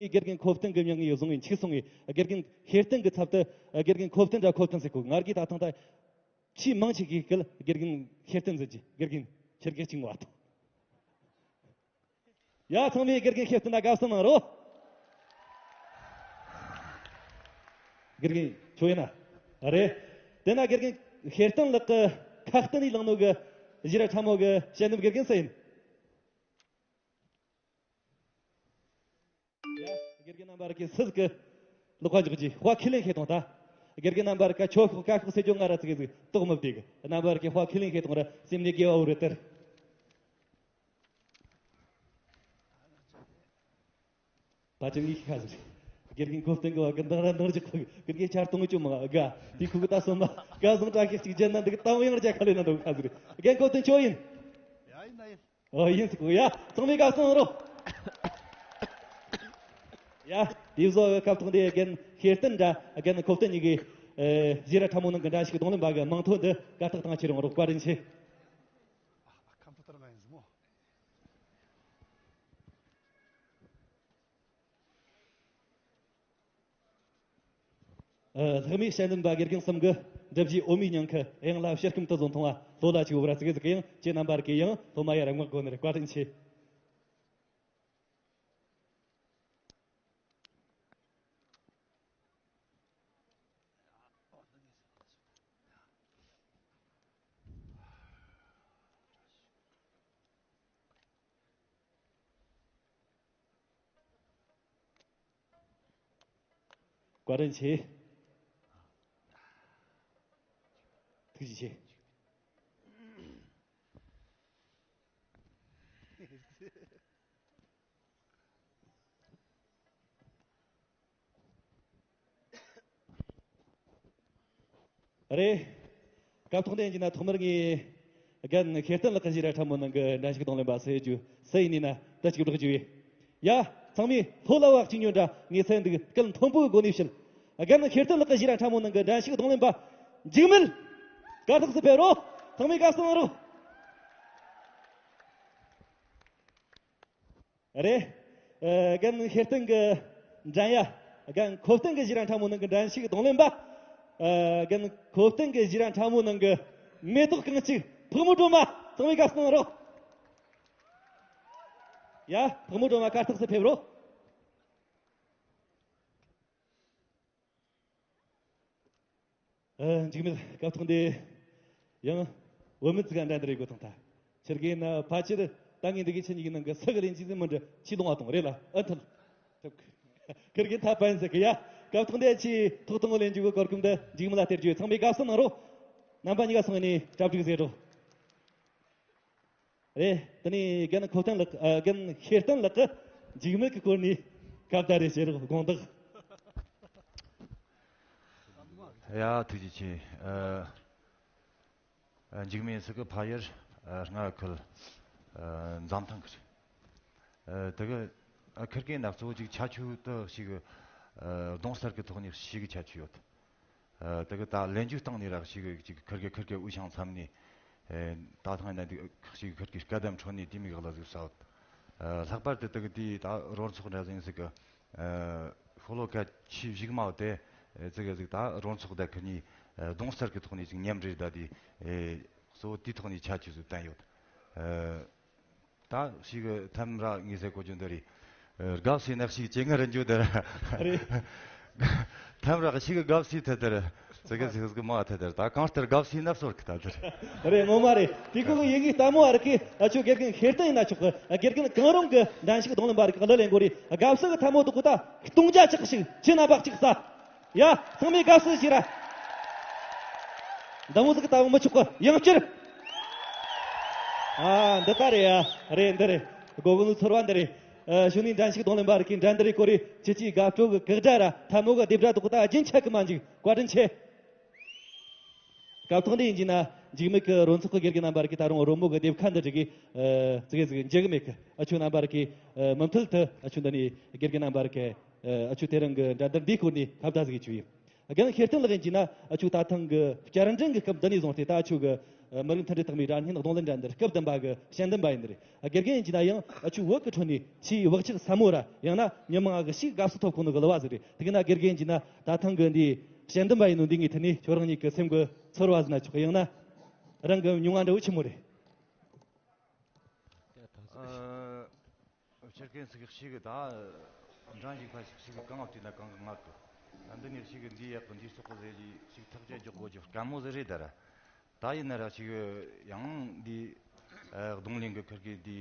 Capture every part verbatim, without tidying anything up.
དགེ་རྒན་ཁོ་བསྟན་གི་མྱིང་ངས་བཟུང་བའི་འཆུག་སོང་ངས། དགེ་རྒན་ཤེར་བསྟན་གི་ཚབ་ཏུ་དགེ་རྒན་ཁོ་བསྟན་ར་ཁོ་བསྟན་ཟེར་གོ། ང་རྒྱལ་ད་ཐེངས་ད་ཆེས་མང་ཆེ་གི་སྐད་དགེ་རྒན་ཤེར་བསྟན་ཟེར་གྱི། དགེ་རྒན་ཁྱེད་ཀྱི་གཅིག་བ་དང་། ཡ། ཚང་མས་དགེ་རྒན་ཤེར་བསྟན་ལ་དགའ་བསུ་གནང་རོགས། དགེ་རྒན་ཁྱོད་ཡིན་ན། རེད། དེ་ན་དགེ་རྒན་ཤེར་བསྟན་ལགས་ཀྱི་ཁ་བསྟན་ནས་བླངས་ནོ་གི་ཞི་ར་ཁྲ་མོ་གི་དཔྱད་འདེམས་དགེ་རྒན་སུ་ཡིན། ཡ། དགེ་རྒན་རྣམ་པར་གི་སུ་ཟིག་གི་ལོག་པ་འཇོག་རྒྱུ་དཔའ་ཁས་ལེན་ཤེས་དང་ད། དགེ་རྒན་རྣམ་པར་ཀ་ཆོ་ཤོག་ཀ་ཤོག་ཟེར་རྒྱུ་ང་ར་ཙི་གེ་ཟིག་དོགས་མི་བདེ་གི། རྣམ་པར་གི་དཔའ་ཁས་ལེན་ཤེས་དང་ར་སེམས་ནས་དགེ་བ་འོ་རེ་སྟེར། ད་ཅི་ངའི་ཁ་ཟིག་དགེ་རྒན་ཁོ་བསྟན་གི་བ་གི་འདང་ར་འདང་རྒྱག་གི། དགེ་རྒན་ཆར་གཏོང་གི་ཅུང་མང་ག་དེ་ཁུ་གི་ད་སོ་མ་ག་བཟང་དྲག་གི་གཅིག་བརྒྱབ་ན་འདུག་གཏམ་ཡང་རྒྱ་ཁ་ལེ་ན་འདུག་ཁ་ཟིག་རྒན་ཁོ་བསྟན་ཁྱོད་ཡིན། ཡ་ཡིན་ན་ཡིན། ཨོ་ཡིན་ཟིག་གོ། ཡ། ཚང་མས་དགའ་བསུ་གནང་རོགས། ཡ། དེ་བཟོ་སྐབས་ཐོག་འདི་རྒན་ཤེར་བསྟན་འདྲ་རྒན་ཁོ་བསྟན་གཉིས་ཀྱིས་ཨེ་ཞི་ར་ཁྲ་མོ་ནང་གི་འགྲན་ཞུགས་རྡུང་ལེན་པ་གི་མིང་ཐོ་འདི་དགའ་རྟགས་བཏང་ཁྱེར་ཡོང་རོགས། བཀའ་དྲིན་ཆེ། ཨ། ལྷག་མའི་དཔྱད་འདེམས་པ་དགེ་རྒན་གསུམ་གྱིས་འགྲུབ་རྒྱུའི་འོ་མའི་ཉིང་ཁུ་གཡང་ལ་ཕྱིར་སྐུམ་དུ་བཟོ་མཐོང་བ་ལྷོད་ལ་ཆུ་བོ་ར་ཙི་གེ་ཟིག་གི་ཡང་ཁྱེད་རྣམ་པར་གི་ཡང་སློབ་མ་ཡར་མངགས་དགོས་ནི་རེད། བཀའ་དྲིན་ཆེ། བཀའ་དྲིན་ཆེ། ཐུགས་རྗེ་ཆེ། རེད། སྐབས་ཐོག་འདི་ཡིན་གྱི་ན་ཐོག་མར་ངས་རྒན་ཤེར་བསྟན་ལགས་ཀྱི་ཞི་ར་ཁྲ་མོ་ནང་གི་འགྲན་ཞུགས་རྡུང་ལེན་པ་སུ་ཡོད་རྒྱུ་སུ་ཡིན་ནི་ན་ད་ཅིག་བསྒྲགས་རྒྱུ་ཡིན། ཡ། ཚང་མས་ལྷོད་ལ་བ་གཅིག་ཉོན་དྲ་ངས་སེམས་འདུག་སྐད་མཐོན་པོའི་སྒོ་ནས་བཤད། རྒན་ཤེར་བསྟན་ལགས་ཀྱི་ཞི་ར་ཁྲ་མོ་ནང་གི་འགྲན་ཞུགས་རྡུང་ལེན་པ་འཇིགས་མེད་གར་སྟེགས་སུ་ཕེབས་རོགས། ཚང་མས་དགའ་བསུ་གནང་རོགས། རེད། ཨ། རྒན་ཤེར་བསྟན་གྱི་འགྲན་ཡ། རྒན་ཁོ་བསྟན་གྱི་ཞི་ར་ཁྲ་མོ་ནང་གི་འགྲན་ཞུགས་རྡུང་ལེན་པ། ཨ། རྒན་ཁོ་བསྟན་གྱི་ཞི་ར་ཁྲ་མོ་ནང་གི་མེ་ཏོག་རྐང་གཅིག་ཕག་མོ་སྒྲོལ་མ། ཚང་མས་དགའ་བསུ་གནང་རོགས། ཡ། ཕག་མོ་སྒྲོལ་མ་གར་སྟེགས་སུ་ཕེབས་རོགས། ཨ། འཇིགས་མེད་སྐབས་ཐོག་འདི་ཡང་བུད་མེད་ཅིག་ག་འགྲན་བསྡུར་རེ་དགོས་དང་ད། ཁྱེད་ཀྱིས་ན་ཕལ་ཆེར་ད་ངས་འདི་གའི་ཆེད་ཉིད་ཀྱི་ནང་གི་སུ་གི་ལན་གཅིག་ཟིན་མི་འདྲི་ཆེས་ལོང་བ་དང་རེད་ལ་ཨ་ཐུལ། ཐུབ་ཁིར་གིན་ཐ་པན་ཟེར་གི་ཡ། སྐབས་ཐོག་འདི་ཆེས་ཐོག་དང་པོ་ལེན་རྒྱུ་གི་གོ་སྐབས་འདི་འཇིགས་མེད་ལ་སྟེར་རྒྱུ། ཚང་མས་དགའ་བསུ་གནང་རོགས། རྣམ་པ་གཉིས་ཀ་སོང་ནས་གྲ་སྒྲིག་ཟེར་རོགས། རེད། དེ་ནས་རྒན་ཁོ་བསྟན་ལགས། ཨ། རྒན་ཤེར་བསྟན་ལགས་ཀྱིས་འཇིགས་མེད་ཀྱི་སྐོར་ནས་ཁ་བརྡ་རེ་བྱེད་རོགས། དགོངས་དག་ཡ། ཐུགས་རྗེ་ཆེ། ཨ། ཨ། འཇིགས་མེད་སི་ཀི་ཕ་ཡུལ། ཨ། རྔ་ཁུལ། ཨ། འཛམ་ཐང་གི་རེད། ཨ། དེ་གི། ཨ། ཁིར་གེ་ན་གཙོ་བོ་ཅིག་ཁྱད་ཆོས་དུ་ཞིག་ཨ། རྡུང་སར་གི་ཐོག་ནས་ཞིག་ཁྱད་ཆོས་ཡོད། ཨ། དེ་གི་ད་ལེན་རྒྱུ་སྟེང་ནས་རག་ཞིག་ཅིག་ཁིར་གི་ཁིར་གི་འུ་ཤང་མཚམས་ནས། ཨ། ད་ཐང་ན་འདི་ཁག་ཞིག་ཁིར་གི་སྐད་དམ་འཕྲོ་ནས་དེ་མིག་ལ་ཟིག་ས་ཡོད། ཨ། ལྷག་པར་དུ་དེ་གི་དེ་ད་རོལ་ཚོགས་འདྲ་ཟིག་ཟིག་གི། ཨ། ཤོ་ལོ་ཀ་ཆེས་གཞུག་མ་དེ་ཙི་གེ་ཟིག་ད་རོལ་ཚོགས་དེ་ཁི་གཉིས། ཨ། རྡུང་སར་གི་ཐོག་ནས་ཅིག་མཉམ་འབྲེལ་ད་དེ། ཨ། གཙོ་བོ་དེའི་ཐོག་ནས་ཁྱད་ཆོས་ཟིག་བསྟན་ཡོད། ཨ། ད་ཞིག་ཐམ་ར་ངེས་ཟེར་གོ་རྒྱུ་འདི་རེད། ཨ། དགའ་བསུའི་ནག་ཞིག་ཇེ་ངར་འགྱོ་དེ་ར། རེད། ཐམ་ར་ཞིག་དགའ་བསུའི་ཐད་དེར་ཙི་གེ་ཟིག་ཟིག་མ་ཐད་དེར་ད་གང་ལྟར་དགའ་བསུའི་ནག་སོར་གི་ཐད་དེར། རེད། ངོ་མ་རེད། དེ་ཁོ་གི་ཡི་གེ་ལྟད་མོ་བ་རི་ཀི་ཨ་ཆོ་དགེ་རྒན་ཤེར་བསྟན་ཡིན་ན་ཆོག་གི། དགེ་རྒན་གང་རུང་གི་འགྲན་ཞུགས་རྡུང་ལེན་པ་རི་ཀི་གླུ་ལེན་དགོས་རེད། དགའ་བསུ་གི་ཐལ་མོ་དུ་ཀུ་ད་སྟོང་རྒྱ་ཆགས་ཤིག་ཁྱེད་རྣམ་པ་གཅིག་ས། ཡ། ཚང་མས་དགའ་བསུ་ཞིག་ར། འདི་མོ་ཟིག་ལྟ་བུ་མི་ཆོག་གི་ཡང་བསྐྱར། ཨ། འདི་ལྟ་རེད་ཡ། རེད། འདི་རེད། སྒོ་གུན་ཚོར་བ་འདི་རེད། ཨ། གཞུག་ནས་འགྲན་ཞུགས་རྡུང་ལེན་པ་རི་ཀི་འགྲན་བསྡུར་རེ་སྐོར་རེ་ཁྱེད་ཀྱིས་དགའ་སྤྲོ་གི་གེགས་སྒྲ་ར་ཐལ་མོ་གི་རྡེབ་སྒྲ་དུ་ཀུ་ད་རྒྱུན་ཆད་གི་མ་འཇུག་བཀའ་དྲིན་ཆེ། སྐབས་ཐོག་འདི་ཡིན་གྱི་ན་འཇིགས་མེད་ཀྱི་རོལ་ཚོགས་ཀྱི་དགེ་རྒན་རྣམ་པ་རི་ཀི་ད་རུང་རོལ་མོ་གི་རྡེབ་ཁ་འདི་རིགས་ཀྱི། ཨ། ཙི་གེ་ཙི་གེ་འཇིགས་མེད་ཀྱི་ཨ་ཆོ་རྣམ་པ་རི་ཀི། ཨ། མུ་མཐུད་དུ་ཨ་ཆོ་འདི་ནས་དགེ་རྒན་རྣམ་པ་རི་ཀི། ཨ། ཨ་ཆོ་དེ་རིང་གི་འགྲན་བསྡུར་འདིའི་སྐོར་ནས་ཁ་བརྡ་ཟིག་ཆུ་ཡིན། རྒན་ཤེར་བསྟན་ལགས་ཡིན་གྱི་ན་ཨ་ཆོ་ད་ཐེངས་ཀྱི་བསྐྱར་འགྲན་གྱི་སྐབས་འདི་ནས་བཟུང་སྟེ་ད་ཨ་ཆོ་གི་ མི་རིགས་མཐུན་སྒྲིལ་རྟགས་མའི་སྒྲ་སྙན་རྡུང་ལེན་འགྲན་བསྡུར་སྐབས་བདུན་པ་གི་དཔྱད་འདེམས་པ་ཡིན་ནི་རེད། དགེ་རྒན་ཡིན་གྱི་ན་ཡང་ཨ་ཆུ་བོད་ཀྱི་ཁྲོད་ནས་ཆེས་བག་ཆགས་ཟབ་མོ་ར་ཡང་ན་མི་མང་གི་ཞིག་དགའ་བསུ་ཐོབ་གོ་ནོ་གི་གླུ་བ་ཟིག་རེད། དེ་ག་ན་དགེ་རྒན་ཡིན་གྱི་ན་ད་ཐེངས་གི་འདི་དཔྱད་འདེམས་པ་ཡིན་ནོ་འདི་ངའི་ཐད་ནས་ཁྱོད་རང་ཉིད་ཀྱི་སེམས་གི་ཚོར་བ་ཟིན་ན་ཆོག་གི། ཡང་ན་རང་གི་མྱོང་བ་འདྲ་བོ་ཆི་མོ་རེད། ཕྱིར་ཀན་ཟིག་ཞིག་གི་ད་འགྲན་ཞུགས་པ་ཞིག་ཞིག་གི་གང་བལྟས་ན་གང་གི་ངར་གི། ད་འདི་ནས་ཞིག་གི་འདི་ཡག་གི་འདི་སོག་གི་ཟེར་ཞིག་ཐག་བཅད་རྒྱག་དགོས་རྒྱུ་དཀའ་མོ་ཟིག་རེད་ད་ར། ད་ཡིན་ན་ར་ཞིག་ཡང་འདི་རྡུང་ལེན་གི་ཁུར་གི་འདི་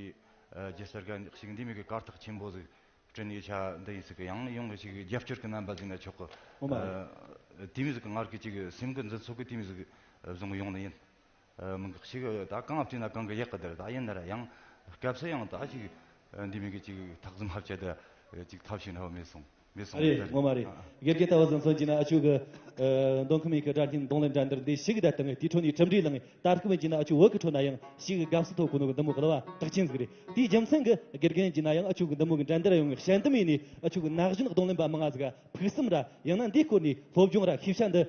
རྒྱལ་སར་ག་ཞིག་འདི་མི་གི་གར་སྟེགས་ཆེན་པོ་ཟིག་བསྐྲུན་ཡོད་ཆ་འདི་ཡིན་ཟིག་གི། ཡང་ཡོང་གི་ཞིག་རྒྱབ་སྐྱོར་གི་རྣམ་པ་ཟིག་ན་ཆོག་གི། ཨོ་མ་རེད། དེ་མི་ཟིག་གི་ངར་གི་ཅིག་སེམས་གི་འཛིན་ཚོགས་གི་དེ་མི་ཟིག་བཟུང་ཡོང་ནི་ཡིན། མི་འགག་ཞིག་ད་གང་བལྟས་ན་གང་གི་ཡག་གི་དེར་ད་ཡིན་ན་ར་ཡང་སྐབས་སུ་ཡང་ད་ཞིག་འདི་མི་གི་ཅིག་ཐག་ཟིན་ཧབ་ཆད་ད་ཅིག་ཐབས་ཤེས་འདྲ་བ་མེད་སོང་མེད་སོང་རེད། ངོ་མ་རེད། དགེ་རྒན་ལྟ་བུ་ཟིན་སོང་གྱི་ན་ཨ་ཆུ་གི་མདོ་ཁམས་ཡིག་གི་སྒྲ་སྙན་རྡུང་ལེན་འགྲན་བསྡུར་འདི་ཞིག་གི་ད་བཏང་དེའི་ཁྲོད་ནས་གྲུབ་འབྲས་བླངས་ད་སྐབས་ཡིན་གྱི་ན་ཨ་ཆུ་བོད་ཀྱི་ཁྲོད་ན་ཡང་ཞིག་གི་དགའ་བསུ་ཐོབ་གོ་ནོ་གི་འདི་མོ་གི་གླུ་བ་རྟགས་ཅན་ཟིག་རེད། དེའི་རྒྱུ་མཚན་གི་དགེ་རྒན་ཡིན་གྱི་ན་ཡང་ཨ་ཆུ་གི་འདི་མོ་གི་འགྲན་བསྡུར་ཡོང་གི་དཔྱད་འདེམས་ཡིན་ནས་ཨ་ཆུ་གི་ན་གཞོན་རྡུང་ལེན་པ་མང་ང་ཟིག་ག་ཕུགས་བསམ་ར་ཡང་ན་འདིའི་སྐོར་ནས་སློབ་སྦྱོང་ར་ཤེས་བྱ་འདི་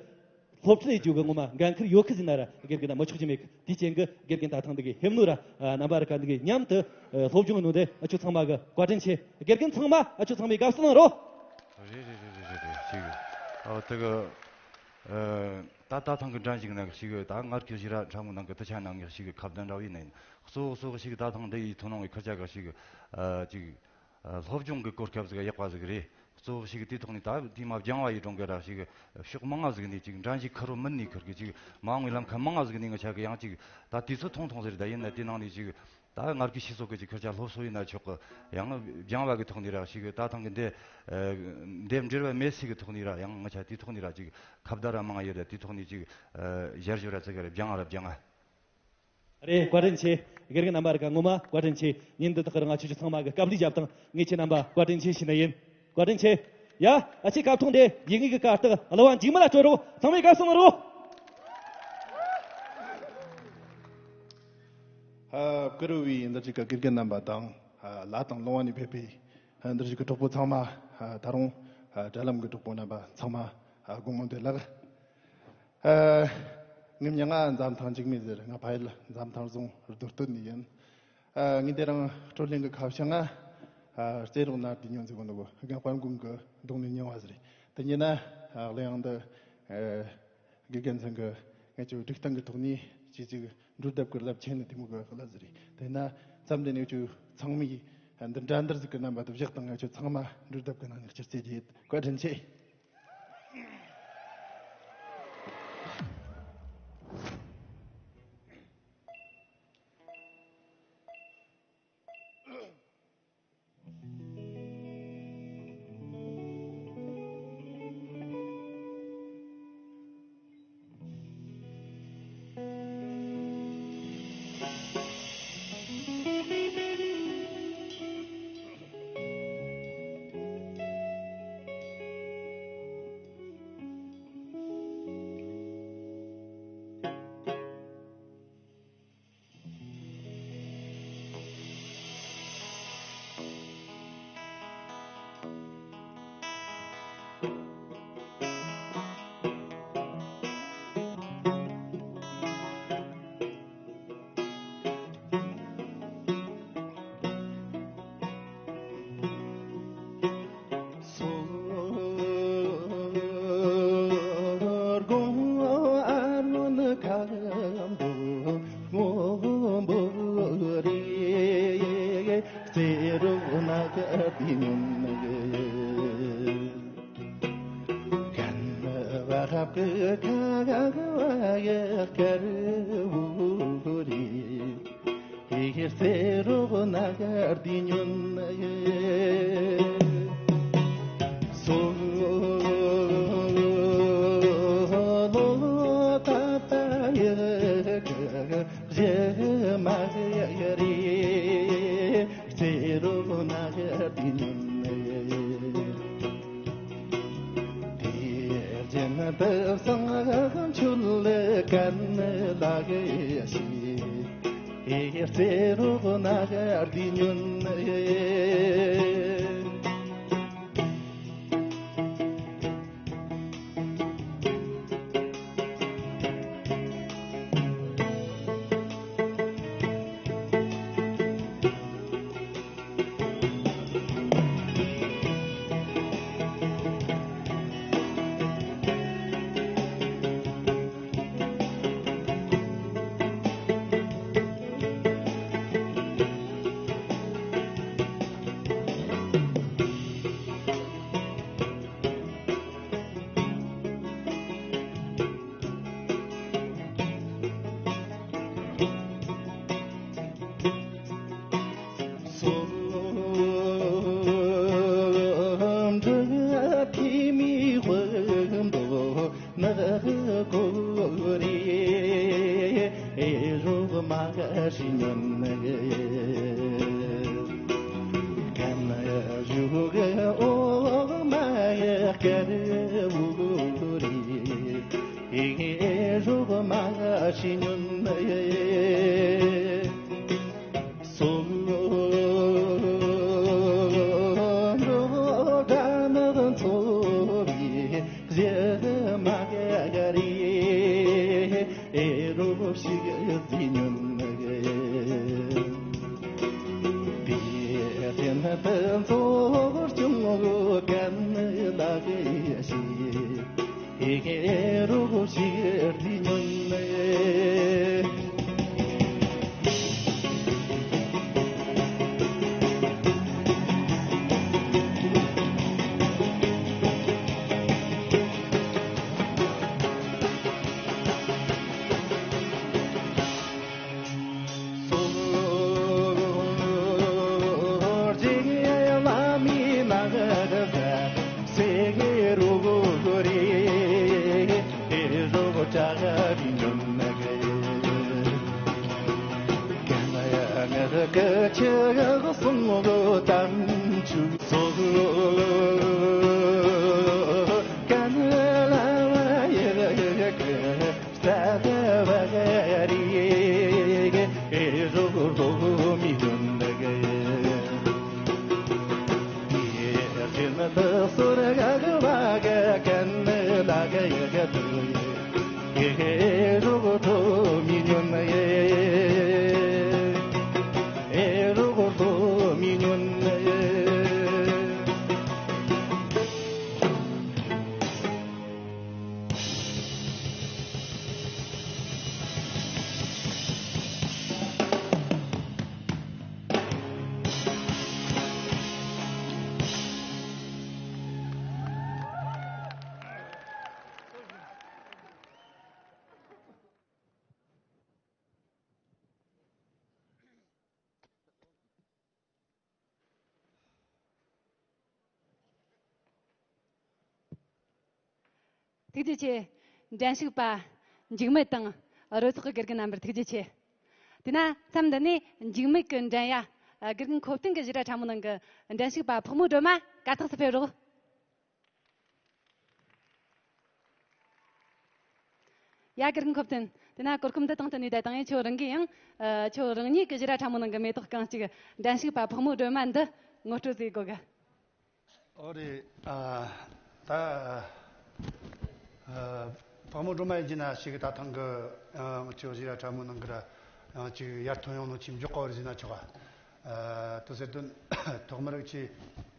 སློབ་ཁྲིད་ལས་རྒྱུ་གི་ངོ་མ་འགན་ཁུར་ཡོད་ཁི་ཟིན་ན་ར་དགེ་རྒན་ན་མི་ཆོག་ཅི་མེད་གི། དེའི་རྐྱེན་གི་དགེ་རྒན་ད་ཐེངས་འདི་གི་ཧེམ་ནོ་ར་རྣམ་པ་ར་ཀ་འདི་གི་མཉམ་དུ་སློབ་སྦྱོང་ནོ་དེ་ཨ་ཆུ་ཚང་མ་གི་བཀའ་དྲིན་ཆེ། དགེ་རྒན་ཚང་མ་ཨ་ཆུ་ཚང་མའི་དགའ་བསུ་གནང་རོགས། རེད་རེད་རེད་རེད་རེད་རེད་ཞིག་ཨ་དེ་གི་ད་ད་ཐེངས་གི་འགྲན་ཞིག་ན་ཞིག་ད་ངར་གི་ཞི་ར་ཕྲ་མོ་ནང་གི་དུ་ཆ་ནང་གི་ཞིག་ཁ་བརྡ་འདྲ་བའི་ནས་གཙོ་བོ་གཙོ་བོ་ཞིག་ད་ཐེངས་འདི་ཡི་ཐུན་མོང་གི་ཁུར་ཆ་ག་ཞིག་ཅིག་སློབ་སྦྱོང་གི་གོ་སྐབས་ཟིག་ཡག་པ་ཟིག་རེད། གཙོ་བོ་ཞིག་དེའི་ཐོག་ནས་ད་དེ་མ་སྦྱང་བ་ཡི་གྲོང་གི་ར་ཞིག་ཕྱོགས་མང་ང་ཟིག་ནས་ཅིག་འགྲན་ཞིག་ཁུར་རོ་མིན་ནས་ཁུར་གི་ཅིག་མ་འོངས་པའི་ལམ་ཁ་མང་ང་ཟིག་ནས་ང་ཆ་གི་ཡང་ཅིག་ད་དུས་ཚོད་ཐུང་ཐུང་ཟིག་རེད། ད་ཡིན་ན་དེ་ནང་ནས་ཅིག་ད་ངར་གི་ཤི་སོགས་གི་ཅིག་ཁུར་ཆ་སློབ་གསོ་ཡིན་ན་ཆོག་གི། ཡང་སྦྱང་བ་གི་ཐོག་ནས་ར་ཞིག་ད་ཐེངས་གི་འདི་འདེམས་འབྲེལ་བ་མེད་སའི་གི་ཐོག་ནས་ར་ཡང་ང་ཆ་དེའི་ཐོག་ནས་ར་ཅིག་ཁ་བརྡ་ར་མང་ང་ཡོད་ར། དེའི་ཐོག་ནས་ཅིག་ཞར་ཞོར་ར་ཙི་ག་ར་སྦྱང་ར་སྦྱང་ང་། རེད། བཀའ་དྲིན་ཆེ། དགེ་རྒན་རྣམ་པ་རིགས་ངོ་མ་བཀའ་དྲིན་ཆེ། ཉིན་འདི་དག་རིང་ང་ཆུ་ཆུ་ཚང་མ་གི་སྐབས་འདི་བརྒྱབ་དང་ངས་ཁྱེད་རྣམ་པ་བཀའ་དྲིན་ཆེ་ཞུ་ནི་ཡིན། བཀའ་དྲིན་ཆེ། ཡ། ཨ་ཆེ་སྐབས་ཐོག་འདི་ཡིན་ངེས་ཀྱི་ཀ་རྟགས་གླུ་བ་འཇིགས་མེད་ལ་སྤྲོད་རོགས། ཚང་མས་དགའ་བསུ་གནང་རོགས། ཨ་བཀུར་བའི་འདི་ཅིག་གི་དགེ་རྒན་རྣམ་པ་དང་ཨ་ལ་དང་ལོང་བ་ནས་ཕེབས་པའི་ཨ་འདི་ཅིག་གི་གྲོགས་པོ་ཚང་མ་ཨ་ད་རུང་ཨ་དྲ་ལམ་གི་གྲོགས་པོ་རྣམ་པ་ཚང་མ་ཨ་དགོང་མོ་བདེ་ལེགས། ཨ། ངའི་མྱིང་ང་འཛམ་ཐང་འཇིགས་མེད་ཟེར། ང་ཕ་ཡུལ་འཛམ་ཐང་རྫོང་རྡོ་སྟོད་ནས་ཡིན། ཨ། ངས་འདི་རིང་སྤྲོ་གླེང་གི་ཁ་བྱང་ང་། ཨ། རྩེ་རོགས་ནགས་དུས་ཉོན་ཟེར་གོ་ནོ་གོ་རྒན་དཔལ་མགོན་གི་རྡུང་ལེན་རྙིང་བ་ཟེར། དེ་ཉིན་ན། ཨ། གླུ་དབྱངས་འདི། ཨ། དགེ་རྒན་ཚང་གི་ངེད་ཚོའི་སྒྲིག་སྟངས་གི་ཐོག་ནས་ཅིག་ཅིག་འགྲོས་བརྡབ་གི་རླབས་ཆེན་ནི་དེ་མོ་གི་གླུ་ཟེར། དེ་ན་མཚམས་འདི་ནས་ཁྱོད་ཚང་མས་འདི་འདྲ་འདིར་ཟིག་གི་རྣམ་པ་དུ་བཞག་དང་། ང་ཁྱོད་ཚང་མ་འགྲོས་བརྡབ་གི་ནང་ནས་སྤྱིར་རྩེ་རྒྱས་བཀའ་དྲིན་ཆེ། ཞིག་ཉོན་ནི། གན་ཞུགས་འོག་མ་དཀར་བོ་རེད། ཨེ་རོགས་མ་ཞིག་ཉོན་ནི། སོ་འགྲོ་དགྲ་ནག་འཚོ་བའི་གཞི་མ་ག་རེ། ཨེ་རོགས་ཞིག་རྫི་ཉོན་ནི། དེ་བཞིན་དུ་འཚོ་སྐྱོང་གན་ལགས་ཞིག་ཨེ་རོགས་ཞིག་རྫི་ཉོན་ནི། སོ་རྗེ་བླ་མའི་ནགས་ཟ་སེ་གེ་རོ་གོ་རེ། ཨེ་རོགས་ཅག་རི་ཉོན་ནི། གན་ཡ་ངག་གི་ཆུ་གསུང་གི་དམ་ཆུ་སོགས། གན་ལ་ཡི་གི་རྩ་བ་རིག་ཨེ་རོགས་མི་ཉོན་ནི། དེ་བཞིན་དུ་སོར་ག་གི་བ་ག་གན་ལ་གི་ཡི་གི་དུ་ཨེ་རོགས་མི་ཉོན་ནི། ཨེ་རོགས་མི་ཉོན་ནི། ཐུགས་རྗེ་ཆེ། འགྲན་ཞུགས་པ་འཇིགས་མེད་དང་རོལ་ཚོགས་ཀྱི་དགེ་རྒན་རྣམ་པར་ཐུགས་རྗེ་ཆེ། དེས་ན་མཚམས་འདི་ནས་འཇིགས་མེད་ཀྱི་འགྲན་ཡ། དགེ་རྒན་ཁོ་བསྟན་གྱི་བཞུགས་ར་ཕྲ་མོ་ནང་གི་འགྲན་ཞུགས་པ་ཕག་མོ་སྒྲོལ་མ་གར་སྟེགས་སུ་ཕེབས་རོགས། ཡ་དགེ་རྒན་ཁོ་བསྟན། དེས་ན་གོ་སྐབས་འདི་དང་བསྟུན་ནས་ད་དང་ཡིན་ཁྱོད་རང་གིས་ཡང་། ཨ། ཁྱོད་རང་ཉིད་ཀྱི་བཞུགས་ར་ཕྲ་མོ་ནང་གི་མེ་ཏོག་རྐང་གཅིག་འགྲན་ཞུགས་པ་ཕག་མོ་སྒྲོལ་མ་འདི་ངོ་སྤྲོད་བྱེད་དགོས་གི། ཨོ་རེད། ཨ། ད། ཨ། ཕག་མོ་སྒྲོལ་མ་ཡིན་གྱི་ན་ཞིག་ད་ཐེངས་གི། ཨ། ང་ཚོའི་བཞུགས་ར་ཕྲ་མོ་ནང་གི་ར། ཨ། ཅིག་ཡར་ཐོན་ཡོང་ནོ་ཅིག་མགྱོགས་པ་བར་ཟིན་ན་ཆོག་ག་ཨ། དེ་ཟེར་དོན་ཐོག་མར་ཅིག་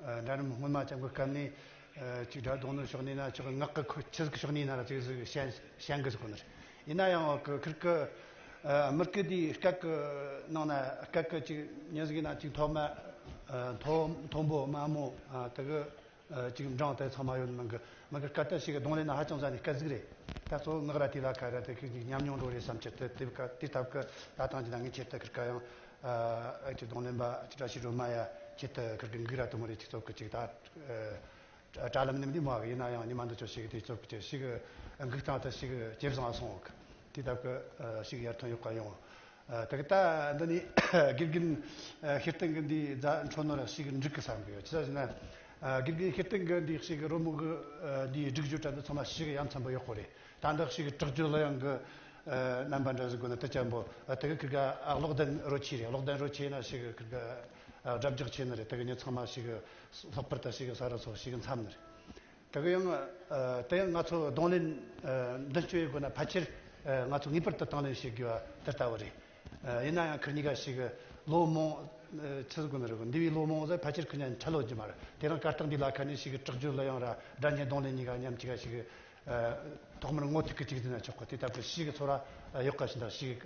ཨ། འདྲ་རིམ་སྔོན་མ་ཅན་གི་སྐབས་ནས། ཨ། ཅིག་སྒྲ་རྡུང་ནི་ཕྱོགས་ནས་ན་ཆོག་གི་ངག་གི་ཁོ་ཆི་ཟིག་ཕྱོགས་ནས་ན་ར་ཅིག་ཟིག་བཤད་བཤད་གི་ཟིག་གོ་ནི་རེད། ཡིན་ན་ཡང་གི་ཁིར་གི། ཨ། མི་སྐད་དེའི་སྐད་གི་ནང་ན་སྐད་གི་ཅིག་མྱི་ཟིག་ཡིན་ན་ཅིག་མཐོ་དམའ། ཨ། མཐོ་མཐོན་པོ་དམའ་མོ། ཨ། དེ་གི། ཨ། ཅིག་འབྲིང་དེ་ཚང་མ་ཡོད་མི་གི་མི་གི་སྐད་དེ་ཞིག་གི་རྡུང་ལེན་ན་ཧ་ཅང་ཟ་ནས་སྐད་ཟིག་རེད། ད་གཙོ་བོ་ངག་ར་དེ་ལ་ཁ་ར་དེ་ཁི་ཅིག་ཉམས་མྱོང་འགྲོ་རེད་བསམ་གྱི། དེ་དེ་སྐད་དེ་སྟབས་གི་ད་ཐེངས་ཀྱི་ད་ངས་ཆེད་དུ་ཁིར་ག་ཡང་། ཨ། ཨ་ཅིག་རྡུང་ལེན་པ་ཅིག་བཀྲ་ཤིས་སྒྲོལ་མ་ཡ་ཆེད་དུ་ཁིར་གི་འགུག་ར་དུ་མོ་རེད། ཅིག་ཚོགས་གི་ཅིག་ད། ཨ། དྲ་ལམ་ནས་འདི་མོ་གི་ཡིན་ན་ཡང་ཉི་མ་འདི་ཚོ་ཞིག་དེ་ཚོགས་གི་ཅིག་ཞིག་གི་འགུག་སྟངས་དེ་ཞིག་ཇེ་བཟང་སོང་གི། དེ་སྟབས་གི་ཞིག་ཡར་ཐོན་ཡོད་ག་ཡོང་། ཨ། དེ་གི་ད་འདི་ནས་དགེ་རྒན་ཤེར་སྟོན་གི་འདི་རྫ་འཕྲོ་ནོར་ཞིག་འགྲིག་གི་བསམ་གི་ཡོད། ཅི་ཟེར་ན། ཨ། དགེ་རྒན་ཤེར་སྟོན་གི་འདི་ཞིག་རོལ་མོ་གི། ཨ། འདི་སྒྲིག་གཞི་དྲ་འདི་ཚང་མ་ཞིག་ཡ་མཚན་པོ་ཡག་པོ་རེད། ད་འདི་ཞིག་དྲག་སྦྱོར་ལ་ཡང་གི། ཨ། རྣམ་པ་འདྲ་ཟིག་དགོས་ན་དེ་ཅན་པོ། ཨ། དེ་གི་ཁིར་ག་ཨ་གློག་ལྡན་རོལ་ཆས་རེད། གློག་ལྡན་རོལ་ཆས་ན་ཞིག་ཁིར་ག་ཨ་སྒྲ་འཇགས་ཆེ་ནི་རེད། དེ་གི་མྱི་ཚང་མ་ཞིག་ལྷག་པར་དུ་ཞིག་ས་ར་སོགས་ཞིག་འཚམ་ནི་རེད། དེ་གི་ཡང་། ཨ། དེ་ཡང་ང་ཚོ་རྡུང་ལེན། ཨ། མདུན་སྐྱོད་ཡེད་དགོས་ན་ཕལ་ཆེར། ཨ། ང་ཚོ་ངེས་པར་དུ་དང་ལེན་བྱེད་དགོས་པ་དེ་ལྟ་བུ་རེད། ཨ། ཡིན་ན་ཡང་ཁིར་གཉིས་ཀ་ཞིག་ལོ་མང་། ཨ། ཆི་ཟིག་གོ་ནི་རེད། འདས་པའི་ལོ་མང་ཟིག་ཕལ་ཆེར་ཁིར་གཉིས་འཕྲད་ཡོད་རྒྱུ་མ་རེད། དེ་རིང་གར་སྟེགས་འདི་ལ་ཁ་ནས་ཞིག་དྲག་སྦྱོར་ལ་ཡང་ར་སྒྲ་སྙན་རྡུང་ལེན་གཉིས་ཀ་མཉམ་གཅིག་ག་ཞིག་ཨ། ཐོག་མར་ངོ་ཐུག་གི་གཅིག་ཟིན་ན་ཆོག་གི། དེ་ལྟ་བུ་ཞིག་གི་ཚོར་བ་ཡག་ག་ཞིག་འདུག་ཞིག་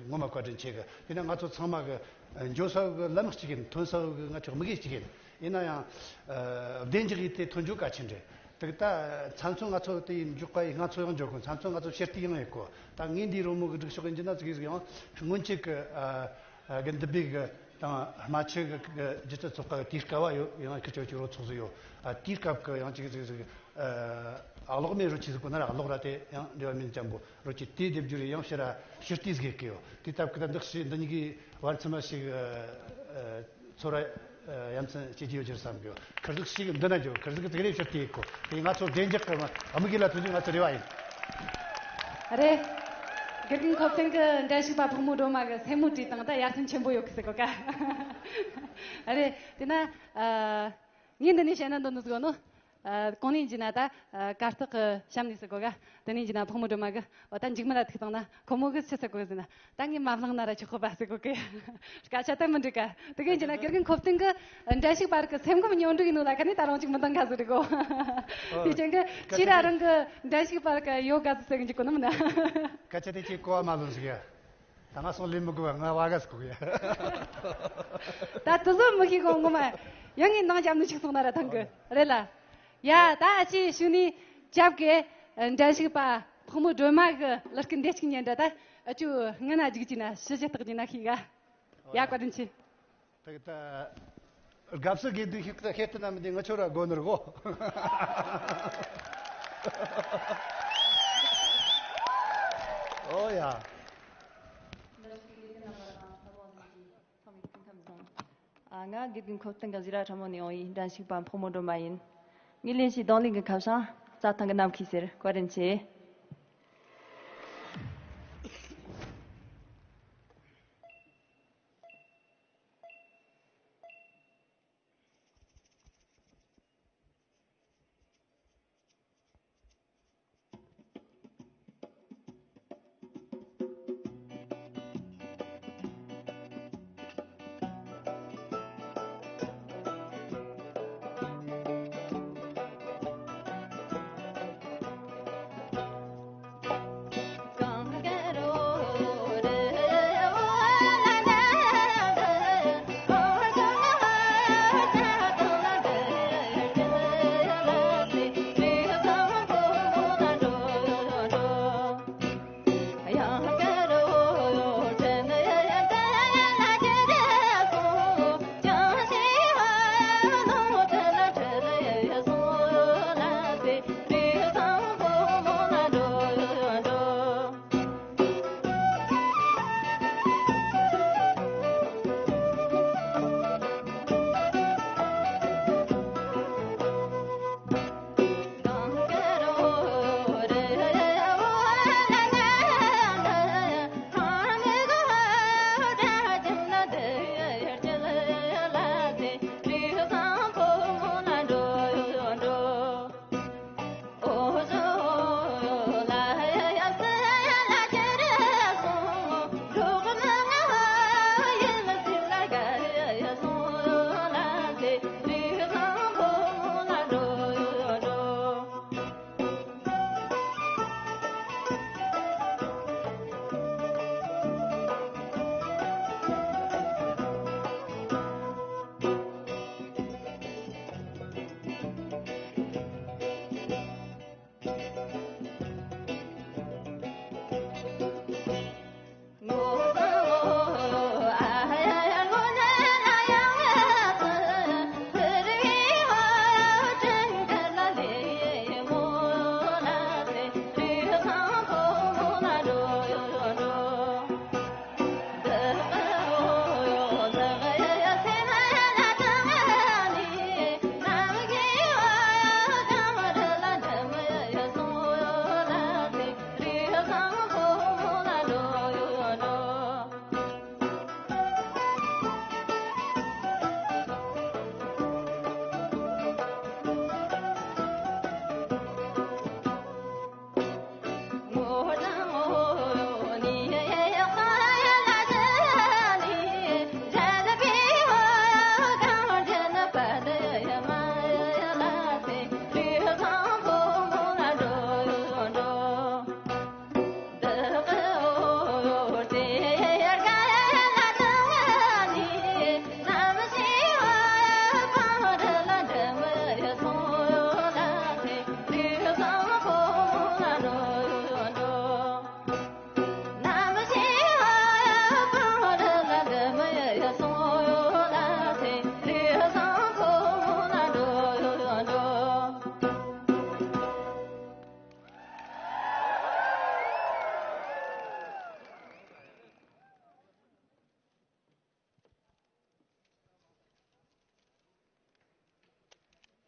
ངོ་མ་བཀའ་དྲིན་ཆེ་གི། དེ་ནས་ང་ཚོ་ཚང་མ་གི་འགྱོ་ས་གི་ལམ་གཅིག་ཡིན། ཐོན་ས་གི་ང་ཚོ་དམིགས་ཡུལ་གཅིག་ཡིན། ཡིན་ན་ཡང་། ཨ། བདེ་འཇགས་ཡིན་དེ་ཐོན་རྒྱུ་གལ་ཆེན་རེད། དེ་གི་ད་ཚང་ཚོ་ང་ཚོ་དེ་ཡིན་འཇུག་པ་ཡིན། ང་ཚོ་ཡང་འཇོག་གི། ཚང་ཚོ་ང་ཚོ་ཕྱིར་བལྟས་ཡང་ཡོད་གོ། ད་ངས་འདིའི་རོལ་མོ་གི་སྒྲིག་ཕྱོགས་ཡིན་གྱི་ན་ཙིག་གེ་ཟིག་ཡང་སྔོན་ཆད་གི། ཨ། ཨ། གི་འདི་པའི་གི། དང་རྨ་ཆུ་གི་སྒྱུ་རྩལ་ཚོགས་པ་གི་དེའི་སྐབས་ཡོད། ཡང་ཁི་ཆོ་ཆུ་རོ་ཚོགས་སུ་ཡོད། ཨ་དེའི་སྐབས་ཀྱི་ཡང་ཅིག་ཅིག་ཅིག་ཨ་གློག་མེ་རོ་ཆི་ཟིག་གོ་ན་ར་གློག་ར་དེ་ཡང་འབྲེལ་བ་མིན་ཅམ་པོ་རོ་ཆི་དེའི་སྡེབ་སྦྱོར་ཡང་ཕྱིར་ར་ཕྱིར་ལྟས་ཟིག་གི་ཡོད། དེ་སྟབས་ཀྱི་ད་འདི་ཞིག་འདི་གཉིས་ཀྱི་བར་མཚམས་མ་ཞིག་ཨ་ཚོ་ར་ཡ་མཚན་སྐྱེ་རྒྱུ་ཡོད་ཅེས་བསམ་གི་ཡོད། ཁིར་ཟིག་ཞིག་འདི་ན་འཇོག་ཁིར་ཟིག་ཙིག་རེ་ཕྱིར་ལྟས་གོ། དེ་ང་ཚོ་བདེ་འཇགས་གི་དམིགས་ཡུལ་ལ་ཐུག་རྒྱུ་ང་ཚོ་རེ་བ་ཡིན། རེད། དགེ་རྒན་ཁོ་ཚང་གི་འགྲན་ཞུགས་པ་ཕག་མོ་སྒྲོལ་མ་གི་སེན་མོ་བྲིས་དང་ད་ཡར་སེམས་ཆེན་པོ་ཡོད་གི་ཟེར་གོ་ཀ། རེད། དེ་ན་ཨ་ངས་འདི་ནས་བཤད་ན་འདོད་ནི་ཟིག་ནོ། ཨ་གོང་ནས་འཇི་ན་ད་ཨ་གར་སྟེགས་གི་གཤམ་ནས་ཟེར་གོ་ཀ། དེ་ནས་འཇི་ན་ཕག་མོ་སྒྲོལ་མ་གི་འོ་ད་མཇུག་མ་ལ་ཐུག་བཏང་ན་ཁོ་མོ་གི་ཆི་ཟེར་གོ་ཟེར་ན། ད་ངས་མ་བླངས་ན་ར་ཆོག་གོ་པ་ཟེར་གོ་ཀི། སྐད་ཆ་ད་མི་འགྲིག་ག། དེ་གིན་གྱི་ན་དགེ་རྒན་ཁོ་བསྟན་གི་འགྲན་ཞུགས་པ་རིགས་སེམས་ཁམས་སྙོམས་འགྲིག་ཡིན་ནོ་ལ་ཁ་ནས་ད་རང་ཅིག་མི་འདང་ག་ཟེར་གོ། དེ་ཅན་གི་ཁྱེད་ར་རང་གི་འགྲན་ཞུགས་པ་རིགས་ཡོ་ག་ཟེར་གི་འཇུག་གོ་ནམ་ན། སྐད་ཆ་དེ་ཁྱེད་གོ་བ་མ་ལོན་ཟིག་ཡ། ད་ང་སོང་ལེན་མི་དགོས་པ་ང་བ་ག་ཟེར་གོ་ཡ། ད་དུ་ཟོ་མི་ཤེས་གོ་ངོ་མ། ཡང་ངས་ནང་རྒྱབ་ནས་ཞིག་སོང་ན་ར་ཐང་གི་རེད་ལ། ཡ་ད་ཨ་ཅེ་ཤུ་ནི་རྒྱབ་གི་འགྲན་ཞུགས་པ་ཕག་མོ་སྒྲོལ་མ་གི་ལར་གི་འདེ་གཅིག་ཉན་འདྲ་ད་ཨ་ཅུ་ངི་ན་ཇིག་ཅི་ན་ཤི་ཞི་རྟག་ཅི་ན་ཤི་ག། ཡ་བཀའ་དྲིན་ཆེ། ད་གི་ད་དགའ་བསུ་དགེ་འདུན་ཤིག་ད་ཤེས་ཏུ་ན་མི་འདི་ང་ཆོ་ར་དགོ་ནི་ར་གོ། ཨོ་ཡ། ཨ་ང་དགེ་རྒན་ཁོ་བསྟན་གི་གཟིགས་ར་ཁྲ་མོ་ནས་ཡོང་ཡིན། འགྲན་ཞུགས་པ་ཕག་མོ་སྒྲོལ་མ་ཡིན། ངའི་ལེན་ཞིག་གདོང་ལེན་གི་ཁ་བྱང་རྩྭ་ཐང་གི་ནམ་མཁའི་ཟེར། བཀའ་དྲིན་ཆེ།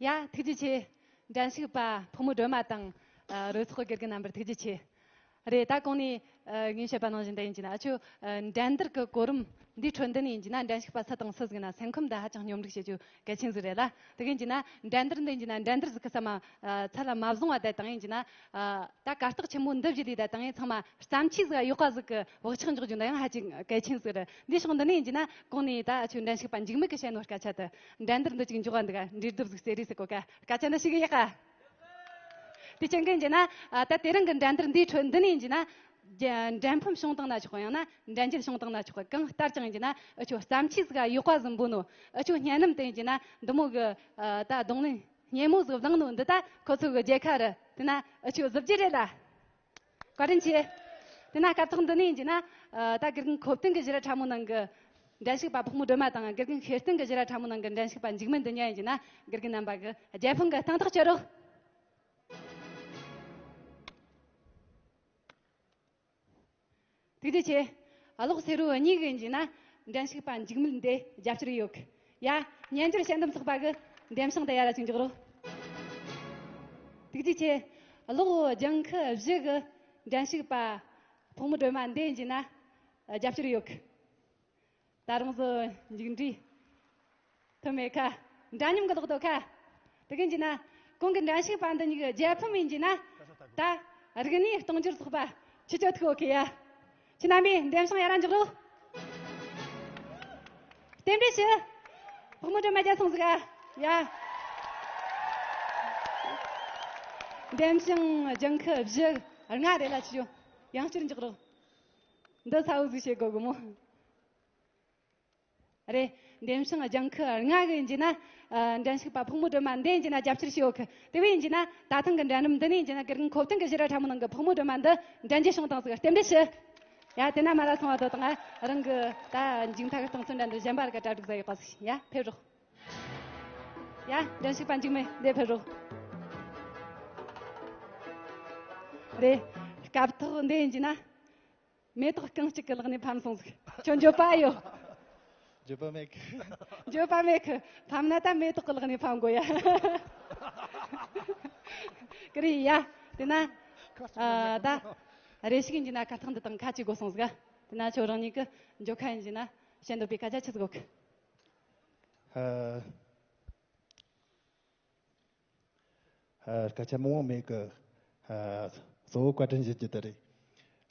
ཡ། ཐུགས་རྗེ་ཆེ། འགྲན་ཞུགས་པ་ཕོ་མོ་སྒྲོལ་མ་དང་། ཨ། རོལ་ཚོགས་དགེ་རྒན་རྣམ་པར་ཐུགས་རྗེ་ཆེ། རེད། ད་གོང་ནས་ཨ། ངས་བཤད་པ་ནང་བཞིན་དུ་ཡིན་གྱི་ན། ཨ་ཆོ་ཨ། འགྲན་བསྡུར་གྱི་གོ་རིམ་འདིའི་ཁྲོད་འདི་ནས་ཡིན་གྱི་ན། འགྲན་ཞུགས་པ་སུ་དང་སུ་ཟིག་ན་སེམས་ཁམས་འདི་ཧ་ཅང་སྙོམས་སྒྲིག་བྱེད་རྒྱུ་གལ་ཆེན་ཟིག་རེད་ལ། དེ་གིན་གྱི་ན་འགྲན་བསྡུར་འདི་ཡིན་གྱི་ན། འགྲན་བསྡུར་ཟིག་གི་ས་མ་ཨ། ཚད་ལ་མ་བཟུང་བ་དེ་དང་ཡིན་གྱི་ན། ཨ། ད་གར་སྟེགས་ཆེན་མོ་འདི་བཞི་ལས་ད་དང་ཡིན་ཚང་མ་བརྩམས་ཆོས་ཟིག་གཡོག་པ་ཟིག་གི་བག་ཆགས་འཇོག་རྒྱུ་འདི་ཡང་ཧ་ཅང་གལ་ཆེན་ཟིག་རེད། འདིའི་ཕྱོགས་འདི་ནས་ཡིན་གྱི་ན། གོང་ནས་ད་ཨ་ཆོ་འགྲན་ཞུགས་པ་འཇིགས་མེད་གི་བཤད་ནོ་སྐད་ཆ་དེ། འགྲན་བསྡུར་འདི་ཅིག་འཇོག་པ་འདི་ག་འབྲས་ལྡབ་ཟིག་ཟེར་རེད་ཟེར་གོ་ཀ། སྐད་ཆ་འདི་ཞིག་ཡག་ག། དེ་ཅན་གི་ཡིན་གྱི་ན། ཨ། ད་དེ་རིང་གི་འགྲན་བསྡུར་འདིའི་ཁྲོད་འདི་ནས་ཡིན་གྱི་ན། རྒྱ། འགྲན་ཕམ་བྱུང་བཏང་ན་ཆོག་གི། ཡང་ན་འགྲན་རྒྱལ་བྱུང་བཏང་ན་ཆོག་གི། གང་ལྟར་ཀྱང་ཡིན་གྱི་ན། ཨ་ཆོ་བརྩམས་ཆོས་ཟིག་གཡོག་པ་ཟིག་འབུལ་ནོ། ཨ་ཆོ་བརྙན་ལམ་དེ་ཡིན་གྱི་ན་འདི་མོ་གི། ཨ། ད་རྡུང་ལེན་སྙན་མོ་ཟིག་བླངས་ནོ་འདི་ད་ཁོ་ཚོ་གི་རྒྱལ་ཁ་རེད། དེ་ན་ཨ་ཆོ་གཟབ་རྒྱས་རེད་ལ། བཀའ་དྲིན་ཆེ། དེ་ན་སྐབས་ཐོག་འདི་ནས་ཡིན་གྱི་ན། ཨ། ད་དགེ་རྒན་ཁོ་བསྟན་གི་བཞི་ར་ཕྲ་མོ་ནང་གི་འགྲན་ཞུགས་པ་ཕོ་མོ་སྒྲོལ་མ་དང་། དགེ་རྒན་ཤེར་བསྟན་གི་བཞི་ར་ཕྲ་མོ་ནང་གི་འགྲན་ཞུགས་པ་འཇིགས་མེད་འདི་གཉིས་ཡིན་གྱི་ན། དགེ་རྒན་རྣམ་པ་གི་རྒྱལ་ཕམ་གི་གཏན་ཐག་གཅོད་རོགས། ཐུགས་རྗེ་ཆེ། གློག་སེར་པོ་གཉིས་གི་ཡིན་གྱི་ན་འགྲན་ཞུགས་པ་འཇིགས་མེད་འདི་རྒྱབ་སྐྱོར་ཡོད་གི། ཡ། སྙན་འགྱུར་དཔྱད་འདེམས་ཚོགས་པ་གི་འདེམས་བྱང་དེ་ཡར་ར་ཅིག་འཇོག་རོགས། ཐུགས་རྗེ་ཆེ། གློག་ལྗང་ཁུ་བཞི་གི་འགྲན་ཞུགས་པ་ཕོ་མོ་སྒྲོལ་མ་འདི་ཡིན་གྱི་ན་རྒྱབ་སྐྱོར་ཡོད་གི། ད་རུང་བཟོ་མཇུག་འབྲས། ཐོན་མེད་ཁ། འདྲ་མཉམ་གི་ལོག་དོ་ཁ། དེ་གིན་གྱི་ན། གོང་གི་འགྲན་ཞུགས་པ་འདི་གཉིས་ཀྱི་རྒྱལ་ཕམ་ཡིན་གྱི་ན། ད་རིག་གནས་གཏོང་སྒྱུར་ཚོགས་པ་ཁྱེད་ཆོ་ཐུག་ཡོད་ཁི་ཡ། ཁྱེད་རྣམ་པས་འདེམས་བྱང་ཡར་ར་འཇོག་རོགས། རྟེན་འབྲེལ་ཞུ། ཕོ་མོ་སྒྲོལ་མ་རྒྱལ་སོང་ཟིག་ཨ། ཡ། འདེམས་བྱང་ལྗང་ཁུ་བཞི་ལྔ་རེད་ལ། ཁྱེད་ཆོ་ཡང་བསྐྱར་འཇོག་རོགས། འདི་ས་འུ་ཟིག་བྱེད་དགོས་གི་མོ། རེད། འདེམས་བྱང་ལྗང་ཁུ་ལྔ་གི་ཡིན་གྱི་ན། ཨ། འགྲན་ཞུགས་པ་ཕོ་མོ་སྒྲོལ་མ་འདི་ཡིན་གྱི་ན་རྒྱབ་སྐྱོར་ཞུ་ཡོད་གི། དེ་བས་ཡིན་གྱི་ན་ད་ཐེངས་ཀྱི་འགྲན་རིམ་འདི་ནས་ཡིན་གྱི་ན་དགེ་རྒན་ཁོ་བསྟན་གི་བཞི་ར་ཕྲ་མོ་ནང་གི་ཕོ་མོ་སྒྲོལ་མ་འདི་འགྲན་རྒྱལ་བྱུང་བཏང་ཟིག། རྟེན་འབྲེལ་ཞུ། ཡ། དེ་ན་མ་ལ་སོང་བ་དོ་དང་། ཨ། རང་གི་ད་མཇུག་མཐའ་གི་རྟིང་རྩོད་འགྲན་བསྡུར་གཞན་པ་ར་ག་གྲ་སྒྲིག་ས་ཡོད་པ་ཟིག། ཡ། ཕེབས་རོགས། ཡ། འགྲན་ཞུགས་པ་འཇིགས་མེད་འདི་ཕེབས་རོགས། རེད། སྐབས་ཐོག་འདི་ཡིན་གྱི་ན། མེ་ཏོག་རྐང་གཅིག་གི་ལག་ནས་ཕམ་སོང་ཟིག། ཁྱོད་འགྱོད་པ་ཡོད། འགྱོད་པ་མེད་གི། འགྱོད་པ་མེད་གི། ཕམ་ན་ད་མེ་ཏོག་གི་ལག་ནས་ཕམ་དགོས་ཡ། ཀི་རི་ཡ། དེ་ན། ཨ། ད་རེ་ཞིག་ཡིན་གྱི་ན་ཁ་ཐག་འདི་དང་ཁ་ཅིག་དགོས་སོང་ཟིག། དེ་ན་ཁྱོད་རང་ཉིད་ཀྱི་འགྱོད་ཁ་ཡིན་གྱི་ན་བཤད་འདོད་པའི་སྐད་ཆ་ཆི་ཟིག་ཡོད་གི། ཨ། ཨ། སྐད་ཆ་མང་བོ་མེད་གི། ཨ། གཙོ་བོ་བཀའ་དྲིན་ཞུ་རྒྱུ་དེ་རེད།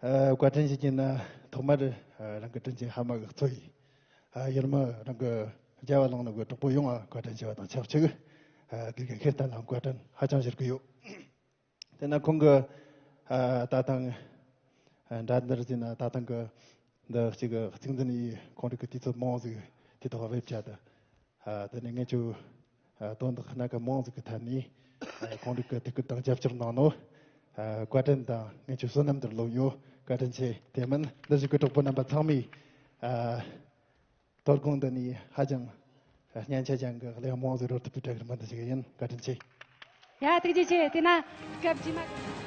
ཨ། བཀའ་དྲིན་ཞུ་རྒྱུ་ན་ཐོག་མར། ཨ། རང་གི་དྲིན་ཆེན་ཕ་མ་གི་གཙོ་ཡིན། ཨ། ཡར་མར་རང་གི་རྒྱབ་ལ་ལངས་ནོ་གི་གྲོགས་པོ་ཡོངས་ལ་བཀའ་དྲིན་ཆེ་བ་དང་ཆབས་ཅིག། ཨ། དགེ་རྒན་ཤེར་བསྟན་ལ་བཀའ་དྲིན་ཧ་ཅང་ཞུ་གི་ཡོད། དེ་ན་ཁོང་གི། ཨ། ད་ཐེངས། ཨ། འགྲན་བསྡུར་ཟེར་ན་ད་ཐེངས་ཀྱི་འདི་གཅིག་གི་གཙིགས་འཛིན་ཡིན། ཁོང་རང་གི་དུས་ཚོད་མང་ཟིག་དེ་ཐོག་བེད་སྤྱད་དེ། ཨ། དེ་ནས་ངས་ཁྱོད། ཨ། དོན་དག་སྣ་ཁ་མང་ཟིག་གི་ཐད་ནས། ཨ། ཁོང་རང་གི་ཐུགས་ཁུར་དང་རྒྱབ་སྐྱོར་གནང་ནོ། ཨ། བཀའ་དྲིན་དང་ངས་ཁྱོད་བསོད་ནམས་དེར་ལོབས་ཡོད། བཀའ་དྲིན་ཆེ། དེ་མིན་འདིར་བཞུགས་གི་གྲོགས་པོ་རྣམ་པ་ཚང་མས། ཨ། དོ་དགོང་འདི་ནས་ཧ་ཅང་སྙན་ཆ་ཅན་གྱི་གླུ་དབྱངས་མང་ཟིག་རོལ་ཐུབ་པའི་གྲ་སྒྲིག་མུ་མཐུད་བྱེད་ཀྱི་ཡིན། བཀའ་དྲིན་ཆེ། ཡ། ཐུགས་རྗེ་ཆེ། དེ་ན་སྐབས་རྗེས་མ།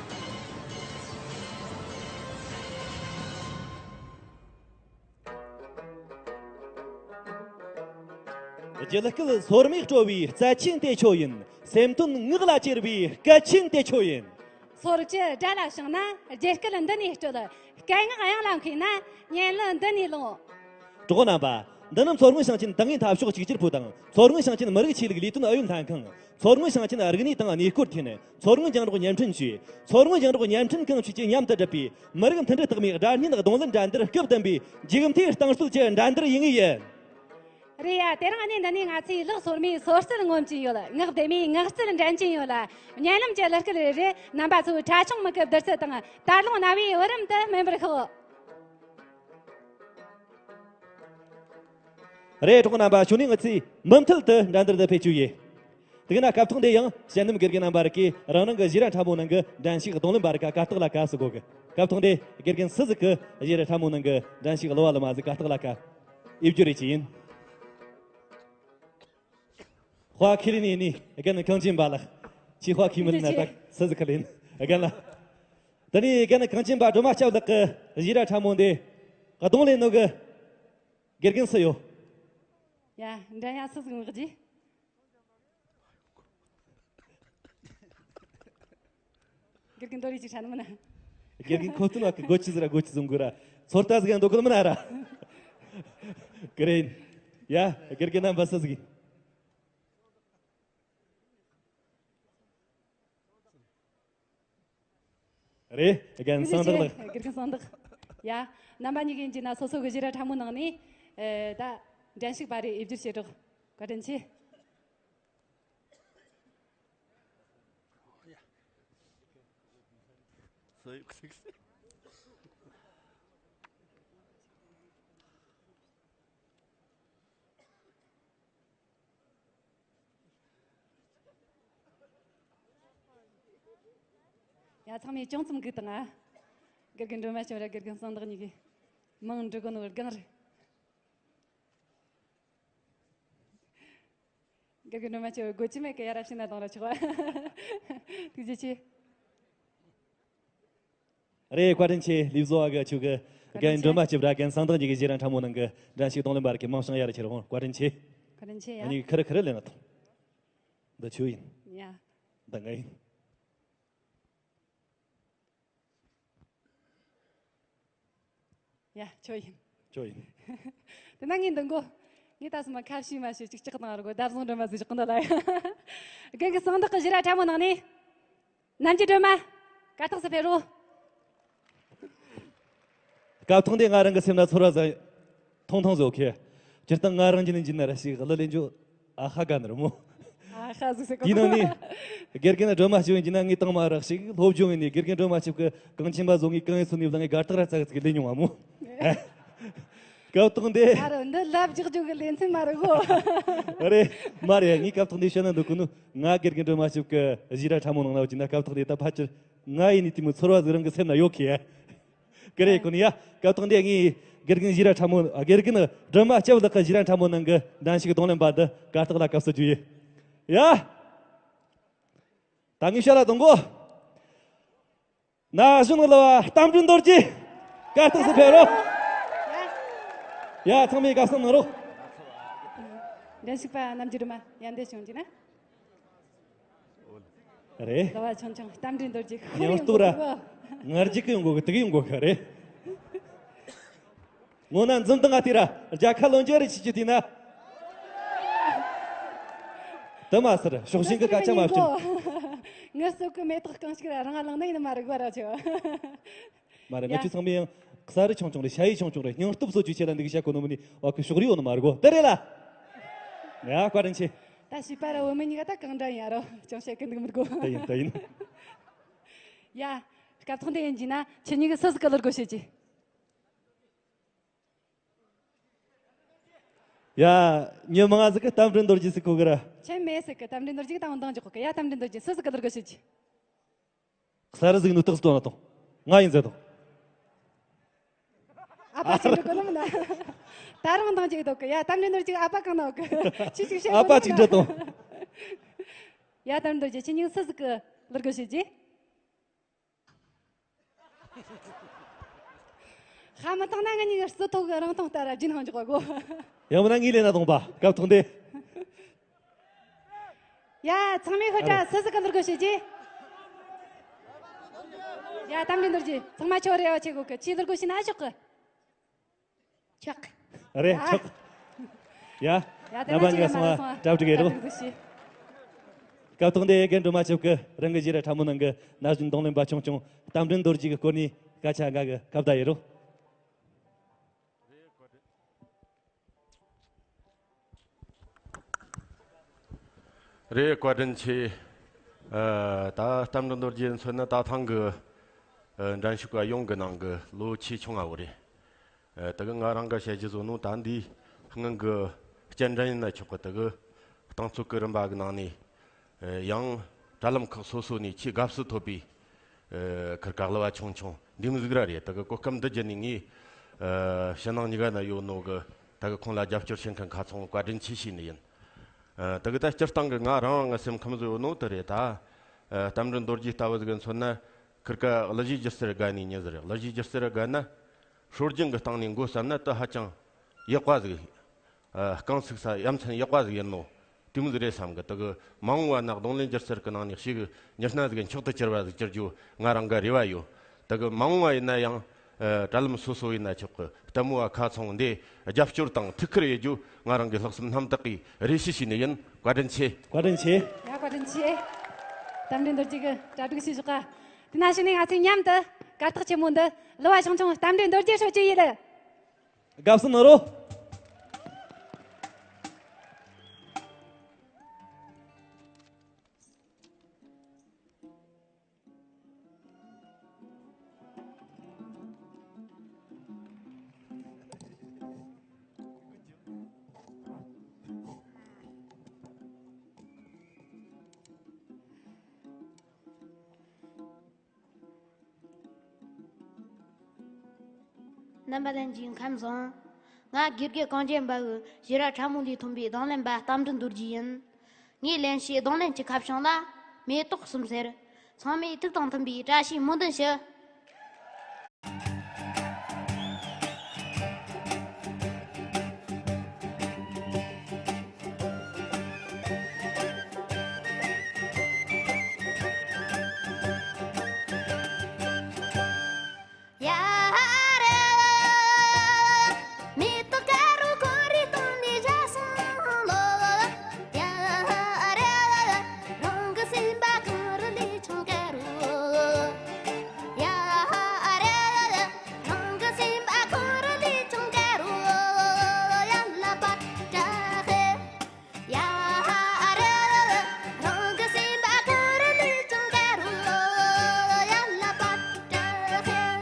རྒྱུད་སྐུད་སོར་མོས་དཀྲོལ་བའི་རྩལ་ཅན་དེ་ཁྱོད་ཡིན། སེམས་དོན་ངག་ལ་གྱེར་བའི་སྐད་ཅན་དེ་ཁྱོད་ཡིན། སོར་བཅུ་དགྲ་ལ་བྱིན་ན་རྒྱུད་སྐུད་འདི་ནས་དཀྲོལ། སྐད་ངག་དབྱངས་ལ་མཁས་ན་སྙན་གླུ་འདི་ནས་ལོངས། གྲོགས་རྣམ་པ། འདི་ནི་མཚོ་སྔོན་ཞིང་ཆེན་ཏང་ཨུའི་འཐབ་ཕྱོགས་གཅིག་གྱུར་པུའུ་དང་། མཚོ་སྔོན་ཞིང་ཆེན་མི་རིགས་ཆོས་ལུགས་ལས་དོན་ཨུ་ཡོན་ལྷན་ཁང་། མཚོ་སྔོན་ཞིང་ཆེན་རིག་གནས་དང་གནས་སྐོར་ཐིན། མཚོ་སྔོན་རྒྱང་སྒྲོག་བརྙན་འཕྲིན་ཅུས། མཚོ་སྔོན་རྒྱང་སྒྲོག་བརྙན་འཕྲིན་ཁང་བཅས་ཀྱིས་མཉམ་དུ་བསྒྲུབས་པའི་མི་རིགས་མཐུན་སྒྲིལ་རྟགས་མའི་སྒྲ་སྙན་རྡུང་ལེན་འགྲན་བསྡུར་སྐབས་བདུན་པའི་མཇུག་མཐའི་རྟིང་རྩོད་ཀྱི་འགྲན་བསྡུར་ཡིན་ངེས་ཡིན། རེད་ཡ། དེ་རིང་གནས་འདི་ནས་ང་ཚོས་གླུ་སོར་མོའི་སོར་རྩལ་ངོམ་གྱིན་ཡོད། ངག་བདེ་མོའི་ངག་རྩལ་འགྲན་གྱིན་ཡོད་ལ། བརྙན་ལམ་གྱི་གླུ་སྐད་རེ་རེ་རྣམ་པ་ཚོའི་ཁྲ་ཆུང་མིག་གི་བདུད་རྩི་དང་དར་ལུང་རྣ་བའི་བུ་རམ་དུ་སྨིན་པར་ཤོག། རེད། གྲོགས་རྣམ་པ། གཞུག་ནས་ང་ཚོས་མུ་མཐུད་དུ་འགྲན་བསྡུར་འདི་སྤེལ་རྒྱུ་ཡིན། དེ་ན་སྐབས་ཐོག་འདི་ཡང་དཔྱད་འདེམས་དགེ་རྒན་རྣམ་པ་རིགས་ཀྱིས་རང་རང་གི་བཞི་ར་ཕྲ་མོ་ནང་གི་འགྲན་ཞུགས་རྡུང་ལེན་པ་རིགས་ཀ་གར་སྟེགས་ལ་ཁ་གསོ་དགོས་གི། སྐབས་ཐོག་འདི་དགེ་རྒན་སུ་ཟིག་གི་བཞི་ར་ཕྲ་མོ་ནང་གི་འགྲན་ཞུགས་གླུ་བ་གླུ་མ་ཟིག་གར་སྟེགས་ལ་ཁ་ཡིབ་རྒྱུ་རེད་ཅི་ཡིན། དཔའ་ཁས་ལེན་ནི་རྒན་གངས་ཅན་པ་ལགས། ཁྱེད་དཔའ་ཁས་མི་ལེན་ན་ད་སུ་ཟིག་ཁས་ལེན། རྒན་ལགས། ད་ནི་རྒན་གངས་ཅན་པ་སྒྲོལ་མ་སྐྱབས་ལགས་ཀྱི་བཞི་ར་ཕྲ་མོ་འདི་རྡུང་ལེན་ནོ་གི་དགེ་རྒན་སུ་ཡོད། ཡ། འགྲན་ཡ་སུ་ཟིག་མངགས་རྒྱུ། དགེ་རྒན་འདོར་རེ་ཅིག་ཧྲ་ནི་མིན་ན། དགེ་རྒན་ཁོ་ཐུན་བ་གི་སྒོ་ཆི་ཟིག་ར་སྒོ་ཆི་བཟུང་དགོས་ར། ཚོད་ལྟ་ཟིག་ཡང་འདོད་གི་མིན་ན་ར། ཀི་རེད། ཡ། དགེ་རྒན་རྣམ་པ་སུ་ཟིག་རེད། རྒན་གསང་བདག་ལགས། དགེ་རྒན་གསང་བདག། ཡ། རྣམ་པ་གཉིས་ཀྱིས་ཡིན་གྱི་ན་སོ་སོ་གི་བཞི་ར་ཕྲ་མོ་ནང་ནས། ཨེ། ད་འགྲན་ཞུགས་པ་རེ་ཨེ་བསྒྱུར་བྱེད་རོགས། བཀའ་དྲིན་ཆེ། ཡ། ཚང་མས་ཅུང་ཙམ་སྒུག་དང་ཨ། དགེ་རྒན་སྒྲོལ་མ་ཆོས་ར་དགེ་རྒན་གསང་བདག་གཉིས་ཀྱི་མིང་འབྲི་གོ་ནོ་སྒང་རེད། དགེ་རྒན་སྒྲོལ་མ་ཆོས་སྒོ་ཅི་མེད་གི་ཡ་ར་ཕྱིན་ན་གཏོང་ར་ཆོག་པ། ཐུགས་རྗེ་ཆེ། རེད། བཀའ་དྲིན་ཆེ། ལིབ་བཟོ་བ་གི་ཆུ་གི་རྒན་སྒྲོལ་མ་སྐྱིབས་ར་རྒན་གསང་བདག་གཉིས་ཀྱི་བཞི་ར་ཕྲ་མོ་ནང་གི་འགྲན་ཞུགས་གདོང་ལེན་པ་ར་གི་མིང་བྱང་ཡ་ར་ཁྱེར་འོང་། བཀའ་དྲིན་ཆེ། བཀའ་དྲིན་ཆེ་ཡ། ཨ་ནི་ཁི་རི་ཁི་རི་ལེན་ན་ཐོང་། འདི་ཆུ་ཡིན། ཡ། འདི་ང་ཡིན། ཡ། ཁྱོད་ཡིན། ཁྱོད་ཡིན། དེ་ན་ངས་འདི་མགོ། ངས་ད་སོ་མ་ཁ་ཕྱེ་མ་ཤེས་ཅིག་ཅག་དང་ར་གོ་བརྡ་བཟུང་སྒྲོལ་མ་ཟིག་ཅག་གི་འདི་ལ་ཡ། རྒན་གི་གསང་བདག་གི་བཞི་ར་ཕྲ་མོ་ནང་ནས། ནམ་རྒྱུན་སྒྲོལ་མ། གར་སྟེགས་སུ་ཕེབས་རོགས། སྐབས་ཐོག་འདི་ང་རང་གི་སེམས་ན་ཚོར་བ་ཟ། ཐུང་ཐུང་བཟོ་ཁེ། སྤྱིར་བཏང་ང་རང་གི་ནི་འཇིན་ན་ར་ཞིག་གླུ་ལེན་རྒྱུ་ཨ་ཧ་ག་ནི་ར་མོ། ཨ་ཧ་ཟིག་ཟེར་གོ། དེའི་ནང་ནས་དགེ་རྒན་སྒྲོལ་མ་སྐྱིད་ཡིན་གྱི་ན་ངས་དང་མ་རག་ཞིག་སློབ་སྦྱོང་ཡིན་ནས་དགེ་རྒན་སྒྲོལ་མ་སྐྱིད་ཀྱི་གང་ཆེན་པ་བཟོ་ངས་གང་ཡིན་སོ་ནས་ལ་ངས་གར་སྟེགས་ར་ཙག་ཙིག་ལས་མྱོང་བ་མོ། སྐབས་ཐོག་འདི། ཨ་རོ། འདི་ལབ་རྒྱག་རྒྱུ་གི་ལེ་ཚན་མ་རེད་གོ། རེད། མ་རེད། ངས་སྐབས་ཐོག་འདི་བཤད་ན་འདོད་གོ་ནོ། ང་དགེ་རྒན་སྒྲོལ་མ་སྐྱིད་ཀྱི་བཞི་ར་ཕྲ་མོ་ནང་ན་བ་ཅིག་ན་སྐབས་ཐོག་འདི་ད་ཕལ་ཆེར་ང་ཡིན་ནི་དེ་མོ་ཚོར་བ་ཟིག་རང་གི་སེམས་ན་ཡོད་ཁེ། ཀི་རེད་གོ་ནི་ཡ། སྐབས་ཐོག་འདི་ངས་དགེ་རྒན་བཞི་ར་ཕྲ་མོ། དགེ་རྒན་སྒྲོལ་མ་སྐྱིད་ལགས་ཀྱི་བཞི་ར་ཕྲ་མོ་ནང་གི་འགྲན་ཞུགས་གདོང་ལེན་པ་འདི་གར་སྟེགས་ལ་སྐབས་སུ་བརྒྱུད་ཡོད། ཡ། ད་ངས་ཤ་ལ་གཏོང་གོ། ན་གཞོན་གླུ་བ་རྟ་མགྲིན་རྡོ་རྗེ། གར་སྟེགས་སུ་ཕེབས་རོགས། ཡ། ཚང་མས་དགའ་བསུ་གནང་རོགས། འགྲན་ཞུགས་པ་རྣམས་ཀྱི་སྒྲོལ་མ་ཡ་འདི་བྱུང་གི་ན། རེད། གླུ་བ་ཆུང་ཆུང་རྟ་མགྲིན་རྡོ་རྗེ་ཁོ་ཡང་ཡོང་སྟོབས་ར། གོ། ངར་ཅིག་གི་ཡོང་གོ་གི་དེ་གི་ཡོང་གོ་གི་རེད། ངོ་ན་འཛུམ་དང་ང་དེ་ར་རྒྱལ་ཁ་ལོན་རྒྱུ་རེ་ཆི་ཆི་དེ་ན། དུ་མ་ཟེར་ཕྱོགས་ཞེན་གི་སྐད་ཆ་མ་བྱིན། ངར་སོགས་ཀྱི་མེ་ཏོག་རྐང་ཞིག་ར་རང་ལང་ནི་ཡིན་མ་རེད་གོ་ར་ཆོ། མ་རེད། ང་ཡ། ཆུ་ཚང་མས་ཡང་གསར་རི་ཆུང་ཆུང་རེད། ཤ་ཡི་ཆུང་ཆུང་རེད། སྙིང་སྟོབས་གཙོ་ཆུ་ཆེ་ལ་འདི་གི་བཤད་གོ་ནོ་མི་ནི་བ་གི་ཕྱོགས་རིས་ཡོད་ནི་མ་རེད་གོ། དེ་རེད་ལ། ཡ། བཀའ་དྲིན་ཆེ། ད་བྱིས་པ་ར་བུད་མེད་གཉིས་ཀ་ད་གང་འདྲ་ཡིན་ཡ་རོ། ཅུང་བཤད་གི་འདུག་མི་དགོ། དེ་ཡིན་དེ་ཡིན། ཡ། སྐབས་ཐོག་འདི་ཡིན་གྱི་ན་ཁྱེད་གཉིས་ཀྱི་སུ་ཟིག་གི་གླུ་དགོས་བཤད་ཀྱི། ཡ། མྱི་མང་ཟིག་གི་རྟ་མགྲིན་རྡོ་རྗེ་ཟིག་གོ་གི་ར། ཁྱེད་མེད་ཟིག་གི་རྟ་མགྲིན་རྡོ་རྗེ་གི་ད་འོང་འདང་རྒྱག་གོ་གི། ཡ། རྟ་མགྲིན་རྡོ་རྗེ་སུ་ཟིག་གི་གླུ་དགོས་བཤད་ཀྱི། གསར་ཟིག་ནུ་རྟགས་སྟོན་ན་དང་། ང་ཡིན་ཟེར་དང་། ཨ་ཕ་ཅིག་འགྲོ་གོ་ནི་མིན་ན། ད་རང་འདང་ཅིག་འདོག་གི། ཡ། རྟ་མགྲིན་རྡོ་རྗེ་ཨ་ཕ་གང་ན་འོག་གི། ཅི་ཞིག་བཤད། ཨ་ཕ་ཅིག་འདྲི་དང་། ཡ། རྟ་མགྲིན་རྡོ་རྗེ་ཁྱེད་གཉིས་སུ་ཟིག་གི་གླུ་དགོས་བཤད་ཀྱི། ཧ་མི་ཐང་ན་ང་གཉིས་ཀྱི་རྩི་ཐོག་གི་རང་མཐོང་ལྟར་རྒྱུན་ཧང་འཇོག་གོ། ཡང་མིན་ན་ངའི་ལས་ན་གཏོང་པ་སྐབས་ཐོག་འདི། ཡ། ཚང་མས་ཧུར་ཨ་རོ། སུ་ཟིག་གི་གླུ་དགོས་བཤད་ཀྱི། ཡ། རྟ་མགྲིན་རྡོ་རྗེ་ཚང་མ་ཁྱོད་རེ་བ་ཆེ་གོ་གི། ཁྱེད་གླུ་དགོས་བཤད་ན་ཨ་ཆོག་གི། ཆོག་རེད། ཡ། ཆོག་ཡ། ཡ། དེ་རྣམ་པ་ན་གཉིས་ཀ་སོང་བ་གྲ་སྒྲིག་ཡེ་རོགས། སྐབས་ཐོག་འདི་ཡེ་རྒན་སྒྲོལ་མ་ཆོབ་ཀྱི་རང་གི་བཞི་ར་ཕྲ་མོ་ནང་གི་ན་གཞོན་གདོང་ལེན་པ་ཆུང་ཆུང་རྟ་མགྲིན་རྡོ་རྗེ་གི་སྐོར་ནས་སྐད་ཆ་འགའ་གི་ཁ་བརྡ་ཡེ་རོགས། རེད། བཀའ་དྲིན་ཆེ། ཨ། ད་རྟ་མགྲིན་རྡོ་རྗེ་མཚོན་ན་ད་ཐེངས་གི། ཨ། འགྲན་ཞུགས་པ་ཡོངས་ཀྱི་ནང་གི་ལོ་ཆེས་ཆུང་བ་བོ་རེད། ཨ། དེ་གི་ང་རང་གི་བཤད་རྒྱུ་བཟོ་ནོ་ད་འདི་སྔོན་གི་སྤྱི་འགྲན་ཡིན་ན་ཆོག་གི། དེ་གི་རྟིང་རྩོད་གི་རིམ་པ་གི་ནང་ནས། ཨ། ཡང་དྲ་ལམ་ཁག་སོ་སོ་ནས་ཆེས་དགའ་བསུ་ཐོབ་པའི། ཨ། ཁིར་ཀ་གླུ་བ་ཆུང་ཆུང་འདི་མོ་ཟིག་ར་རེད། དེ་གི་གོ་སྐབས་འདི་བརྒྱུད་ནས་ངས། ཨ། ཕྱི་ནང་གཉིས་ཀ་ན་ཡོད་ནོ་གི་དེ་གི་ཁོང་ལ་རྒྱབ་སྐྱོར་བྱེད་མཁན་ཁ་ཚང་བཀའ་དྲིན་ཆེ་ཞུས་ནི་ཡིན། ཨ། དེ་གི་ད་སྤྱིར་བཏང་གི་ང་རང་ངི་སེམས་ཁམས་བཟོ་ཡོད་ནོ་དེ་རེད་ད། ཨ། རྟ་མགྲིན་རྡོ་རྗེ་ལྟ་བུ་ཟིག་མཚོན་ན་ཁིར་ཀ་གླུ་གཞས་སྒྱུ་རྩལ་དགའ་ནི་མྱི་ཟིག་རེད། གླུ་གཞས་སྒྱུ་རྩལ་དགའ་ན་སྲོལ་རྒྱུན་གི་སྟེང་ནས་འགོ་བརྩམས་ན་དེ་ཧ་ཅང་ཡག་པ་ཟིག། ཨ། རྐང་ཚུགས་ས་ཡ་མཚན་ཡག་པ་ཟིག་ཡིན་ནོ། དེ་མོ་ཟིག་རེད་བསམ་གི། དེ་གི་མ་འོངས་པ་ན་རྡུང་ལེན་སྒྱུ་རྩལ་གི་ནང་ནས་ཞེ་གི་མྱི་སྣ་ཟིག་མཆོག་ཏུ་གྱུར་པ་ཟིག་གྱུར་རྒྱུ་ང་རང་གི་རེ་བ་ཡོད། དེ་གི་མ་འོངས་པ་ཡིན་ན་ཡང་ཨ་དྲ་ལམ་སོ་སོ་ཡིན་ན་ཆོག་གི། ལྟད་མོ་བ་ཁ་ཚང་འདི་རྒྱབ་སྐྱོར་དང་ཐུགས་ཁུར་ཡེད་རྒྱུ་ང་རང་གི་ལྷག་བསམ་རྣམ་དག་གིས་རེ་ཞུ་ཞུས་ནི་ཡིན། བཀའ་དྲིན་ཆེ། བཀའ་དྲིན་ཆེ། ཡ། བཀའ་དྲིན་ཆེ། རྟ་མགྲིན་རྡོ་རྗེ་གི་གྲ་སྒྲིག་བྱེད་ཞོག་ག། དེ་ན་གཞུག་ནས་ང་ཚོས་མཉམ་དུ་གར་སྟེགས་ཆེན་མོ་འདི་གླུ་བ་ཆུང་ཆུང་རྟ་མགྲིན་རྡོ་རྗེར་ཕྱོགས་བཅུག་ཡིན། དགའ་བསུ་གནང་རོགས། རྣམ་པ་ལྷན་རྒྱས་ཁམས་བཟང་། ང་དགེ་རྒན་གངས་ཅན་པ་གི་ཞི་ར་ཁྲ་མོ་ལས་ཐོན་པའི་རྡུང་ལེན་པ་རྟ་མགྲིན་རྡོ་རྗེ་ཡིན། ངའི་ལེན་བྱའི་རྡུང་ལེན་གྱི་ཁ་བྱང་ལ་མེ་ཏོག་གསུམ་ཟེར། ཚང་མས་ཐུགས་དང་མཐུན་པའི་བཀྲ་ཤིས་སྨོན་འདུན་ཞུ། ཡ་རེ། མེ་ཏོག་དཀར་པོ་ཁོ་རེ་སྟེང་ནས་བཞད་སོང་ལོ། ཡ་རེ། རང་གི་སེམས་པ་གངས་རི་ལས་ཀྱང་དཀར་རོ། ཡ་རེ། རང་གི་སེམས་པ་གངས་རི་ལས་ཀྱང་དཀར་རོ། ཡ་ལ་པ་ཏྲ་ཧེ། ཡ་རེ། རང་གི་སེམས་པ་གངས་རི་ལས་ཀྱང་དཀར་རོ། ཡ་ལ་པ་ཏྲ་ཧེ།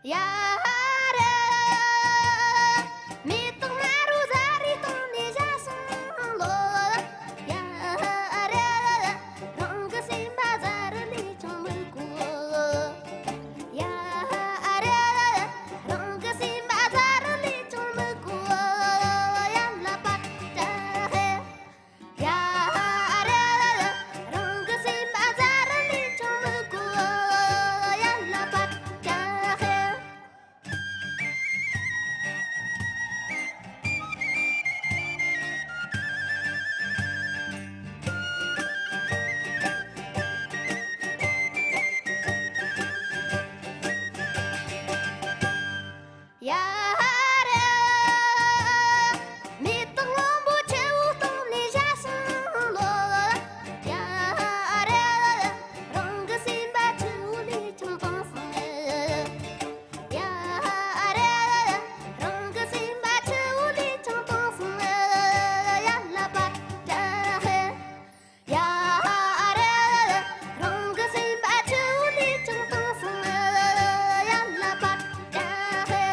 ཡ་རེ། མེ་ཏོག་དམར་པོ་ཟ་རི་སྟེང་ནས་བཞད་སོང་ལོ། ཡ་རེ། རང་གི་སེམས་པ་ཟ་རི་ལས་ཀྱང་མི་དགོས། ཡ་རེ། རང་གི་སེམས་པ་ཟ་རི་ལས་ཀྱང་མི་དགོས། ཡ་ལ་པ་ཏྲ་ཧེ། ཡ་རེ། རང་གི་སེམས་པ་ཟ་རི་ལས་ཀྱང་མི་དགོས། ཡ་ལ་པ་ཏྲ་ཧེ། ཡ་རེ། མེ་ཏོག་སྔོན་པོ་ཆུ་བོ་སྟེང་ནས་བཞད་སོང་ལོ། ཡ་རེ། རང་གི་སེམས་པ་ཆུ་བོ་ལས་ཀྱང་དྭངས་སོང་། ཡ་རེ། རང་གི་སེམས་པ་ཆུ་བོ་ལས་ཀྱང་དྭངས་སོང་། ཡ་ལ་པ་ཏྲ་ཧེ། ཡ་རེ། རང་གི་སེམས་པ་ཆུ་བོ་ལས་ཀྱང་དྭངས་སོང་། ཡ་ལ་པ་ཏྲ་ཧེ།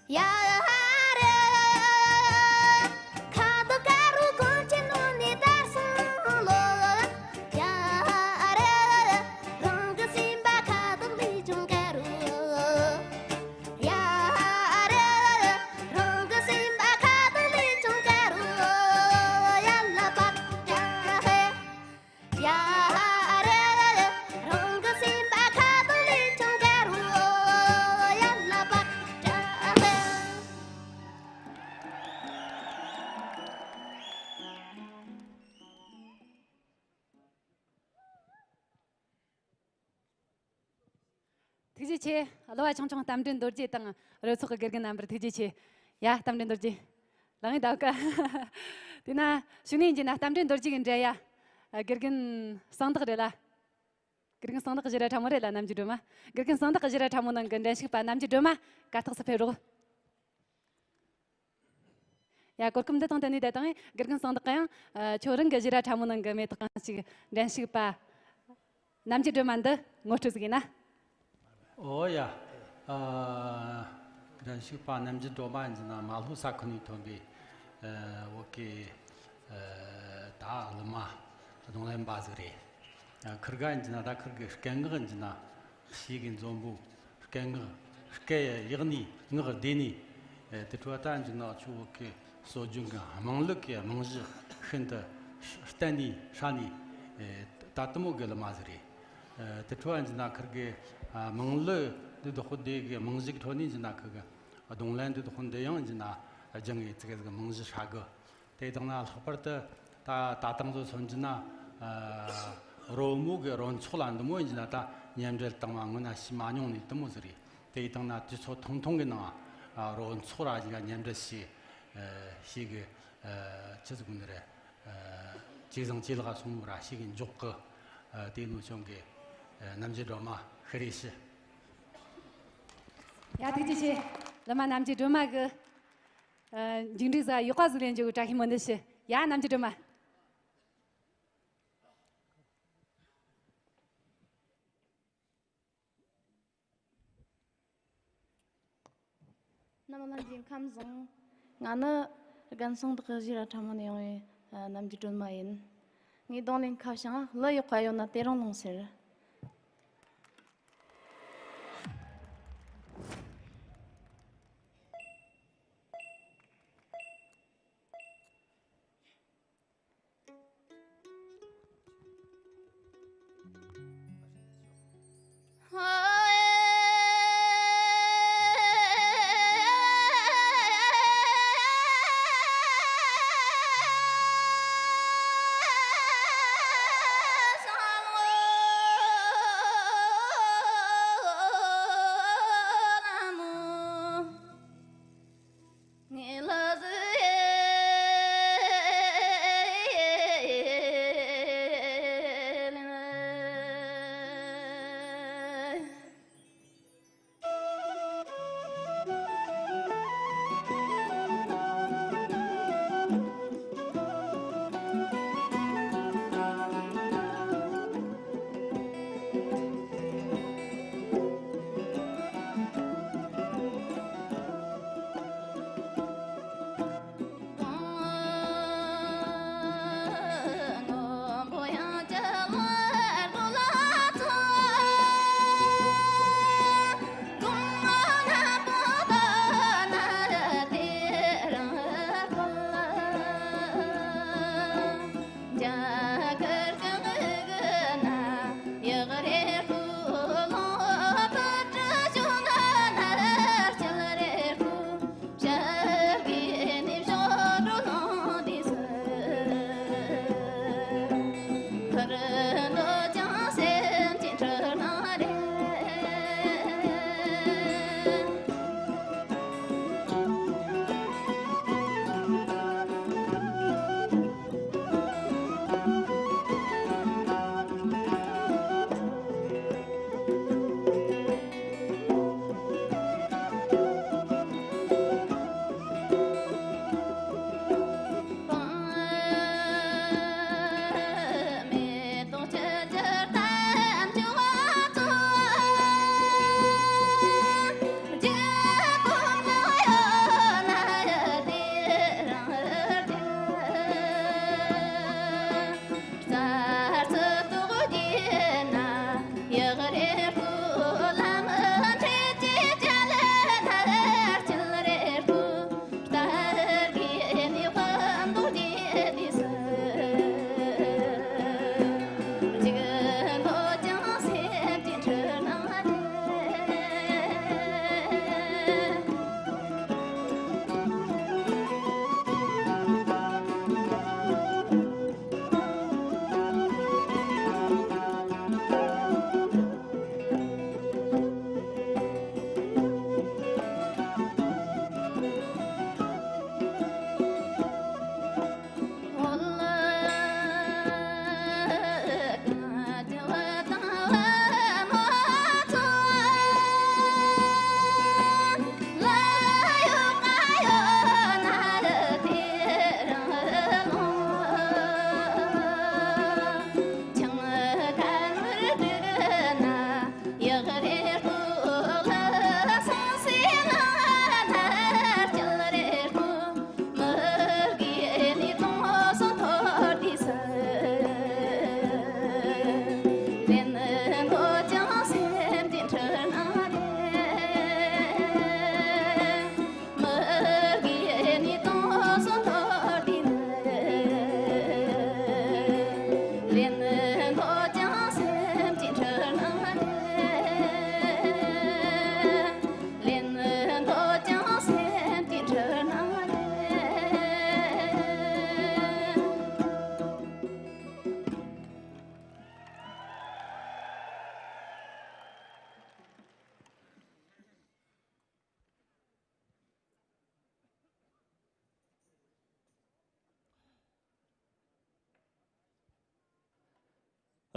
ཡ་རེ། ཁ་དོག་དཀར་པོ་གངས་ཅན་ནང་ནས་དར་སོང་ལོ། ཡ་རེ། རང་གི་སེམས་པ་ཁ་དོག་ལས་ཀྱང་དཀར་རོ། ཡ་རེ། རང་གི་སེམས་པ་ཁ་དོག་ལས་ཀྱང་དཀར་རོ། ཡ་ལ་པ་ཏྲ་ཧེ། ཡ་རེ། རང་གི་སེམས་པ་ཁ་དོག་ལས་ཀྱང་དཀར་རོ། ཡ་ལ་པ་ཏྲ་ཧེ། ཐུགས་རྗེ་ཆེ། གླུ་བ་ཆུང་ཆུང་རྟ་མགྲིན་རྡོ་རྗེ་དང་རོལ་ཚོགས་ཀྱི་དགེ་རྒན་རྣམ་པར་ཐུགས་རྗེ་ཆེ། ཡ། རྟ་མགྲིན་རྡོ་རྗེ། ལག་ངེས་འདའ་ག། དེ་ན་གཞུག་ནས་ཡིན་གྱི་ན་རྟ་མགྲིན་རྡོ་རྗེ་གི་འགྲན་ཡ། དགེ་རྒན་གསང་བདག་རེད་ལ། དགེ་རྒན་གསང་བདག་གི་ཞི་ར་ཁྲ་མོ་རེད་ལ། རྣམ་རྒྱལ་སྒྲོལ་མ། དགེ་རྒན་གསང་བདག་གི་ཞི་ར་ཁྲ་མོ་ནང་གི་འགྲན་ཞུགས་པ་རྣམ་རྒྱལ་སྒྲོལ་མ་གར་སྟེགས་སུ་ཕེབས་རོགས། ཡ། གོ་སྐབས་འདི་དང་བསྟུན་ནས་ད་དང་དགེ་རྒན་གསང་བདག་གིས་ཡང་ཁྱོད་རང་གི་ཞི་ར་ཁྲ་མོ་ནང་གི་མེ་ཏོག་གང་ཞིག་འགྲན་ཞུགས་པ་རྣམ་རྒྱལ་སྒྲོལ་མ་འདི་ངོ་སྤྲོད་ཟིག་ཡིན་ན། ཨོ་ཡ། ཨ། འགྲན་ཞུགས་པ་རྣམ་རྒྱལ་སྒྲོལ་མ་ཡིན་ན་མ་ལྷོ་ས་ཁུལ་ནས་ཐོན་པའི་ཨ་བོད་ཀྱི་ཨ་ད་གླུ་མ་རྡུང་ལེན་པ་ཟིག་རེད། ཨ། ཁིར་ག་ཡིན་ན་ད་ཁིར་གི་སྐད་ངག་ཡིན་ན་ཞེ་གི་འཛོམས་པོ། སྐད་ངག་སྐད་ཡག་ནི་ངག་བདེ་ནི། ཨ། དེ་འཕྲོ་ད་ཡིན་ན་ཆུ་བོད་ཀྱི་ སྲོལ་རྒྱུན་གྱི་དམངས་གླུ་གི་རྨང་གཞི་ཤིན་ཏུ་གཏན་ནས་ཧྲ་ནས་ད་དུ་མོ་གི་གླུ་མ་ཟིག་རེད། དེ་འཕྲོ་ཡིན་ན་ཁིར་གི་དམངས་གླུ་འདི་དུ་ཁོ་དེ་གི་རྨང་གཞི་འཕྲོ་ནས་ཡིན་ན་ཁིར་གི་རྡུང་ལེན་འདི་དུ་ཁོ་འདི་ཡང་ཡིན་ན་སྦྱང་ངེས་ཙི་གེ་ཟིག་རྨང་གཞི་ཧྲ་གི། དེ་དང་ན་ལྷག་པར་དུ་ད་ད་ཐེངས་ཚོ་མཚོན་གྱི་ན་རོལ་མོ་གི་རོལ་ཚོགས་ལ་འདི་མོ་ཡིན་ན་ད་མཉམ་འབྲེལ་བཏང་བ་སྔོན་ན་ཤི་མ་མྱོང་ནས་དུ་མོ་ཟིག་རེད། དེ་དང་ན་དུས་ཚོད་ཐུང་ཐུང་གི་ནང་རོལ་ཚོགས་ར་ཡིན་ན་མཉམ་འབྲེལ་བྱས་ཤི་གི་ཆི་ཟིག་གུན་རེད། ཇེ་བཟང་ཇེ་ལེགས་སོང་ར་ཤི་གི་འཇོག་གི། དེ་ནོ་ཅོང་གི་རྣམ་རྒྱལ་སྒྲོལ་མ་ཁི་རེ་ཤི། ཡ་ཐུགས་རྗེ་ཆེ། བླ་མ་རྣམ་རྒྱལ་སྒྲོལ་མ་གི་ཨ། མཇུག་འབྲས་ཟ་ཡག་པ་ཟིག་ལེན་རྒྱུ་གི་བཀྲ་ཤིས་སྨོན་འདུན་ཞུ། ཡ་རྣམ་རྒྱལ་སྒྲོལ་མ། རྣམ་པ་ལྷན་རྒྱས་ཁམས་བཟང་། ང་ནི་རྒན་ཚང་བདག་གི་གཞིས་ར་ཁྲ་མོ་ནས་ཡོང་བའི་རྣམ་རྒྱལ་སྒྲོལ་མ་ཡིན། ངའི་རྡུང་ལེན་ཁ་བྱང་གླུ་ཡག་པ་ཡོད་ན་དེ་རིང་ལོངས་ཟེར།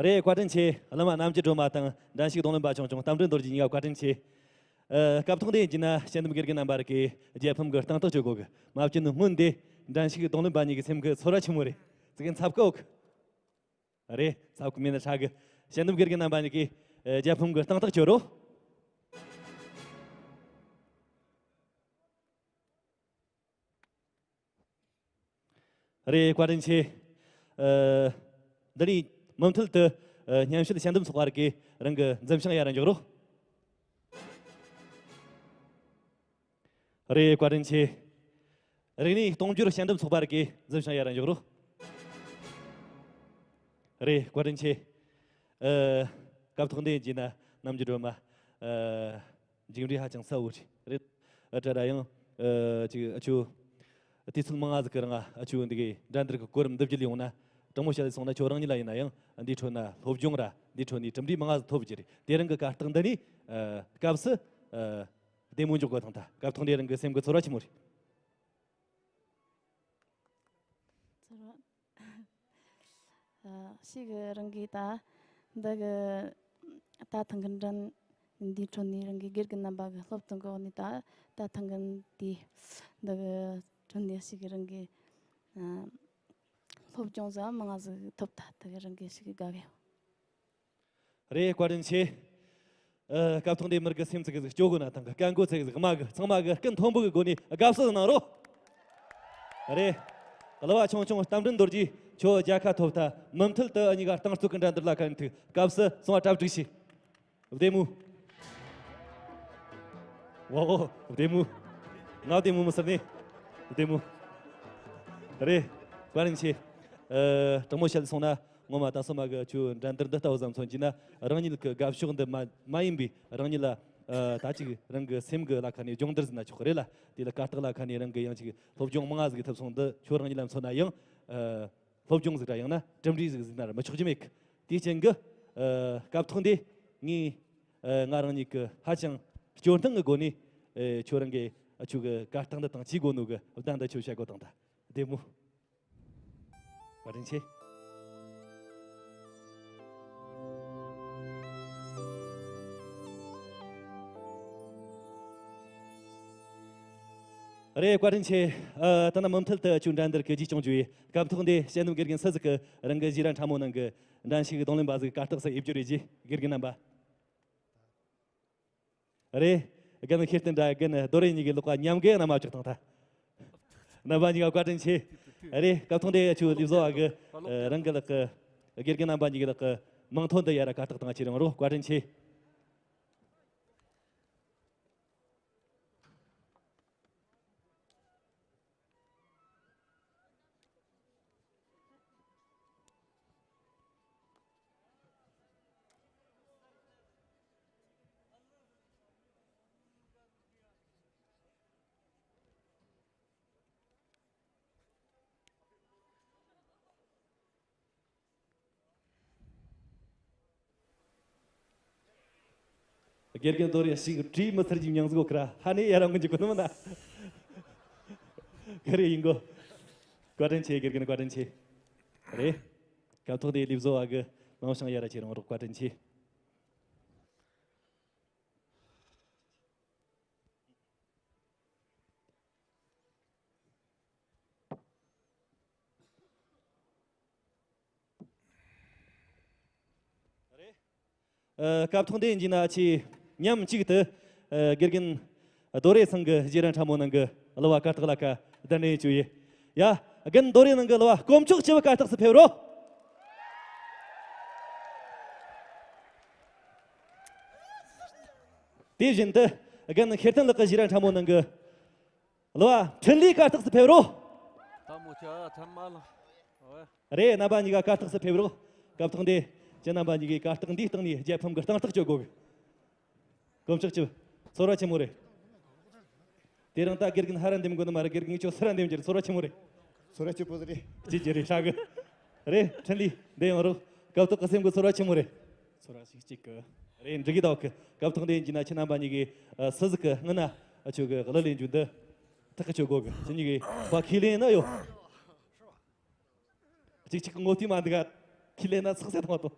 རེད། བཀའ་དྲིན་ཆེ། གླུ་མ་རྣམ་རྒྱལ་སྒྲོལ་མ་དང་འགྲན་ཞུགས་རྡུང་ལེན་པ་ཆུང་ཆུང་རྟ་མགྲིན་རྡོ་རྗེ་གཉིས་ཀ་བཀའ་དྲིན་ཆེ། ཨ། སྐབས་ཐོག་འདི་ཡིན་གྱི་ན་དཔྱད་འདེམས་དགེ་རྒན་རྣམ་པར་གི་རྒྱལ་ཕམ་གི་རྟིང་རྟགས་གཅོད་དགོས་གི། མ་བཅད་ནི་སྔོན་དེ་འགྲན་ཞུགས་རྡུང་ལེན་པ་གཉིས་ཀྱི་སེམས་ཀྱི་ཚོར་བ་ཆི་མོ་རེད། ཙི་གེ་འཚབ་གི་འོག་རེད། འཚབ་གི་མིན་ན་ཧྲ་གི། དཔྱད་འདེམས་དགེ་རྒན་རྣམ་པ་གཉིས་ཀྱིས་ཨ། རྒྱལ་ཕམ་གི་རྟིང་རྟགས་གཅོད་རོགས། རེད། བཀའ་དྲིན་ཆེ། ཨ། འདི་ནས་མུ་མཐུད་དུ་ཨ། སྙན་ཞུ་དཔྱད་འདེམས་ཚོགས་པ་རིགས་ཀྱི་རང་གི་འཛིན་བྱང་ཡར་འཇོག་རོགས། རེད། བཀའ་དྲིན་ཆེ། རིག་གནས་གཏོང་སྦྱོར་དཔྱད་འདེམས་ཚོགས་པ་རིགས་ཀྱི་འཛིན་བྱང་ཡར་འཇོག་རོགས། རེད། བཀའ་དྲིན་ཆེ། ཨ། སྐབས་ཐོག་འདི་ཡིན་གྱི་ན་རྣམ་རྒྱལ་སྒྲོལ་མ། ཨ། མཇུག་འབྲས་ཧ་ཅང་གསལ་བོ་རེད། རེད། ཨ། དྲ་ར་ཡང་། ཨ། ཅིག་ཨ་ཆུ། དུས་ཚོད་མང་ང་ཟིག་གི་རིང་ཨ་ཆུ་འདི་གའི་འགྲན་བསྡུར་གི་གོ་རིམ་འདི་བརྒྱུད་ལས་ཡོང་ན། དྲང་མོ་བཤད་ལས་སོང་ན་ཁྱོད་རང་ཉིད་ལ་ཡིན་ན་ཡང་འདིའི་ཁྲོད་ན་སློབ་སྦྱོང་ར་འདིའི་ཁྲོད་ནས་གྲུབ་འབྲས་མང་ང་ཟིག་ཐོབ་རྒྱུ་རེད། དེ་རིང་གི་གར་སྟེགས་འདི་ནས། ཨ། སྐབས་སུ། ཨ། བདེ་མོ་འཇོག་དགོས་དང་ད་སྐབས་ཐོག་འདི་རིང་གི་སེམས་ཀྱི་ཚོར་བ་ཆི་མོ་རེད། ཚོར་བ། ཨ། ཞིག་རང་གིས་ད་འདི་གི་ད་ཐེངས་གི་འགྲན་འདིའི་ཁྲོད་ནས་རང་གི་དགེ་རྒན་རྣམ་པ་གི་སློབ་སྟོན་གི་འོག་ནས་ད་ད་ཐེངས་གི་འདི་འདི་གི་ཁྲོད་ནས་ཞིག་རང་གི་ཨ། སློབ་སྦྱོང་ཟ་མང་ང་ཟིག་ཐོབ་ད་དེ་གི་རང་གི་ཞིག་དགའ་གི། རེད། བཀའ་དྲིན་ཆེ། ཨ། སྐབས་ཐོག་འདི་མི་རིགས་སེམས་ཚིག་གི་ཟིག་སྐྱོ་གོ་ན་དང་གི་སྐད་མགོ་ཚིག་གི་ཟིག་མ་གི་ཚང་མ་གི་སྐུ་མཐོན་པོ་གི་སྒོ་ནས་དགའ་བསུ་གནང་རོགས། རེད། གླུ་བ་ཆུང་ཆུང་རྟ་མགྲིན་རྡོ་རྗེ་ཁྱོད་རྒྱལ་ཁ་ཐོབ་ཐལ། མུ་མཐུད་དུ་འུ་གཉིས་ཀ་རྟིང་རྩོད་ཀྱི་འགྲན་བསྡུར་ལ་ཁ་ནས་ཐུག་སྐབས་སུ་སོང་བ་གྲ་སྒྲིག་བྱོས། བདེ་མོ། ཝའོ། བདེ་མོ། ང་བདེ་མོ་མི་ཟེར་ནས། བདེ་མོ། རེད། བཀའ་དྲིན་ཆེ། ཨ། དྲང་མོ་བཤད་སོང་ན། ངོ་མ་ད་སོ་མ་གི་ཆུ་འགྲན་བསྡུར་འདི་ལྟ་བུ་ཙམ་མཚོན་གྱི་ན་རང་ཉིད་ཀྱི་དགའ་ཕྱོགས་འདི་མ་མ་ཡིན་པའི་རང་ཉིད་ལ། ཨ། ད་ཅིག་རང་གི་སེམས་ཀྱི་ལ་ཁ་ནས་སྦྱོང་བརྡར་ཟིན་ན་ཆོག་གི་རེད་ལ། དེ་ལ་གར་སྟེགས་ལ་ཁ་ནས་རང་གི་ཡང་ཅིག་སློབ་སྦྱོང་མང་ང་ཟིག་ཐུབ་སོང་འདི་ཁྱོད་རང་ཉིད་ལ་མཚོན་ན་ཡང་། ཨ། སློབ་སྦྱོང་ཟིག་ར་ཡང་ན་གྲུབ་འབྲས་ཟིག་ཟིན་ན་ར་མི་ཆོག་རྒྱུ་མེད་གི། དེའི་རྐྱེན་གྱིས། ཨ། སྐབས་ཐོག་འདི་ངས། ཨ། ང་རང་ཉིད་ཀྱི་ཧ་ཅང་སྐྱོ་སྣང་གི་སྒོ་ནས། ཨ། ཁྱོད་རང་གི་ཨ་ཆུ་གི་གར་སྟེགས་འདི་དང་གཅིག་དགོས་ནོ་གི་བདག་འདི་ཆོས་བཤད་དགོས་དང་ད། བདེ་མོ། བཀའ་དྲིན་ཆེ། རེད། བཀའ་དྲིན་ཆེ། ཨ། ད་ནི་མུ་མཐུད་དུ་ཆུ་འགྲན་བསྡུར་གྱི་རྗེས་སྐྱོང་བརྒྱུད་ཡོད། སྐབས་ཐོག་འདི་དཔྱད་འདེམས་དགེ་རྒན་སུ་ཟིག་གི་རང་གི་རྗེས་ར་ཕྲ་མོ་ནང་གི་འགྲན་ཞུགས་རྡུང་ལེན་པ་ཟིག་གར་སྟེགས་སུ་ཡིབ་རྒྱུ་རེད། རྗེས་དགེ་རྒན་རྣམ་པ། རེད། རྒན་ཤེར་བསྟན་དང་རྒན་རྡོ་རེ་གཉིས་ཀྱི་ལག་པ་མཉམ་གི་ན་མ་བཅུག་དང་ད། རྣམ་པ་གཉིས་ཀ་བཀའ་དྲིན་ཆེ། རེད། སྐབས་ཐོག་འདི་ཆུ་ལིབ་བཟོ་བ་གི་རང་གི་ལག་གི་དགེ་རྒན་རྣམ་པ་གཉིས་ཀྱི་ལག་གི་མིང་ཐོ་འདི་ཡར་གར་སྟེགས་དང་ཁྱེར་ཡོང་རོགས། བཀའ་དྲིན་ཆེ། དགེ་རྒན་རྡོ་རེ་ཞིག་བྲིས་མི་ཚར་གྱི་མྱང་ཟིག་གོ་ཁ་ར་ཧ་ནེ་ཡ་རང་གི་འཇུག་གོ་ནི་མིན་ན། ག་རེ་ཡིན་གོ། བཀའ་དྲིན་ཆེ། དགེ་རྒན་བཀའ་དྲིན་ཆེ། རེད། སྐབས་ཐོག་དེ་ལིབ་བཟོ་བ་གི་མང་ཤང་ཡ་ར་ཆེ་རང་རོགས་བཀའ་དྲིན་ཆེ། ཨ། སྐབས་ཐོག་འདི་ཡིན་གྱི་ན་ཆེས་མཉམ་གཅིག་ཏུ། ཨ། དགེ་རྒན་རྡོ་རེ་ཚང་གི་རྗེས་ར་ཕྲ་མོ་ནང་གི་གླུ་བ་གར་སྟེགས་ལ་ཁ་གདན་འདྲེན་བྱོས་ཡོད། ཡ། རྒན་རྡོ་རེ་ནང་གི་གླུ་བ་དཀོན་མཆོག་སྤྱི་བོ་གར་སྟེགས་སུ་ཕེབས་རོགས། དེ་བཞིན་དུ་རྒན་ཤེར་བསྟན་ལགས་ཀྱི་རྗེས་ར་ཕྲ་མོ་ནང་གི་གླུ་བ་འཕྲིན་ལས་གར་སྟེགས་སུ་ཕེབས་རོགས། ཐལ་མོ་ཆ་ཐལ་མ་ལ། རེད། རྣམ་པ་གཉིས་ཀ་གར་སྟེགས་སུ་ཕེབས་རོགས། སྐབས་ཐོག་འདི་ཁྱེད་རྣམ་པ་གཉིས་ཀའི་གར་སྟེགས་འདིའི་སྟེང་ནས་རྒྱལ་ཕམ་གྱི་རྟིང་རྟགས་གཅོད་དགོས་གི། དཀོན་མཆོག་གཅིག་ཚོར་བ་ཆེན་མོ་རེད། དེ་རིང་ད་དགེ་རྒན་ཧ་ར་འདེམས་དགོས་ནི་མ་རེད། དགེ་རྒན་ཁྱོད་སུ་ར་འདེམས་རྒྱུ་རེད། ཚོར་བ་ཆེན་མོ་རེད། ཚོར་བ་ཆེན་པོ་རེད། ཅི་ཅི་རེད་ཧྲ་གི། རེད། འཕྲིན་ལས་འདི་ཡང་རོགས། སྐབས་ཐོག་གི་སེམས་ཀྱི་ཚོར་བ་ཆེན་མོ་རེད། ཚོར་བ་ཞིག་གཅིག་གི། རེད། འགྲིག་གི་འདུག་གི། སྐབས་ཐོག་འདི་ཡིན་གྱི་ན་ཁྱེད་རྣམ་པ་གཉིས་ཀྱིས་ཨ་སུ་ཟིག་གི་སྔུན་ན་ཨ་ཁྱོད་ཀྱི་གླུ་ལེན་རྒྱུ་འདི་ཐག་གི་ཆོད་དགོས་གི། ཁྱེད་གཉིས་ཀྱིས་ཕ་ཁས་ལེན་ན་ཡོད། གཅིག་གཅིག་གི་ངོ་བལྟས་མ་འདུག་ག། ཁས་ལེན་ན་ཚགས་ཚད་དང་བ་དང་།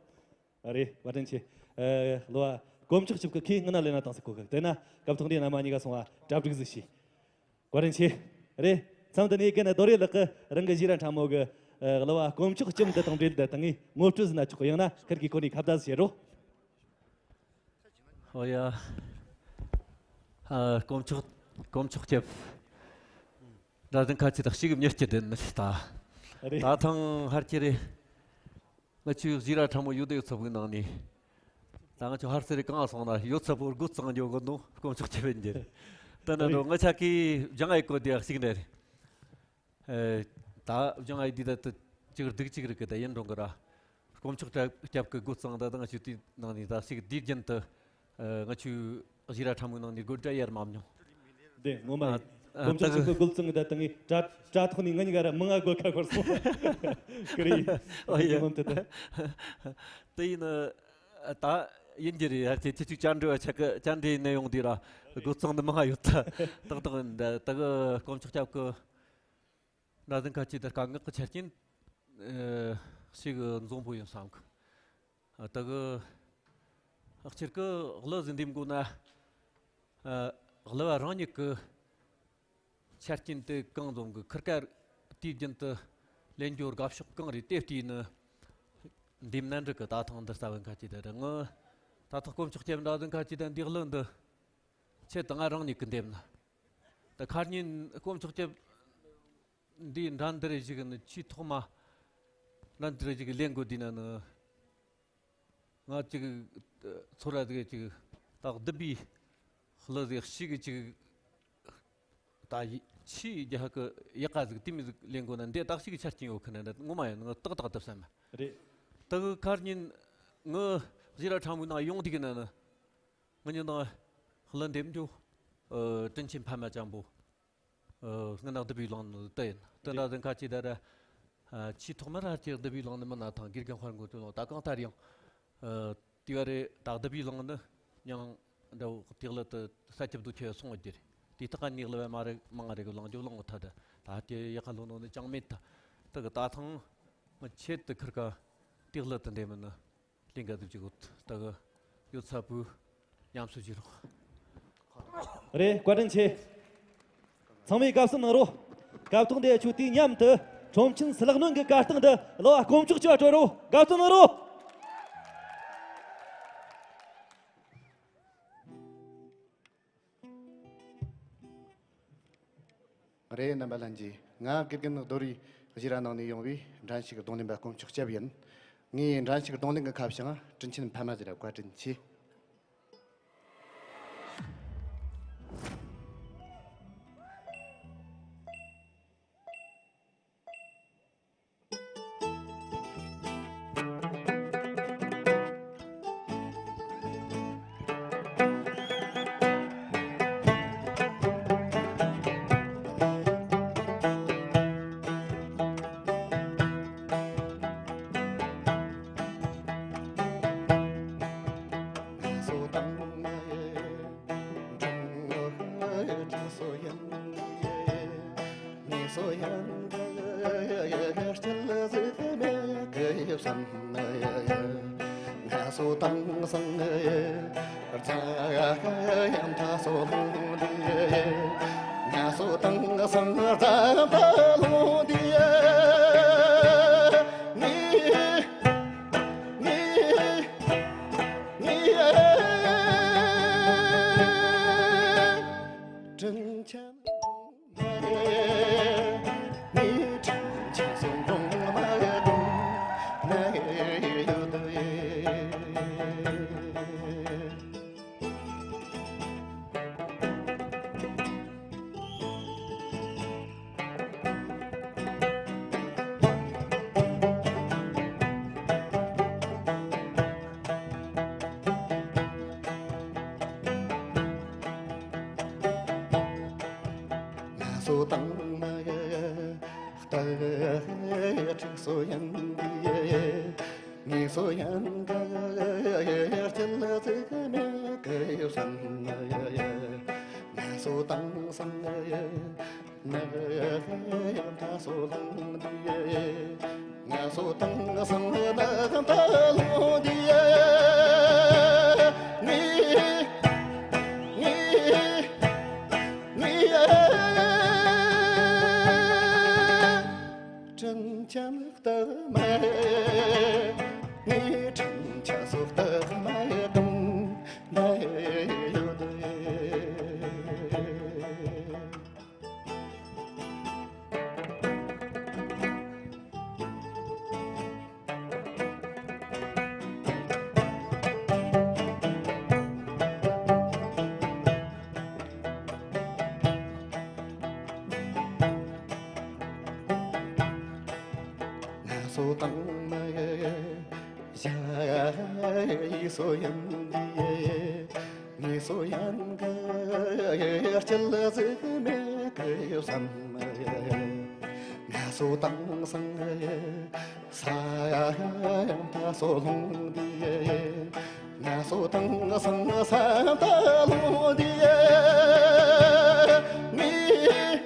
རེད། བཀའ་དྲིན་ཆེ། ཨ། གླུ་བ་དཀོན་མཆོག་སྐྱབས་ཀྱིས་ཁོས་སྔོན་ན་ལེན་ན་བཏང་ཟིག་གོ་གི། དེ་ན་སྐབས་ཐོག་འདི་རྣམ་པ་གཉིས་ཀ་སོང་བ་གྲ་སྒྲིག་ཟིག་བྱོས། བཀའ་དྲིན་ཆེ། རེད། མཚམས་འདི་ནས་གན་རྡོ་རེ་ལགས་ཀྱིས་རང་གི་གཞས་ར་ཕྲ་མོ་གི། ཨ། གླུ་བ་དཀོན་མཆོག་སྐྱབས་འདི་དང་འབྲེལ་ཏེ་ད་ངས་ངོ་སྤྲོད་ཟིག་གནང་ཆོག་གི། ཡང་ན་ཁིར་གིས་ཁོ་ནས་ཁ་བརྡ་ཟིག་བྱེད་རོགས། ཨོ་ཡ། ཨ། དཀོན་མཆོག་དཀོན་མཆོག་སྐྱབས། འདྲ་ཟིན་ཁ་ཆེ་དག་ཞིག་མྱུར་སྐྱིད་ལྡན་ནི་ད། རེད། ད་ཐང་ཧར་གྱི་རེད། ང་ཆོའི་གཞས་ར་ཕྲ་མོ་ཡོད་དེ་ཡོད་ཚད་པོའི་ནང་ནས། ད་ང་ཆོ་ཧར་སེ་རེ་གང་སོང་ན་ཡོད་ཚད་པོ་འགོ་བརྩམས་འཇོག་གི་འདུག། དཀོན་མཆོག་སྐྱབས་ཡིན་གྱི། ད་ན་འགྲོ། ང་ཆ་གི་སྦྱང་ཨེ་གོ་དེ་ཞིག་འདྲ་རེད། ཨེ། ད་སྦྱང་ཨེ་འདི་ད་ད་ཅིག་སྡུག་ཅིག་རིག་གི་ད་ཡིན་རུང་གི་ར། དཀོན་མཆོག་སྐྱབས་ཀྱིས་འགོ་བརྩམས་ད་ད་ང་ཆོ་དེའི་ནང་ནས་ད་ཞིག་དུས་རྒྱུན་དུ། ཨ། ང་ཆོའི་གཞས་ར་ཕྲ་མོའི་ནང་ནས་དགོད་སྒྲ་ཡར་མ་མྱོང་། འདི་ངོ་མ་ཡིན། ཨ། དཀོན་མཆོག་ད་སྐྱབས་ཀྱིས་འགོ་བརྩམས་ད་ད་ངས་དྲ་དྲ་ཐོག་ནས་ང་གཉིས་ཀ་ར་མི་ང་དགོད་ཁ་ཁོར་སོང་། ཀི་རེད། ཨོ་ཡ། ངོམ་དེ་ད། དེ་ཡིན། ད་ཡིན་གྱི་རེད། ཡར་ཁྱེད་ཁྱེད་ཅིག་བཅར་འདྲི་བ་ཆག་གི། བཅར་འདྲི་ཡིན་ན་ཡོང་དུས་ར་འགོ་བརྩམས་འདི་མི་ང་ཡོད་ད། ཏག་ཏག་ཡིན་ད། ད་གི་དཀོན་མཆོག་སྐྱབས་ཀྱིས། འདྲ་ཟིན་ཁ་ཆེ་དེ་དཀའ་ངལ་གྱི་ཆ་རྐྱེན་ཞིག་འཛོམས་པོ་ཡིན་བསམ་གི། ད་གི་སྤྱིར་གི་གླུ་ཟིན་འདེམས་དགོས་ན། ཨ། གླུ་བ་རང་ཉིད་ཀྱི་ཆ་རྐྱེན་དེ་གང་འཛོམས་གི། ཁིར་ཀ་དུས་རྒྱུན་དུ་ལེན་རྒྱུ་དགའ་ཕྱོགས་གང་རེད་དེ་བལྟས་ནས་འདེམས་ན་འགྲིག་གི། ད་ཐང་འདི་རྩ་བའི་ཁ་ཆེ་དེ་རེད། ངི་ད་ཐང་དཀོན་མཆོག་སྐྱབས་འདྲ་ཟིན་ཁ་ཆེ་དེ་འདི་གླུ་འདི་ཆེད་དུ་ང་རང་ཉིད་ཀྱིས་འདེམས་ན། ད་ཁ་ཉིན་དཀོན་མཆོག་སྐྱབས་འདིའི་འགྲན་བསྡུར་ཞིག་ནི་ཆེས་ཐོག་མ་འགྲན་བསྡུར་ཞིག་ལེན་དགོས་དུས་ན་ནི། ང་ཅིག་ཚོར་བ་ཟིག་ཅིག་ད་བདུན་པའི་གླུ་ཟིག་ཞིག་ཅིག་ད་ཡི་ཆེས་རྒྱ་ཧ་གི་ཡག་ག་ཟིག་དེ་མོ་ཟིག་ལེན་དགོས་ན་འདི་ད་ཞིག་ཆ་རྐྱེན་ཡོད་ཁི་ན་འདི་ངོ་མ་ཡིན། ང་ཏག་ཏག་ཏུ་བསམ་མ་རེད། ད་གི་ཁ་ཉིན་ངི་གཞས་ར་ཕྲ་མོའི་ནང་ཡོང་དུས་ཀྱི་ན་ནི། ང་ཉིན་དང་གླུ་འདེམས་རྒྱུ། ཨ། དྲིན་ཆེན་ཕ་མ་ཅན་པོ། ཨ། སྔོན་ན་བདུད་བྷེའི་ལུང་ནི་དེ་ཡིན། དེ་འདྲ་ཟིན་ཁ་ཆེ་དེ་ར། ཨ། ཆེས་ཐོག་མར་ཧར་གྱི་བདུད་བྷེའི་ལུང་ནི་མིན་ན་ཐང་དགེ་རྒན་དཔལ་མགོན་དོན་ལུང་ད་གང་ལྟར་ཡང་། ཨ། དེ་བ་རེད། ད་བདུད་བྷེའི་ལུང་ནི་མྱང་འདྲ་བོ་དེ་གླུ་དེ་ས་ཁྱབ་དུ་ཁྱོད་སོང་བ་དེ་རེད། དེ་དག་ག་ནས་གླུ་བ་མ་རེད་མང་རེད་གི་ལང་རྒྱུ་ལང་བ་ཐ་དེ་ད་དེ་ཡག་ག་ལོ་ནོ་ནི་ཅང་མེད་ད། དེ་གི་ད་ཐང་ང་ཆེད་དུ་ཁིར་ཀ་དེ་གླུ་དེ་འདེམས་མིན་ནི། ལིང་ག་དུ་ཅིག་ད་གི་ཡོད་ཚ་པོའི་ཉམས་སུ་བཞེས་རོགས། རེད། བཀའ་དྲིན་ཆེ། ཚང་མས་དགའ་བསུ་གནང་རོགས། སྐབས་ཐོག་འདི་ཆུ་དུས་མཉམ་དུ་ཁྲོམ་ཆེན་སུ་ལག་གནོན་གྱི་བཀའ་སྟངས་འདི་གླུ་བ་དཀོན་མཆོག་སྐྱབས་སྤྲོད་རོགས། དགའ་བསུ་གནང་རོགས། རེད། རྣམ་པ་ལྷན་རྒྱས། ང་དགེ་རྒན་རྡོ་རིའི་གཞས་ར་ནང་ནས་ཡོང་བའི་འགྲན་ཞུགས་རྡུང་ལེན་པ་དཀོན་མཆོག་སྐྱབས་ཡིན། ངས་འགྲན་ཞུགས་རྡུང་ལེན་གྱི་ཁ་བྱང་དྲིན་ཆེན་ཕ་མ་ཟེར་བ། བཀའ་དྲིན་ཆེ། ཡིག་སོ་ཡན་གྱི་ངེས་སོ་ཡན་གྱི་སྐྱིད་ཟིག་མེད་གི་བསམ། ང་སོ་དྭངས་སང་ས་ཡང་ད་སོ་ལྷུང་དེ། ང་སོ་དྭངས་སང་ས་ད་ལྷུང་དེ། ངེས།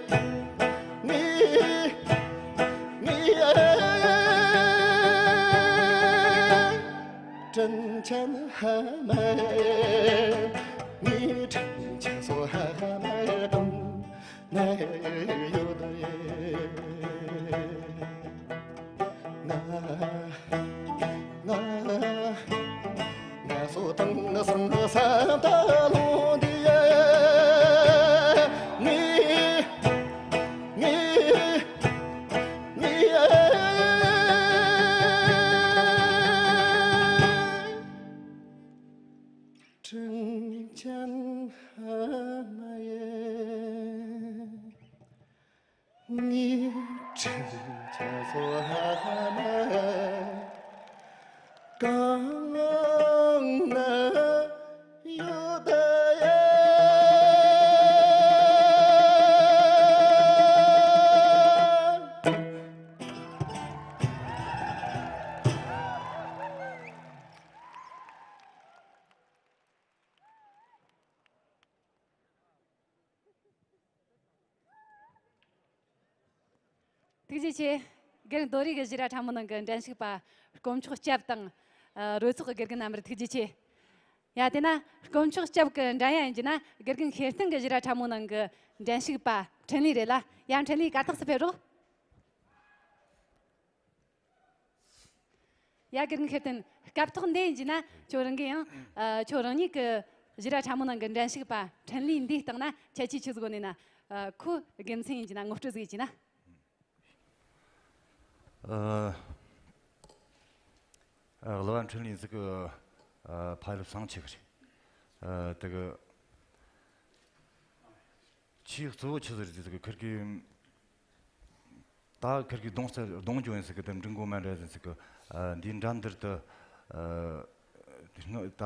ངེས། ངེས། དྲིན་ཆེན་ཧ་མ་ཡེ། ངའི་དྲིན་ཆེན་སོ་ཧ་མ་ཡེ་དང་ནས་ཡོད་དེ། ང་ང་ང་སོ་དང་ང་སང་ང་སང་ད་ལོ་འདི་ཡེ། ངའི་ངའི་ངའི་དྲིན་ཅན་ཧ་མ་ཡེ། ངའི་དྲིན་ཅན་སོ་ཧ་མ་ཡེ། གང་ན་ཡོད་ཡ། ཐུགས་རྗེ་ཆེ། དགེ་རྒན་རྡོ་རིང་གི་བཞི་ར་ཁྲ་མོ་ནང་གི་འགྲན་ཞུགས་པ་དཀོན་མཆོག་སྐྱབས་དང་། ཨ། རོལ་ཚོགས་ཀྱི་དགེ་རྒན་རྣམ་པར་ཐུགས་རྗེ་ཆེ། ཡ། དེ་ན་དཀོན་མཆོག་སྐྱབས་ཀྱི་འགྲན་ཡ་ཡིན་གྱི་ན། དགེ་རྒན་ཤེར་བསྟན་གྱི་བཞི་ར་ཁྲ་མོ་ནང་གི་འགྲན་ཞུགས་པ་འཕྲིན་ལས་རེད་ལ། ཡ། འཕྲིན་ལས་གར་སྟེགས་སུ་ཕེབས་རོགས། ཡ། དགེ་རྒན་ཤེར་བསྟན། སྐབས་ཐོག་འདི་ཡིན་གྱི་ན་ཁྱོད་རང་གི་ཡང་། ཨ། ཁྱོད་རང་ཉིད་ཀྱི་བཞི་ར་ཁྲ་མོ་ནང་གི་འགྲན་ཞུགས་པ་འཕྲིན་ལས་འདིའི་སྟེང་ན་ཁྱད་ཆོས་ཆི་ཟིག་ཡོད་ནི་ན། ཨ། ཁོའི་དགེ་མཚན་ཡིན་གྱི་ན་ངོ་སྤྲོད་ཟིག་ཡིན་གྱི་ན། ཨ། ཨ། གླུ་བ་འཕྲིན་ལས་ཟིག་གི། ཨ། ཕ་ཡུལ་བསང་ཆུ་གི་རེད། ཨ། དེ་གི་ཆེས་གཙོ་བོ་ཆི་ཟིག་རེད་ཟེར་གི། ཁིར་གི་ད་ཁིར་གི་གདོང་རྩ་གདོང་རྒྱུ་ཡིན་ཟེར་གི། དེ་འབྲི་མགོ་མ་འདྲ་ཟིག་གི། ཨ། འདིའི་འགྲན་བསྡུར་དུ། ཨ། ད་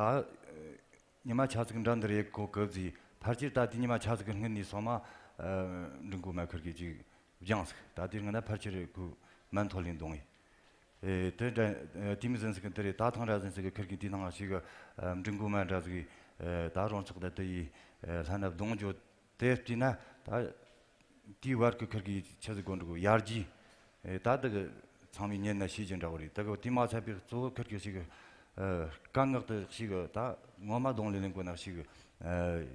ཉི་མ་ཆ་ཟིག་འགྲན་བསྡུར་ཡེད་གོ་གི་ཟིག། ཕལ་ཆེར་ད་དེ་ཉི་མ་ཆ་ཟིག་གི་སྔུན་ནས་སོང་མ། ཨ། འབྲི་མགོ་མ་ཁིར་གི་ཅིག་སྦྱངས་ཟིག། ད་དེ་སྔ་ན་ཕལ་ཆེར་ཁོ་མ་མཐོ་ལེན་གཏོང་ཡིན། ཨེ། དེ་འདྲ། ཨེ། དེ་མོ་ཟིག་ཟེར་གི། དེ་རེད། ད་ཐེངས་ར་ཟིག་ཟེར་གི་ཁིར་གི་དེའི་ནང་ཞིག་གི། ཨ། འབྲི་མགོ་མ་འདྲ་ཟིག་གི། ཨེ། ད་རོང་ཚོགས་ད་དེ་ཡི། ཨེ། ལྷན་རྒྱས་གདོང་རྒྱུ་དེ་བལྟས་ན་ད་དེའི་བར་གི་ཁིར་གི་ཆི་ཟིག་གོ་འགྲོ་གི། ཡར་རྒྱས། ཨེ། ད་དེ་གི་ཚང་མས་ཉན་ན་ཤེས་ཀྱི་འདྲ་བོ་རེད། དེ་གི་དེ་མ་ཚད་པའི་གཙོ་བོ་ཁིར་གི་ཞིག་གི། ཨེ། དཀའ་ངལ་དེ་ཞིག་གི་ད་ངོ་མ་གདོང་ལེན་ལེན་དགོས་ན་ཞིག་གི། ཨེ།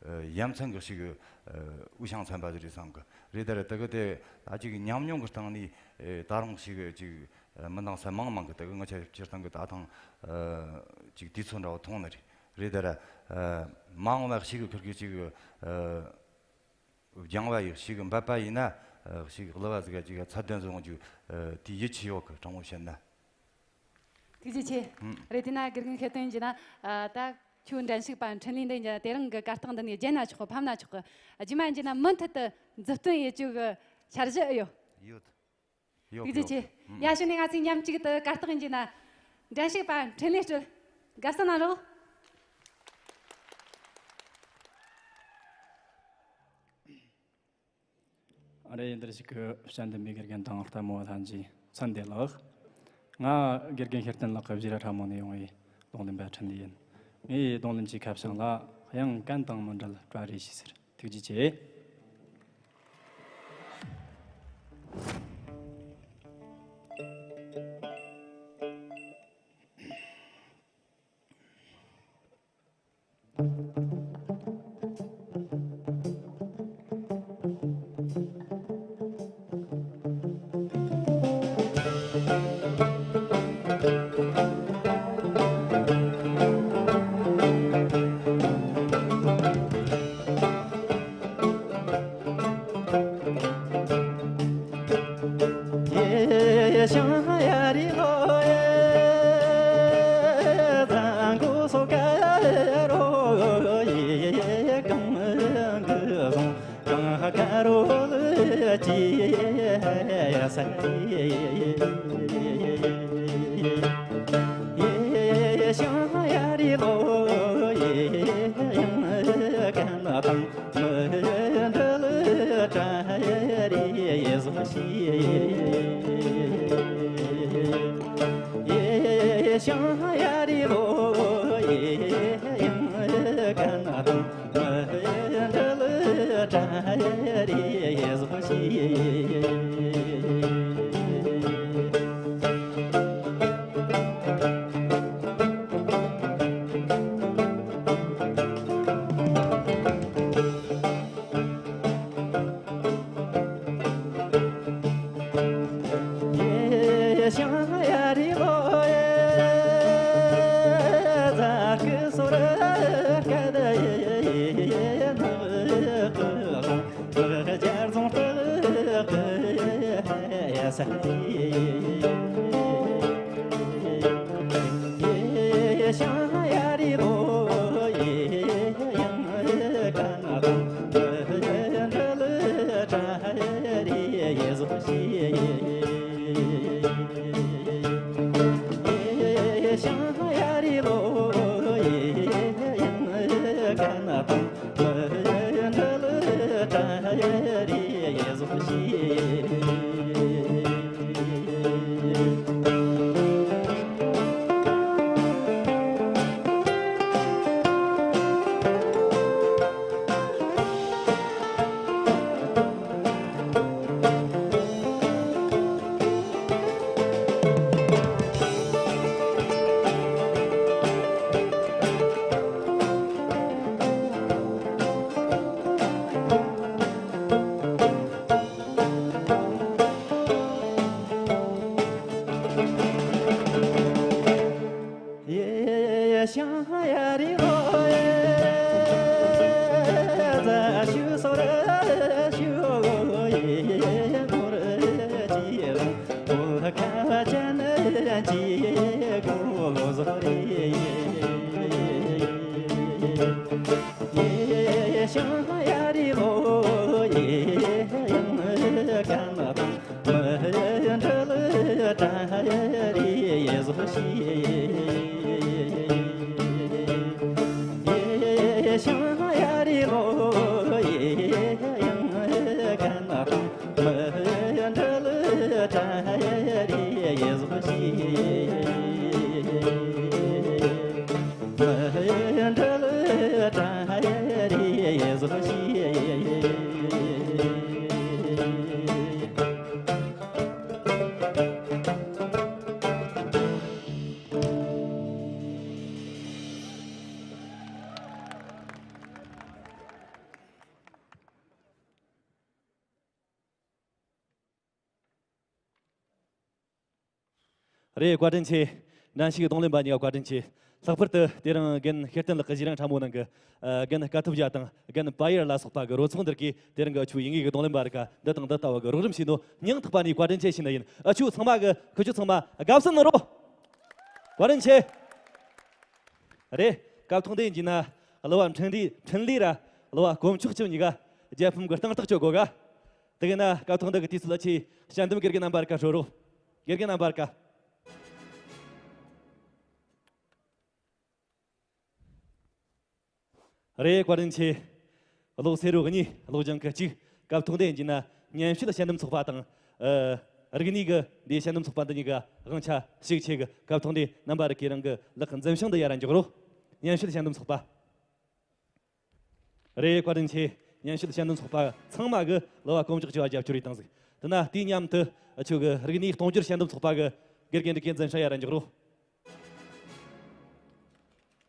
ཨེ། ཡ་མཚན་གི་ཞིག་གི། ཨེ། དབུ་ཞང་ཚན་པ་ཟིག་རེད་བསམ་གི་རེད། ད་རེད། དེ་གི་དེ་ད་ཅིག་ཉམས་མྱོང་གི་སྟེང་ནས། ཨེ། ད་རུང་ཞིག་གི་ཅིག། ཨེ། མི་འདང་ས་མང་མང་གི། དེ་གི་ང་ཆ་སྤྱིར་བཏང་གི་ད་ཐེངས། ཨེ། ཅིག་དུས་ཚོད་འདྲ་བོ་ཐོང་ནི་རེད། རེད། ད་ར། ཨེ། མ་འོངས་པ་ཞིག་གི་ཁིར་གི་ཅིག། ཨེ། སྦྱང་བ་ཡི་ཞིག་འབད་པ་ཡིན་ན། ཨ། ཞིག་གླུ་བ་ཟིག་ག་ཅིག་ཚད་ལྡན་བཟོ་འོང་རྒྱུ། ཨ། དེའི་ཡིད་ཆེས་ཡོད་གི། དྲང་མོ་བཤད་ན། ཐུགས་རྗེ་ཆེ། ཨུམ། རེད། དེ་ན་དགེ་རྒན་ཤེར་བསྟན་ཡིན་གྱི་ན། ཨ། ད་ཁྱོད་འགྲན་ཞུགས་པ་འཕྲིན་ལས་འདི་ཡིན་གྱི་ན། དེ་རིང་གི་གར་སྟེགས་འདི་ནས་བརྒྱན་ན་ཆོག་གི། ཕབ་ན་ཆོག་གི། རྗེས་མ་ཡིན་གྱི་ན་མུ་མཐུད་དུ་མཛུབ་སྟོན་ཡེད་རྒྱུ་གི་འཆར་གཞི་ཨེ་ཡོད། ཡོད། ཡོད། ཐུགས་རྗེ་ཆེ། ཡོད། ཡ། གཞུག་ནས་ང་ཚོས་མཉམ་གཅིག་ཏུ་གར་སྟེགས་ཡིན་གྱི་ན་འགྲན་ཞུགས་པ་འཕྲིན་ལས་སྤྲོད། དགའ་བསུ་གནང་རོགས། ཨ་རེ། འདིར་བཞུགས་ཀྱི་སྤྱན་ལྡན་པའི་དགེ་རྒན་དང་ལྟད་མོ་བ་ལྷན་རྒྱས་ཚང་བདེ་ལགས། ང་དགེ་རྒན་ཤེར་བསྟན་ལགས་ཀྱི་བཞི་ར་ཁྲ་མོ་ནས་ཡོང་བའི་རྡུང་ལེན་པ་འཕྲིན་ལས་ཡིན། ངའི་རྡུང་ལེན་གྱི་ཁ་བྱང་ལ་དབྱངས་ཀུན་དང་མི་འབྲལ་བཀྲ་རེ་ཞུ་ཟེར། ཐུགས་རྗེ་ཆེ། ཞང་ཡ་རི་ལོ་ཡེ་ཡང་ཀན་དང་མི་འབྲལ་བྲལ་རེ་ཟོ་ཤེས། ཡེ་ཞང་ཡ་རི་ལོ་ཡེ་ཡང་ཀན་དང་མི་འབྲལ་བྲལ་རེ་ཟོ་ཤེས། རེད། བཀའ་དྲིན་ཆེ། འགྲན་ཞུགས་རྡུང་ལེན་པ་གཉིས་ཀ་བཀའ་དྲིན་ཆེ། ལྷག་པར་དུ་དེ་རིང་རྒན་ཤེར་བསྟན་ལགས་ཀྱི་གཞས་རིང་ཕྲ་མོ་ནང་གི་ཨ་རྒན་དཀའ་ཐུབ་རྒྱལ་དང་རྒན་པ་ཡེར་ལ་སོགས་པ་གི་རོལ་ཚོགས་འདིར་གིས་དེ་རིང་གི་ཨ་ཆུ་ཡིན་ངེས་ཀྱི་རྡུང་ལེན་པ་རིགས་འདི་དང་འདི་ལྟ་བུ་གི་རོགས་རམ་བྱས་ནོ་སྙིང་ཐག་པ་ནས་བཀའ་དྲིན་ཆེ་ཞུ་ནི་ཡིན། ཨ་ཆུ་ཚང་མ་གི་ཁུ་ཆུ་ཚང་མ་དགའ་བསུ་ནི་རོ། བཀའ་དྲིན་ཆེ། རེད། སྐབས་ཐོག་འདི་ཡིན་གྱི་ན་གླུ་བ་འཕྲིན་ལས་འཕྲིན་ལས་ར་གླུ་བ་དཀོན་མཆོག་ཁྱིམ་གཉིས་ཀ་རྒྱལ་ཕམ་གི་རྟིང་རྟགས་གཅོད་དགོས་ག་དེ་གི་ན་སྐབས་ཐོག་འདི་གི་དུས་ཚོད་ལ་ཆེས་དཔྱད་འདེམས་དགེ་རྒན་རྣམ་པར་ཀ་ཧྲོ་རོ། དགེ་རྒན་རྣམ་པར་ཀ་རེད། བཀའ་དྲིན་ཆེ། གློག་སེར་རོ་གཉིས་གློག་ལྗང་ཁུ་གཅིག་སྐབས་ཐོག་འདི་ཡིན་གྱི་ན་ཉན་ཤེས་དཔྱད་འདེམས་ཚོགས་པ་དང་། ཨ། རིག་གནས་ཀྱི་འདི་དཔྱད་འདེམས་ཚོགས་པ་འདི་གཉིས་ཀ་དབང་ཆ་ཞིག་ཆེ་གི་སྐབས་ཐོག་འདི་རྣམ་པ་རིགས་ཀྱི་རང་གི་ལག་འཛིན་ཤིང་འདི་ཡར་འཇོག་རོགས། ཉན་ཤེས་དཔྱད་འདེམས་ཚོགས་པ། རེད། བཀའ་དྲིན་ཆེ། ཉན་ཤེས་དཔྱད་འདེམས་ཚོགས་པ་ཚང་མ་གི་གླུ་བ་དཀོན་མཆོག་ཆེ་བ་རྒྱབ་སྐྱོར་ཡིས་བཏང་ཟིག་དེ་ན་དེའི་མཉམ་དུ་ཁྱོད་ཀྱི་རིག་གནས་གཏོང་སྒྱུར་དཔྱད་འདེམས་ཚོགས་པ་གི་དགེ་རྒན་འདི་གའི་འཛིན་ཤིང་ཡར་འཇོག་རོགས།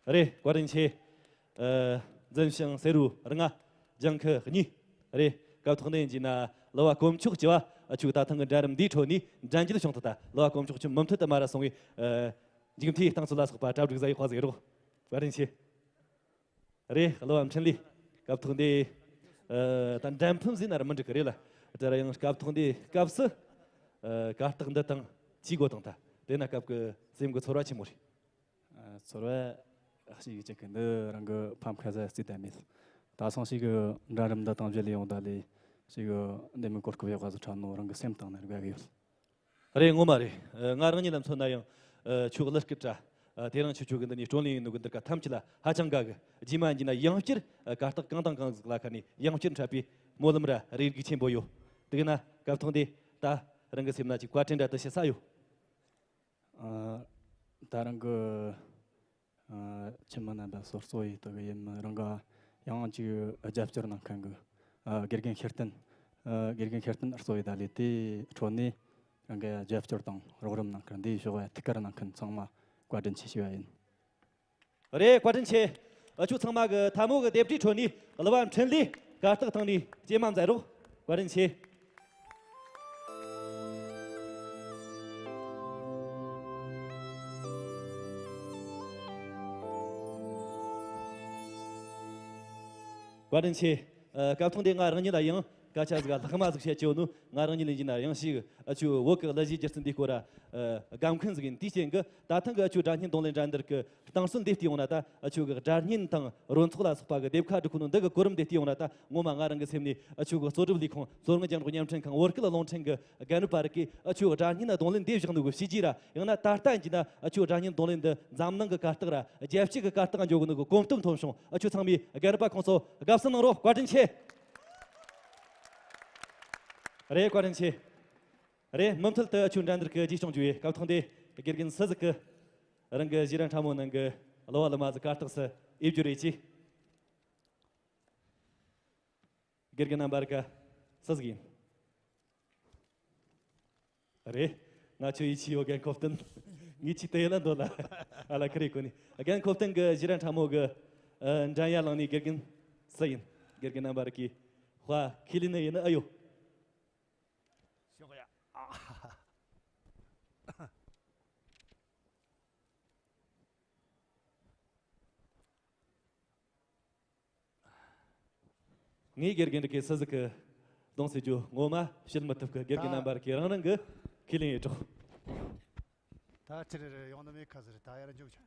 རེད། བཀའ་དྲིན་ཆེ། ཨ། འཛིན་ཤིང་སེར་བོ་ལྔ། ལྗང་ཁུ་གཉིས། རེད། སྐབས་ཐོག་འདི་ཡིན་གྱི་ན་གླུ་བ་དཀོན་མཆོག་ཆེ་བ་ཨ་ཆུ་ད་ཐེངས་ཀྱི་འགྲན་རིམ་འདིའི་ཁྲོད་ནས་འགྲན་རྒྱལ་བྱུང་ཐུབ་ད། གླུ་བ་དཀོན་མཆོག་ཆེ་མུ་མཐུད་དུ་མར་ར་སོང་བའི། ཨ། མཇུག་མཐའི་རྟིང་རྩོད་ལ་སོགས་པ་གྲ་སྒྲིག་ཟ་ཡི་དཔའ་ཟིག་རོགས། བཀའ་དྲིན་ཆེ། རེད། གླུ་བ་འཕྲིན་ལས། སྐབས་ཐོག་འདི། ཨ། ད་འགྲན་ཕམ་ཟིན་ན་ར་མི་འགྲིག་གི་རེད་ལ། དེ་ར་ཡང་སྐབས་ཐོག་འདི་སྐབས་སུ། ཨ། གར་སྟེགས་འདི་དང་ཆས་གོ་དང་ད་དེ་ན་སྐབས་ཀྱི་སེམས་ཀྱི་ཚོར་བ་ཆེན་མོ་རེད། ཨ། ཚོར་བ་ཞིག་ཅིག་གི་འདི་རང་གི་ཕམ་ཁ་ཟ་རྩིས་དད་མེད། ད་སང་ཞིག་གི་འགྲན་རིམ་འདི་དང་བརྗེ་ལས་ཡོང་ད་ལས་ཞིག་གི་འདི་མི་གོ་སྐབས་ཡག་ག་ཟིག་འཕྲད་ནོ་རང་གི་སེམས་གཏིང་ནས་དགའ་གི་ཡོད། རེད། ངོ་མ་རེད། ཨ། ང་རང་ཉིད་ལ་མཚོན་ན་ཡང་། ཨ། ཆོས་གླུ་སྐད་དྲ། ཨ། དེ་རིང་ཁྱེད་ཆོ་གི་འདི་ནས་བསྐྲུན་ལེན་ཡིན་ནོ་གི་འདིར་ཀ་ཐམས་ཅད་ལ་ཧ་ཅང་དགའ་གི། རྗེས་མ་ཡིན་ན་ཡང་བསྐྱར་ཨ་གར་སྟེགས་གང་དང་གང་ཟིག་ལ་ཁ་ནས་ཡང་བསྐྱར་འཕྲད་པའི་སྨོན་ལམ་ར་རེ་སྒུག་ཆེན་པོ་ཡོད། དེ་གི་ན་སྐབས་ཐོག་འདི་ད་རང་གི་སེམས་ན་ཅིག་བཀའ་དྲིན་འདྲ་དུ་བྱེད་ས་ཡོད། ཨ། ད་རང་གི་ཨ་ཁྱིམ་མི་རྣམ་པ་སོ་སོ་ཡི་དག་ཡིན་མི་རང་ག་ཡང་ཅིག་རྒྱབ་སྐྱོར་གནང་མཁན་གི་ཨ་དགེ་རྒན་ཤེར་བསྟན། ཨ་དགེ་རྒན་ཤེར་བསྟན་གཙོ་བོ་ད་ལས་དེའི་ཁྲོད་ནས་རང་ག་རྒྱབ་སྐྱོར་དང་རོགས་རམ་གནང་མཁན། འདིའི་ཕྱོགས་ཐུགས་ཁུར་གནང་མཁན་ཚང་མ་བཀའ་དྲིན་ཆེ་ཞུ་བ་ཡིན། རེད། བཀའ་དྲིན་ཆེ། ཨ་ཆོ་ཚང་མ་གི་ཐལ་མོ་གི་ལྡེབས་བྲིས་ཁྲོད་ནས་གླུ་བ་འཕྲིན་ལས་གར་སྟེགས་སྟེང་ནས་སྐྱེལ་མ་མཛད་རོགས། བཀའ་དྲིན་ཆེ། བཀའ་དྲིན་ཆེ། ཨ་སྐབས་ཐོག་འདི་ང་རང་ཉིད་ལ་ཡང་སྐད་ཆ་ཟིག་ལྷག་མ་ཟིག་བཤད་ཀྱི་ཡོད་ནོ། ང་རང་ཉིད་ལ་ཡིན་ན་ཡང་ཞིག་ཨ་ཆོའི་བོད་ཀྱི་གླུ་གཞས་སྒྱུ་རྩལ་འདིའི་སྐོར་ཨ་དགའ་མཁན་ཟིག་ཡིན། དེའི་རྐྱེན་གྱིས་ད་ཐེངས་ཀྱི་ཨ་ཆོའི་སྒྲ་སྙན་རྡུང་ལེན་འགྲན་བསྡུར་གྱི་གཏམ་སྲོལ་འདི་བལྟས་ཡོང་ན། ད་ཨ་ཆོ་གི་སྒྲ་སྙན་དང་རོལ་ཚོགས་ལ་སོགས་པ་གི་སྡེབ་ཁ་སྒྲིག་གོ་ནོ་འདི་གི་གོ་རིམ་འདི་བལྟས་ཡོང་ན། ད་ངོ་མ་ང་རང་གི་སེམས་ནས་ཨ་ཆོ་གི་གཙོ་སྒྲུབ་ལས་ཁུངས་ཟོར་དངུལ་རྒྱང་སྒྲོག་བརྙན་འཕྲིན་ཁང་བོད་སྐད་རླུང་འཕྲིན་གི་རྒན་རབས་པ་རིགས་ཀྱིས་ཨ་ཆོའི་སྒྲ་སྙན་རྡུང་ལེན་འདི་བཞག་ནོ་གི་བྱས་རྗེས་ར། ཡང་ན་ད་ལྟ་ཡིན་ན་ཨ་ཆོའི་སྒྲ་སྙན་རྡུང་ལེན་འདི་འཛམ་གླིང་གི་གར་སྟེགས་ར་རྒྱལ་སྤྱི་གི་གར་སྟེགས་འགྱོ་གོ་ནོ་གི་གོམ་སྟབས་མཐོན་བྱུང་། ཨ་ཆོ་ཚང་མས་རྒན་རབས་པ་ཁོང་ཚོ་དགའ་བསུ་གནང་རོགས། བཀའ་དྲིན་ཆེ། རེད། བཀའ་དྲིན་ཆེ། རེད། མུ་མཐུད་དུ་ཨ་ཆོའི་འགྲན་བསྡུར་གྱི་རྗེས་སྐྱོང་བྱེད་པའི་སྐབས་ཐོག་འདི་དགེ་རྒན་སུ་ཟིག་གི་རང་གི་གཞས་ར་ཕྲ་མོ་ནང་གི་གླུ་བ་གླུ་མ་ཟིག་གར་སྟེགས་སུ་ཡིབ་རྒྱུ་རེད་ཅེས། དགེ་རྒན་རྣམ་པ་རིགས་ཀ་སུ་ཟིག་ཡིན། རེད། ང་ཆོ་ཡིད་ཆེས་ཡོད་རྒན་ཁོ་བསྟན། ངས་ཆེས་དེ་ཡིན་ན་འདོད་ལ། ཨ་ལ་ཁི་རེ་གོ་ནི། རྒན་ཁོ་བསྟན་གི་གཞས་ར་ཕྲ་མོ་གི་ཨ་འགྲན་ཡ་ལངས་ནི་དགེ་རྒན་སུ་ཡིན། དགེ་རྒན་རྣམ་པ་རིགས་ཀྱིས་དཔའ་ཁས་ལེན་ནི་ཡིན་ནི་ཨ་ཡོད། ཤོག་ཡ། ཨ། ངའི་དགེ་རྒན་རིགས་ཀྱི་སུ་ཟིག་གི་གདོང་ཟེར་རྒྱུ་ངོ་མ་བཤད་མི་ཐུབ་གི། དགེ་རྒན་རྣམ་པ་རིགས་ཀྱི་རང་རང་གི་ཁས་ལེན་ཡོད་གྲོགས། ད་ཅི་རེ་རེ་ཡོང་ན་མེད་ཁ་ཟེར། ད་ཡར་འཇུག་ཆ།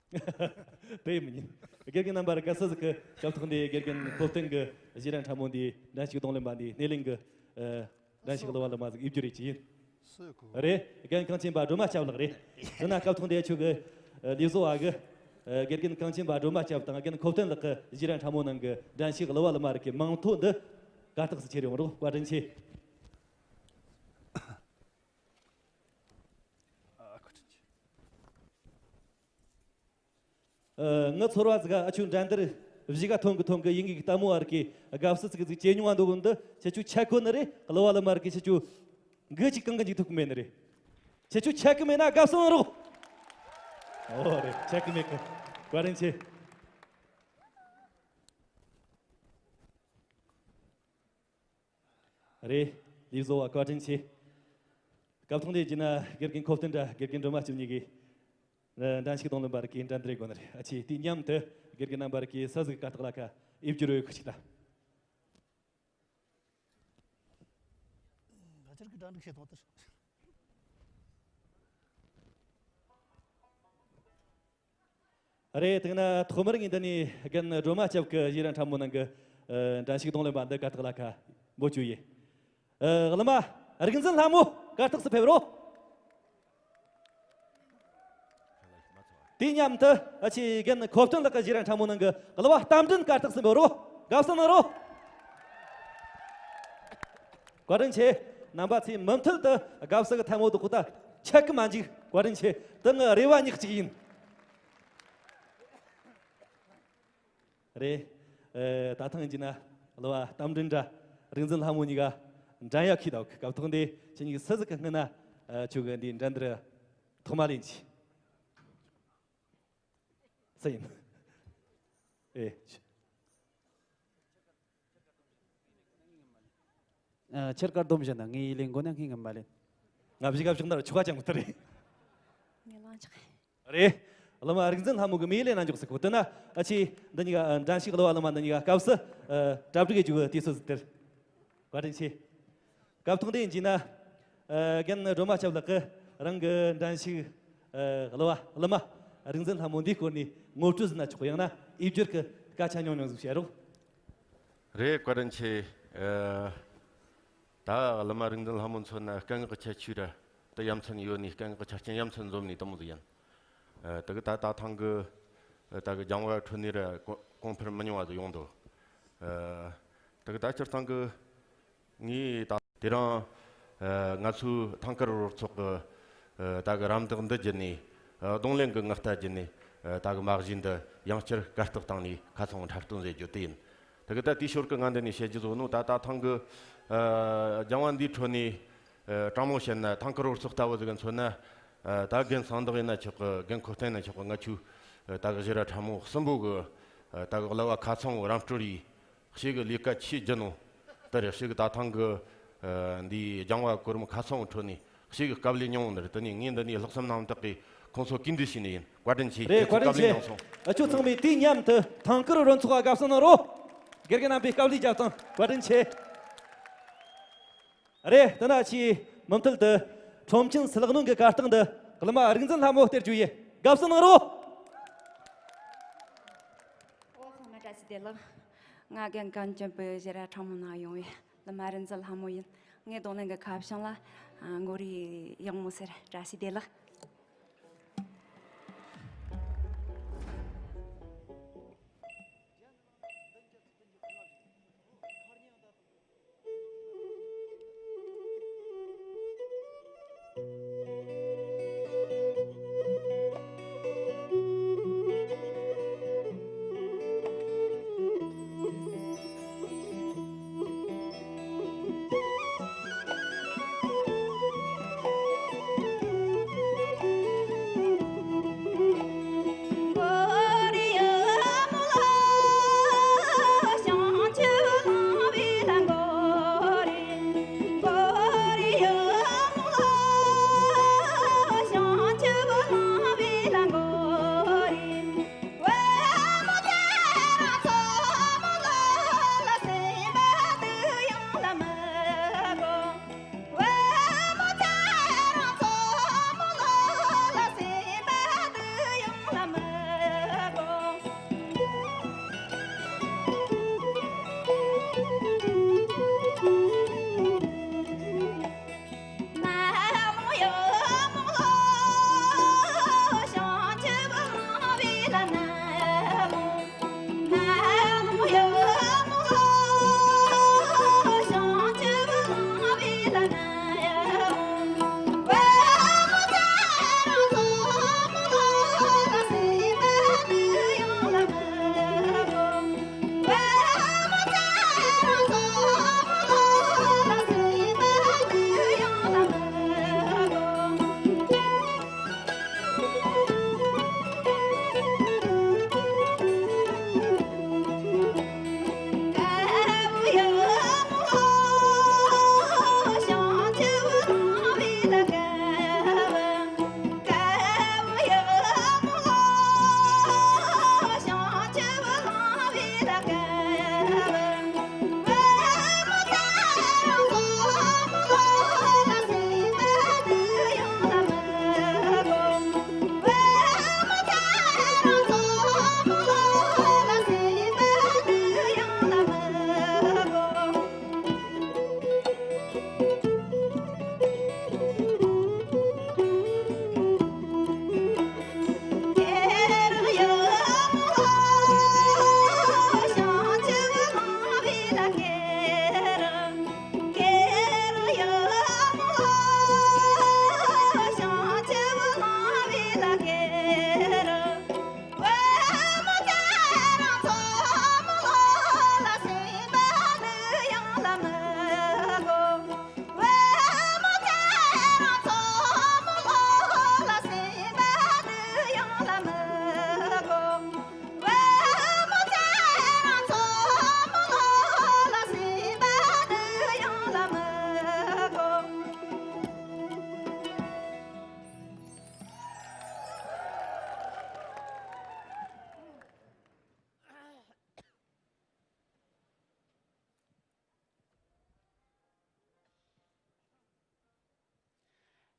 དེ་མི་ཉན། དགེ་རྒན་རྣམ་པ་རིགས་ཀ་སུ་ཟིག་གི་སྐབས་ཐོག་འདི་དགེ་རྒན་ཁོ་བསྟན་གི་གཞས་ར་ཕྲ་མོ་འདི་འགྲན་ཞུགས་རྡུང་ལེན་པ་འདི་སྣེ་ལེན་གི་ཨ་འགྲན་ཞུགས་གླུ་བ་གླུ་མ་ཟིག་ཡིབ་རྒྱུ་རེད་ཅེས་ཡིན། སུ་གོ། རེད། རྒན་གངས་ཅན་པ་སྒྲོལ་མ་སྐྱབས་ལགས་རེད། དེ་ན་སྐབས་ཐོག་འདི་ཆོ་གི་ལས་བཟོ་བ་གི་དགེ་རྒན་གངས་ཅན་པ་སྒྲོལ་མ་སྐྱབས་དང་རྒན་ཁོ་བསྟན་ལགས་ཀྱི་གཞས་ར་ཕྲ་མོ་ནང་གི་འགྲན་ཞུགས་གླུ་བ་གླུ་མ་རིགས་ཀྱི་མིང་ཐོ་འདི་གར་སྟེགས་སུ་ཁྱེར་ཡོང་རོགས། བཀའ་དྲིན་ཆེ། ཨ་ཁོ་ཁྲིན་ཆེ། ཨ་ངའི་ཚོར་བ་ཟིག་ག་ཨ་ཆོའི་འགྲན་བསྡུར་བཞི་ག་ཐོན་གི་ཐོན་གི་ཡིན་གི། ལྟད་མོ་བ་རིགས་ཀྱི་དགའ་བསུ་ཟིག་ཟིག་བྱེད་མྱོང་བ་འདུག་གི། འདི་ཁྱེད་ཆོ་ཆད་གོ་ནི་རེད། གླུ་བ་གླུ་མ་རིགས་ཀྱི་ཁྱེད་ཆོ་འགུལ་གཅིག་གང་གི་འཇུག་ཐུབ་གི་མེད་ནི་རེད། ཁྱེད་ཆོ་ཆད་གི་མེད་ན་དགའ་བསུ་གནང་རོགས། ཨོ་རེད། ཆད་གི་མེད་གི། བཀའ་དྲིན་ཆེ། རེད། ལས་བཟོ་བ་བཀའ་དྲིན་ཆེ། སྐབས་ཐོག་འདི་བྱས་ན་དགེ་རྒན་ཁོ་བསྟན་དང་དགེ་རྒན་སྒྲོལ་མ་སྐྱབས་གཉིས་ཀྱིས་ཨ་འགྲན་ཞུགས་རྡུང་ལེན་པ་རིགས་ཀྱི་འགྲན་བསྡུར་དགོས་ནི་རེད། ཨ་ཆེ་དེའི་མཉམ་དུ་དགེ་རྒན་རྣམ་པ་རིགས་ཀྱིས་སུ་ཟིག་གར་སྟེགས་ལ་ཁ་ཡིབ་རྒྱུ་རེད་ཁུ་ཅིག་ལ། ང་ཅར་གི་གྲ་འགྲིག་བྱེད་དང་དེར། རེད། དེ་ན་ཐོག་མར་ངས་འདི་ནས་རྒན་སྒྲོལ་མ་སྐྱབས་ཀྱི་གཞས་ར་ཕྲ་མོ་ནང་གི་ཨ་འགྲན་ཞུགས་རྡུང་ལེན་པ་འདི་གར་སྟེགས་ལ་ཁ་འབོད་རྒྱུ་ཡིན། ཨ་གླུ་མ་རིག་འཛིན་ལྷ་མོ་གར་སྟེགས་སུ་ཕེབས་རོགས། དེའི་མཉམ་དུ་ཨ་ཆེ་རྒན་ཁོ་བསྟན་ལགས་ཀྱི་གཞས་ར་ཕྲ་མོ་ནང་གི་གླུ་བ་རྟ་མགྲིན་གར་སྟེགས་སུ་འབོད་རོགས། དགའ་བསུ་གནང་རོགས། བཀའ་དྲིན་ཆེ། རྣམ་པ་ཚོས་མུ་མཐུད་དུ་དགའ་བསུ་གི་ཐལ་མོ་རྡོག་པོ་ད་ཆད་གི་མ་འཇུག་བཀའ་དྲིན་ཆེ། དེ་ངའི་རེ་བ་ཉག་གཅིག་ཡིན། རེད། ཨེ་ད་ཐེངས་ཀྱི་ན་གླུ་བ་རྟ་མགྲིན་དང་རིག་འཛིན་ལྷ་མོ་གཉིས་ཀ་འགྲན་ཡ་ཁི་དོག་སྐབས་ཐོག་འདི་ཁྱེད་གཉིས་སུ་ཟིག་གི་སྔུན་ན་ཨེ་ཁྱོད་གི་འདི་འགྲན་བསྡུར་ཐོག་མ་ལེན་གྱི་སུ་ཡིན། ཨེ། ཨ་ཆེར་ཀར་སྡོམ་བཞིན་ན་ངའི་ལས་འགོ་ན་ངའི་ངམ་མ་ལེན། ང་བཞི་ག་བཞག་ན་ཆོ་ག་ཅང་མི་ཐུབ་རེད། ངས་ལངས་ཆག་རེད། བླ་མ་རིག་འཛིན་ལྷ་མོ་གི་མི་ལས་ན་འཇོག་ཟེར་གོ། དེ་ན་ཨ་ཆེ་འདི་གཉིས་ཀ་འགྲན་ཞུགས་གླུ་བ་གླུ་མ་འདི་གཉིས་ཀ་སྐབས་སུ་གྲ་སྒྲིག་གི་རྒྱུ་དུས་སུ་ཟིག་དེར། བཀའ་དྲིན་ཆེ། སྐབས་ཐོག་འདི་ཡིན་གྱི་ན། ཨ་རྒན་སྒྲོལ་མ་སྐྱབས་ལགས་ཀྱིས་རང་གི་འགྲན་ཞུགས་ཨ་གླུ་བ་གླུ་མ་རིག་འཛིན་ལྷ་མོ་འདིའི་སྐོར་ནས་ངོ་སྤྲོད་ཟིན་ན་ཆོག་ཡང་ན་ཡིག་སྒྱུར་གྱི་སྐད་ཆ་ཉུང་ཉུང་ཟིག་བཤད་རོགས། རེད། བཀའ་དྲིན་ཆེ། ཨ་ད་གླུ་མ་རིག་འཛིན་ལྷ་མོ་མཚོན་ན་སྐད་ངག་གི་ཁྱད་ཆོས་ར་ད་ཡ་མཚན་ཡོད་ནི། སྐད་ངག་གི་ཆ་རྐྱེན་ཡ་མཚན་འཛོམས་ནི་དེ་མོ་ཟིག་ཡིན། ཨ། དེ་གི་ད་ད་ཐེངས་གི་ད་གི་རྒྱང་བ་འཕྲོད་ནས་ར་གོང་གོང་འཕེལ་མི་ཉུང་བ་ཟིག་ཡོང་འདུག་ཨ། དེ་གི་ད་སྤྱིར་བཏང་གི་ངས་ད་དེ་རིང་ཨ་ང་ཚོའི་ཐང་དཀར་རོལ་ཚོགས་ཀྱི་ཨ་ད་གི་རམ་འདེགས་འདི་བརྒྱུད་ནས། ཨ། རྡུང་ལེན་གྱི་ངག་རྟ་བརྒྱུད་ནས། ཨ། ད་གི་མ་གཞི་འདི་ཡང་བསྐྱར་གར་སྟེགས་སྟེང་ནས་ཁ་ཚང་འཁྲབ་སྟོན་མཛད་རྒྱུ་དེ་ཡིན། དེ་གི་ད་དེའི་ཞོར་གི་ང་འདི་ནས་བཤད་རྒྱུ་བཟོ་ནོ། ད་ད་ཐེངས་གི་ཨ་རྒྱང་བ་འདིའི་ཁྲོད་ནས། ཨ། དྲང་མོ་བཤད་ན་ཐང་དཀར་རོལ་ཚོགས་ལྟ་བུ་ཟིག་གི་མཚོན་ན། ཨ། ད་རྒན་གསང་བདག་ཡིན་ན་ཆོག་གི། རྒན་ཁོ་ཐན་ཡིན་ན་ཆོག་གི། ང་ཆོའི་ཨ་ད་གི་གཞི་ར་ཕྲ་མོ་གསུམ་པོ་གི་ཨ་ད་གི་གླུ་བ་ཁ་ཚང་བོ་རམ་སྤྲོད་ཡིས། ཞེ་གི་ལས་ཀ་ཆེ་བགྱིས་ནོ། དེ་རེད། ཞེ་གི་ད་ཐེངས་གི་ཨ་འདིའི་རྒྱང་བ་གོར་མོ་ཁ་ཚང་བོ་ཁྲོད་ནས་ཞེ་གི་དཀའ་ལས་མྱངས་ནི་རེད། དེ་ནས་ངས་འདི་ནས་ལྷག་བསམ་རྣམ་དག་གིས་ཁོང་ཚོ་གུས་འདུད་ཞུས་ནི་ཡིན། བཀའ་དྲིན་ཆེ། རེད། ཁྱེད་ཚོས་བཀའ་དྲིན་དཀའ་ལས་ཆེ། མྱངས་སོང་། ཨ། ཁྱོད་ཚང་མས་དུས་མཉམ་དུ་ཐང་དཀར་རོལ་ཚོགས་ལ་དགའ་བསུ་གནང་རོགས། དགེ་རྒན་རྣམ་པས་དཀའ་ལས་བརྒྱབ་དང་། བཀའ་དྲིན་ཆེ། རེད། དེ་ན་ཆེས་མུ་མཐུད་དུ་ཁྲོམ་ཆེན་ཟིལ་གནོན་གྱི་གར་སྟེགས་འདི་གླུ་མ་རིག་འཛིན་ལྷ་མོ་སྟེར་རྒྱུ་ཡིན། དགའ་བསུ་གནང་རོགས། ཨོ། ཚང་མ་བཀྲ་ཤིས་བདེ་ལེགས། ང་རྒན་གངས་ཅན་པའི་གཞི་ར་ཕྲ་མོ་ནས་ཡོང་བའི་གླུ་མ་རིག་འཛིན་ལྷ་མོ་ཡིན། ངའི་རྡུང་ལེན་གྱི་ཁ་བྱང་ལ་ཨ་མགོ་རིལ་ཡག་མོ་ཟེར། བཀྲ་ཤིས་བདེ་ལེགས།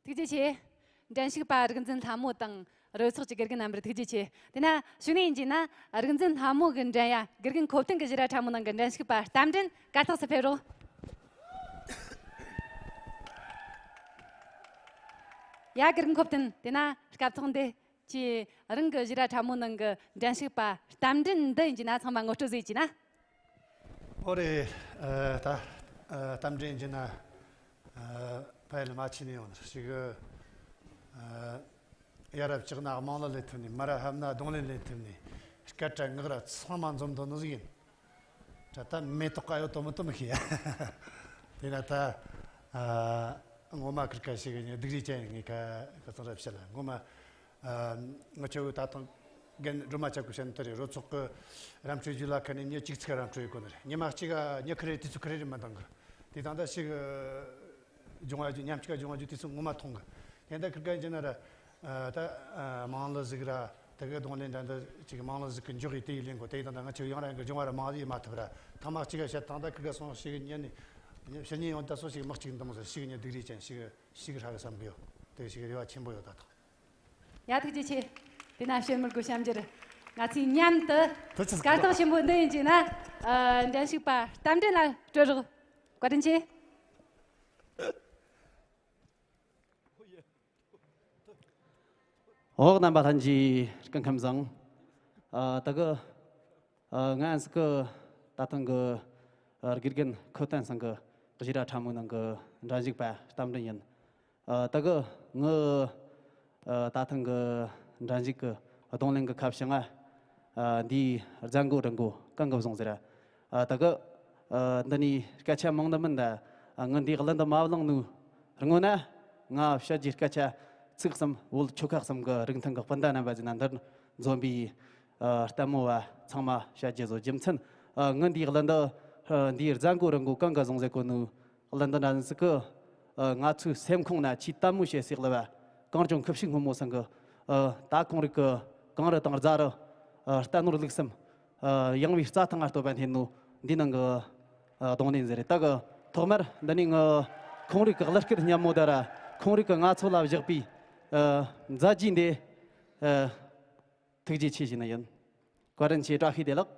ཐུགས་རྗེ་ཆེ། འགྲན་ཞུགས་པ་རིག་འཛིན་ལྷ་མོ་དང་རོལ་ཚོགས་ཀྱི་དགེ་རྒན་རྣམ་པར་ཐུགས་རྗེ་ཆེ། དེ་ན་གཞུག་ནས་ཡིན་གྱི་ན་རིག་འཛིན་ལྷ་མོ་གི་འགྲན་ཡ་དགེ་རྒན་ཁོ་བསྟན་གྱི་གཞི་ར་ཕྲ་མོ་ནང་གི་འགྲན་ཞུགས་པ་རྟ་མགྲིན་གར་སྟེགས་སུ་ཕེབས་རོགས། ཡ། དགེ་རྒན་ཁོ་བསྟན། དེ་ན་སྐབས་ཐོག་འདི། ཁྱེད་རང་གི་ཞི་ར་ཁྲ་མོ་ནང་གི་འགྲན་ཞུགས་པ་རྟ་མགྲིན་འདི་ཡིན་གྱི་ན་ཚང་མ་ངོ་སྤྲོད་ཟིག་བྱས་ན། ཨོ་རེད། ཨ། ད་ཨ་རྟ་མགྲིན་གྱི་ན་ཨ་ཕ་ཡུལ་མ་ཆེ་ནས་ཡོང་ནས་ཞིག་ཨ་ཡ་རབས་ལྕགས་ན་དམངས་གླུ་ལེན་ཐུབ་ནས། མ་ར་ཧབ་ན་རྡུང་ལེན་ལེན་ཐུབ་ནས། སྐད་སྒྲ་ངག་ར་ཚང་མ་འཛོམས་འདུག་ནི་ཟིག་ཡིན། ད་ལྟ་མེ་ཏོག་ག་ཡོད་དོ་མི་དོ་མི་ཤེས་ཡ། དེ་ན་ད་ཨ་ངོ་མ་ཁིར་ཀ་ཞིག་ཡིན་སྡུག་རུས་ཅན་ངེས་ཁ་ཁ་ཚང་རབ་བཤད་ལ། ངོ་མ་ཨ་ང་ཆོ་ད་དང་རྒན་སྒྲོལ་མ་ཆབ་ཀྱི་བཤད་ནི་དེ་རེད། རོ་ཚོགས་ཀྱི་རམ་ཆོས་རྒྱུད་ལ་ཁ་ནས་ཉི་གཅིག་ཚིག་རམ་ཁྲོད་ཡོད་གོ་ནི་རེད། ཉི་མ་གཅིག་ག་ཉི་ཁ་རེ་དུས་ཚོད་ཁ་རེ་རེ་མ་འདང་གི། དེ་དང་ད་ཞིག་སྦྱོང་བ་རྒྱུ་ཉམས་ཅིག་སྦྱོང་བ་རྒྱུ་དུས་ཚོད་ངོ་མ་ཐོང་གི། དེ་འདྲ་ཁིར་ཀ་ཡིན་ན་ར་ཨ་ད་ཨ་དམངས་གླུ་ཟིག་ར་དེ་གི་རྡུང་ལེན་འདྲ་འདི་ཅིག་དམངས་གླུ་ཟིག་གི་འཇོག་ཡི་དེ་ཡི་ལེན་གོ། དེ་ཡི་དང་ད་ང་ཆོ་ཡང་རང་གི་སྦྱོང་བ་ར་མང་ཟིག་མ་ཐུབ་ར། ཐ་མ་གཅིག་ག་བཤད་དང་ད་ཁིར་ཀ་སོང་ཞིག་ཉན་ནི་ཕྱི་ཉིན་ཡོང་ད་སོ་ཞིག་མི་གཅིག་འདུམ་ཟེར་ཞིག་ཉན་སྡུག་རུས་ཅན་ཞིག་ཞིག་ཧྲ་གི་བསམ་གི་ཡོད། དེ་ཞིག་རེ་བ་ཆེན་པོ་ཡོད་ད་དང་། ཡ་ཐུགས་རྗེ་ཆེ། དེ་ན་བཤད་མི་དགོས་བཤམ་འགྱུར། ང་ཚོས་མཉམ་དུ་ཐུགས་རྗེ་ཆེ། སྐར་ཐོག་ཆེན་པོ་འདི་ཡིན་གྱི་ན་ཨ་འགྲན་ཞུགས་པ་རྟ་མགྲིན་ལ་སྤྲོད་རོགས། བཀའ་དྲིན་ཆེ། འོག་རྣམ་པ་ལྷན་རྒྱས་སྐུ་ཁམས་བཟང་། ཨ་ད་གི་ཨ་ང་ཨན་སི་ཀི་ད་ཐེངས་གི་ཨ་དགེ་རྒན་ཁོ་ཐན་ཚང་གི་ཞི་ར་ཁྲ་མོའི་ནང་གི་འགྲན་ཞུགས་པ་རྟ་མགྲིན་ཡིན། ཨ་ད་གི་ངི་ཨ་ད་ཐེངས་གི་འགྲན་ཞུགས་གི་རྡུང་ལེན་གི་ཁ་བྱང་ང་ཨ་འདིའི་རྫ་མགོ་རི་མགོ་གང་གི་བཟུང་ཟེར། ཨ་ད་གི་ཨ་འདི་ནི་སྐད་ཆ་མང་ནི་མིན་ད། ཨ་ངི་འདིའི་གླུ་འདི་མ་བླངས་ནུ་རིང་ངོ་ན་ང་བཤད་རྒྱུའི་སྐད་ཆ་ཚིག་གསུམ་བོད་ཆོལ་ཁ་གསུམ་གི་རིགས་མཐུན་གི་སྤུན་ཟླ་རྣམ་པ་ཟིན་ན་འདིར་འཛོམས་པའི་ཨ་ལྟད་མོ་བ་ཚང་མ་བཤད་རྒྱུ་བཟོ། རྒྱུ་མཚན་ཨ་ངི་འདིའི་གླུ་འདི་ཨ་འདིའི་རྫ་མགོ་རི་མགོ་གང་གི་བཟུང་ཟེར་གོ་ནུ། གླུ་འདི་འདྲ་ཟིག་གི་ཨ་ང་ཚོའི་སེམས་ཁོང་ན་ཆེས་ལྟད་མོ་བྱེད་སའི་གླུ་བ་གངས་ལྗོངས་ཁུ་བྱུག་སྔོན་མོ་ཚང་གི་ཨ་ད་ཁོང་རིགས་གི་གངས་རི་དང་རྫ་རི་ཨ་རྟ་ནོར་ལུག་གསུམ་ཨ་ཡངས་པའི་རྩྭ་ཐང་ང་བསྟོད་པ་འཐེན་ནོ་འདི་ནང་གི་ཨ་རྡུང་ལེན་ཟེར་རེད། ད་གི་ཐོག་མར་འདི་ནས་ངི་ཁོང་རིགས་གི་གླུ་སྐད་སྙན་མོ་དེ་ར་ཁོང་རིགས་གི་ང་ཚོ་ལ་བཞག་པའི་ཨ་མཛད་རྗེས་འདི་ཨ་ཐུགས་རྗེ་ཆེ་ཞུ་ནི་ཡིན། བཀའ་དྲིན་ཆེ། བཀྲ་ཤིས་བདེ་ལེགས།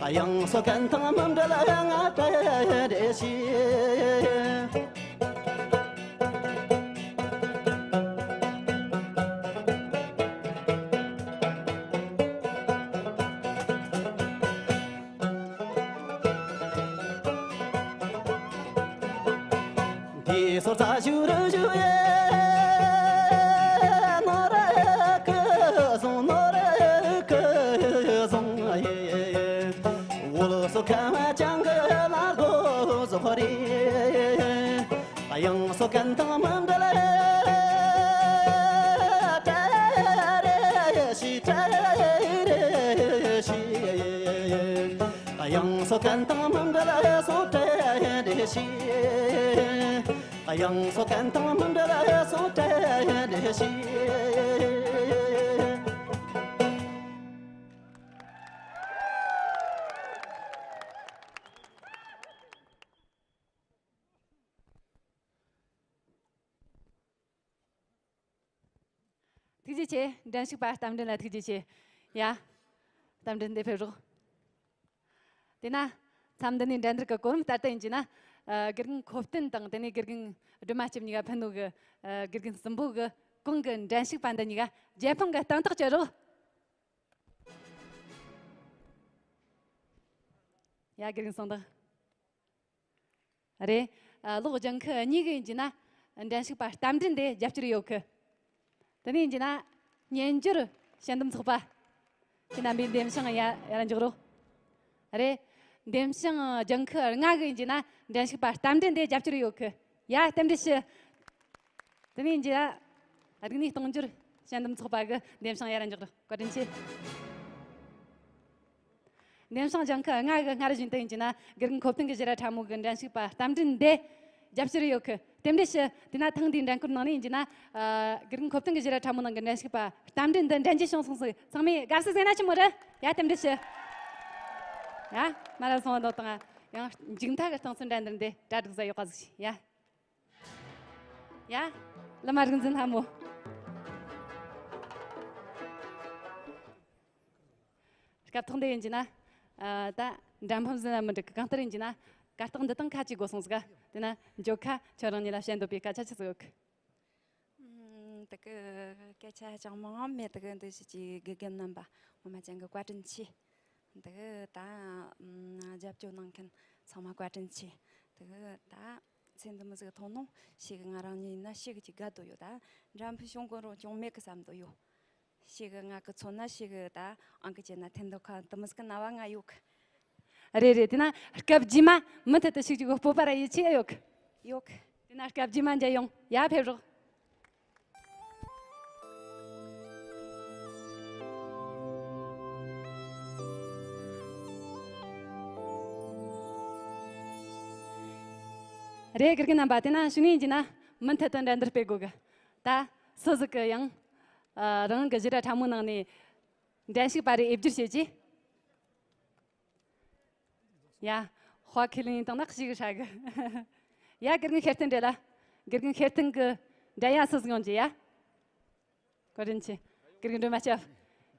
དབྱངས་སོགས་གན་དང་མི་འབྲལ་ང་བྲལ་རེ་ཞིག་འདི་སོར་ཚ་ཞུ་རུ་ཞུ་ཡེ་ནོར་གི་སོང་ནོར་གི་སོང་ཡེ། འུ་ལོ་སོ་ཁ་མ་ཅང་གི་ལ་གོ་ཟོ་རེ། དབྱངས་སོགས་གན་དང་མི་འབྲལ་བྲལ་རེ་ཞིག་བྲལ་རེ་ཞིག་དབྱངས་ དབྱངས་སོགས་གན་དང་མི་འབྲལ་སོགས་བྲལ་ཞིག་ཐུགས་རྗེ་ཆེ། འགྲན་ཞུགས་པ་རྟ་མགྲིན་ལ་ཐུགས་རྗེ་ཆེ། ཡ། རྟ་མགྲིན་འདིར་ཕེབས་རོགས། དེས་ན། མཚམས་འདི་ནས་འགྲན་བསྡུར་གྱི་གོ་རིམ་ལྟར་དུ་ཡིན་གྱི་ན། ཨ། དགེ་རྒན་ཁོ་བསྟན་དང་དེ་ནས་དགེ་རྒན་སྒྲོལ་མ་སྐྱབས་གཉིས་ཀ་ཕུད་ནོ་གི། ཨ། དགེ་རྒན་གསུམ་པོ་གི་གོང་གི་འགྲན་ཞུགས་པ་འདི་གཉིས་ཀ་རྒྱལ་ཕམ་གྱི་སྟེང་ཐག་གཅོད་རོགས། ཡ། དགེ་རྒན་གསུམ་དང་། རེད། ཨ། ལོག་ལྗང་ཁུ་གཉིས་གི་ཡིན་གྱི་ན། འགྲན་ཞུགས་པ་རྟ་མགྲིན་དེ་རྒྱབ་སྐྱོར་ཡོད་གི། དེ་ནས་ཡིན་གྱི་ན། སྨྱན་སྦྱོར་དཔྱད་འདེམས་ཚོགས་པ། ཁྱེད་རྣམ་པས་འདེམས་བྱང་ཡ་ཡར་འཇོག་རོགས། རེད། འདེམས་བྱང་ལྗང་ཁུ་ལྔ་གི་ཡིན་གྱི་ན་འགྲན་ཞུགས་པ་རྟ་མགྲིན་དེ་རྒྱབ་སྐྱོར་ཡོད་གི། ཡ། རྟེན་འབྲེལ་ཞུ། དེ་ནས་ཡིན་གྱི་ན། རིག་གནས་གཏོང་སྦྱོར་དཔྱད་འདེམས་ཚོགས་པ་གི་འདེམས་བྱང་ཡར་འཇོག་རོགས། བཀའ་དྲིན་ཆེ། འདེམས་བྱང་ལྗང་ཁུ་ལྔ་གི་སྔར་བཞིན་དུ་ཡིན་གྱི་ན། དགེ་རྒན་ཁོ་བསྟན་གྱི་ཞི་ར་ཁྲ་མོ་གི་འགྲན་ཞུགས་པ་རྟ་མགྲིན་འདི་རྒྱབ་སྐྱོར་ཡོད་གི། རྟེན་འབྲེལ་ཞུ། དེས་ན་ཐེངས་འདིའི་འགྲན་བསྐོར་ནང་ནས་ཡིན་གྱི་ན། ཨ། དགེ་རྒན་ཁོ་བསྟན་གྱི་ཞི་ར་ཁྲ་མོ་ནང་གི་འགྲན་ཞུགས་པ་རྟ་མགྲིན་འདི་འགྲན་རྒྱུ་བྱུང་སོང་ཟིག། ཚང་མས་དགའ་བསུ་ཟེར་ན་ཆི་མོ་རེད། ཡ། རྟེན་འབྲེལ་ཞུ། ཡ། མ་ར་སོང་བ་འདོད་དང་། ཡང་མཇུག་མཐའ་གི་རྟིང་རྩོད་འགྲན་བསྡུར་འདི་གྲ་སྒྲིག་ཟ་ཡོད་ག་ཟིག་ཡ། ཡ། བླ་མ་རིག་འཛིན་ལྷ་མོ། སྐབས་ཐོག་འདི་ཡིན་གྱི་ན། ཨ། ད་འགྲན་ཕམ་ཟིན་ན་མི་འགྲིག་གི། གང་ལྟར་ཡིན་གྱི་ན། གར་སྟེགས་འདི་དང་ཁ་གཅིག་དགོས་སོང་ཟིག། དེས་ན་འགྱོ་ཁ་ཁྱོད་རང་ཉིད་ལ་བཤད་འདོད་པའི་སྐད་ཆ་ཆི་ཟིག་ཡོད་གི། ཨུམ། དེ་གི་སྐད་ཆ་ཅང་མང་བ་མེད། དེ་གི་འདི་ཞིག་གི་དགེ་རྒན་རྣམ་པ་ངོ་མ་ཅན་གི་བཀའ་དྲིན་ཆེ། འདི་ད་ཨམ་རྒྱབ་སྐྱོར་གནང་མཁན་ཚང་མ་བཀའ་དྲིན་ཆེ། འདི་ད་ཚེ་འདི་མོ་ཟིག་ཐོན་ནོ་ཞེ་གི་ང་རང་ཉིད་ཡིན་ན་ཞེ་གི་ཅིག་དགའ་འདོད་ཡོད། ད་འགྲན་བུ་བྱུང་དགོས་རུང་བྱུང་མེད་གི་བསམ་འདོད་ཡོད། ཞེ་གི་ང་གི་མཚོན་ན་ཞེ་གི་ད་ཨང་ཀི་བྱས་ན་འཐེན་འདོད་ཁ་འདི་མོ་ཟིག་གི་རྣ་བ་ང་ཡོད་གི། རེད་རེད། དེས་ན་སྐབས་རྗེས་མ་མུ་མཐུད་དུ་ཞུགས་རྒྱུ་གི་སྤོབས་པ་ར་ཡིད་ཆེས་ཡོད་གི། ཡོད་གི། དེས་ན་སྐབས་རྗེས་མ་མཇལ་ཡོང་། ཡ། ཕེབས་རོགས། རེད། དགེ་རྒན་རྣམ་པ། དེས་ན་གཞུག་ནས་ཡིན་གྱི་ན་མུ་མཐུད་དུ་འགྲན་བསྡུར་སྤེལ་དགོས་གི། ད་སུ་ཟིག་གི་ཡང་། ཨ། རང་གི་ཞི་ར་ཁྲ་མོ་ནང་ནས་འགྲན་ཞུགས་པ་རེ་འོས་སྦྱོར་བྱེད་ཀྱི། ཡ། དཔའ་ཁས་ལེན་བཏང་ན་ཞེ་གི་ཧྲ་གི། ཡ། དགེ་རྒན་ཤེར་བསྟན་འགྲན་ལ། དགེ་རྒན་ཤེར་བསྟན་གི་འགྲན་ཡ་སུ་ཟིག་ཡོང་རྒྱུ་ཡ། བཀའ་དྲིན་ཆེ། དགེ་རྒན་སྒྲོལ་མ་སྐྱབས།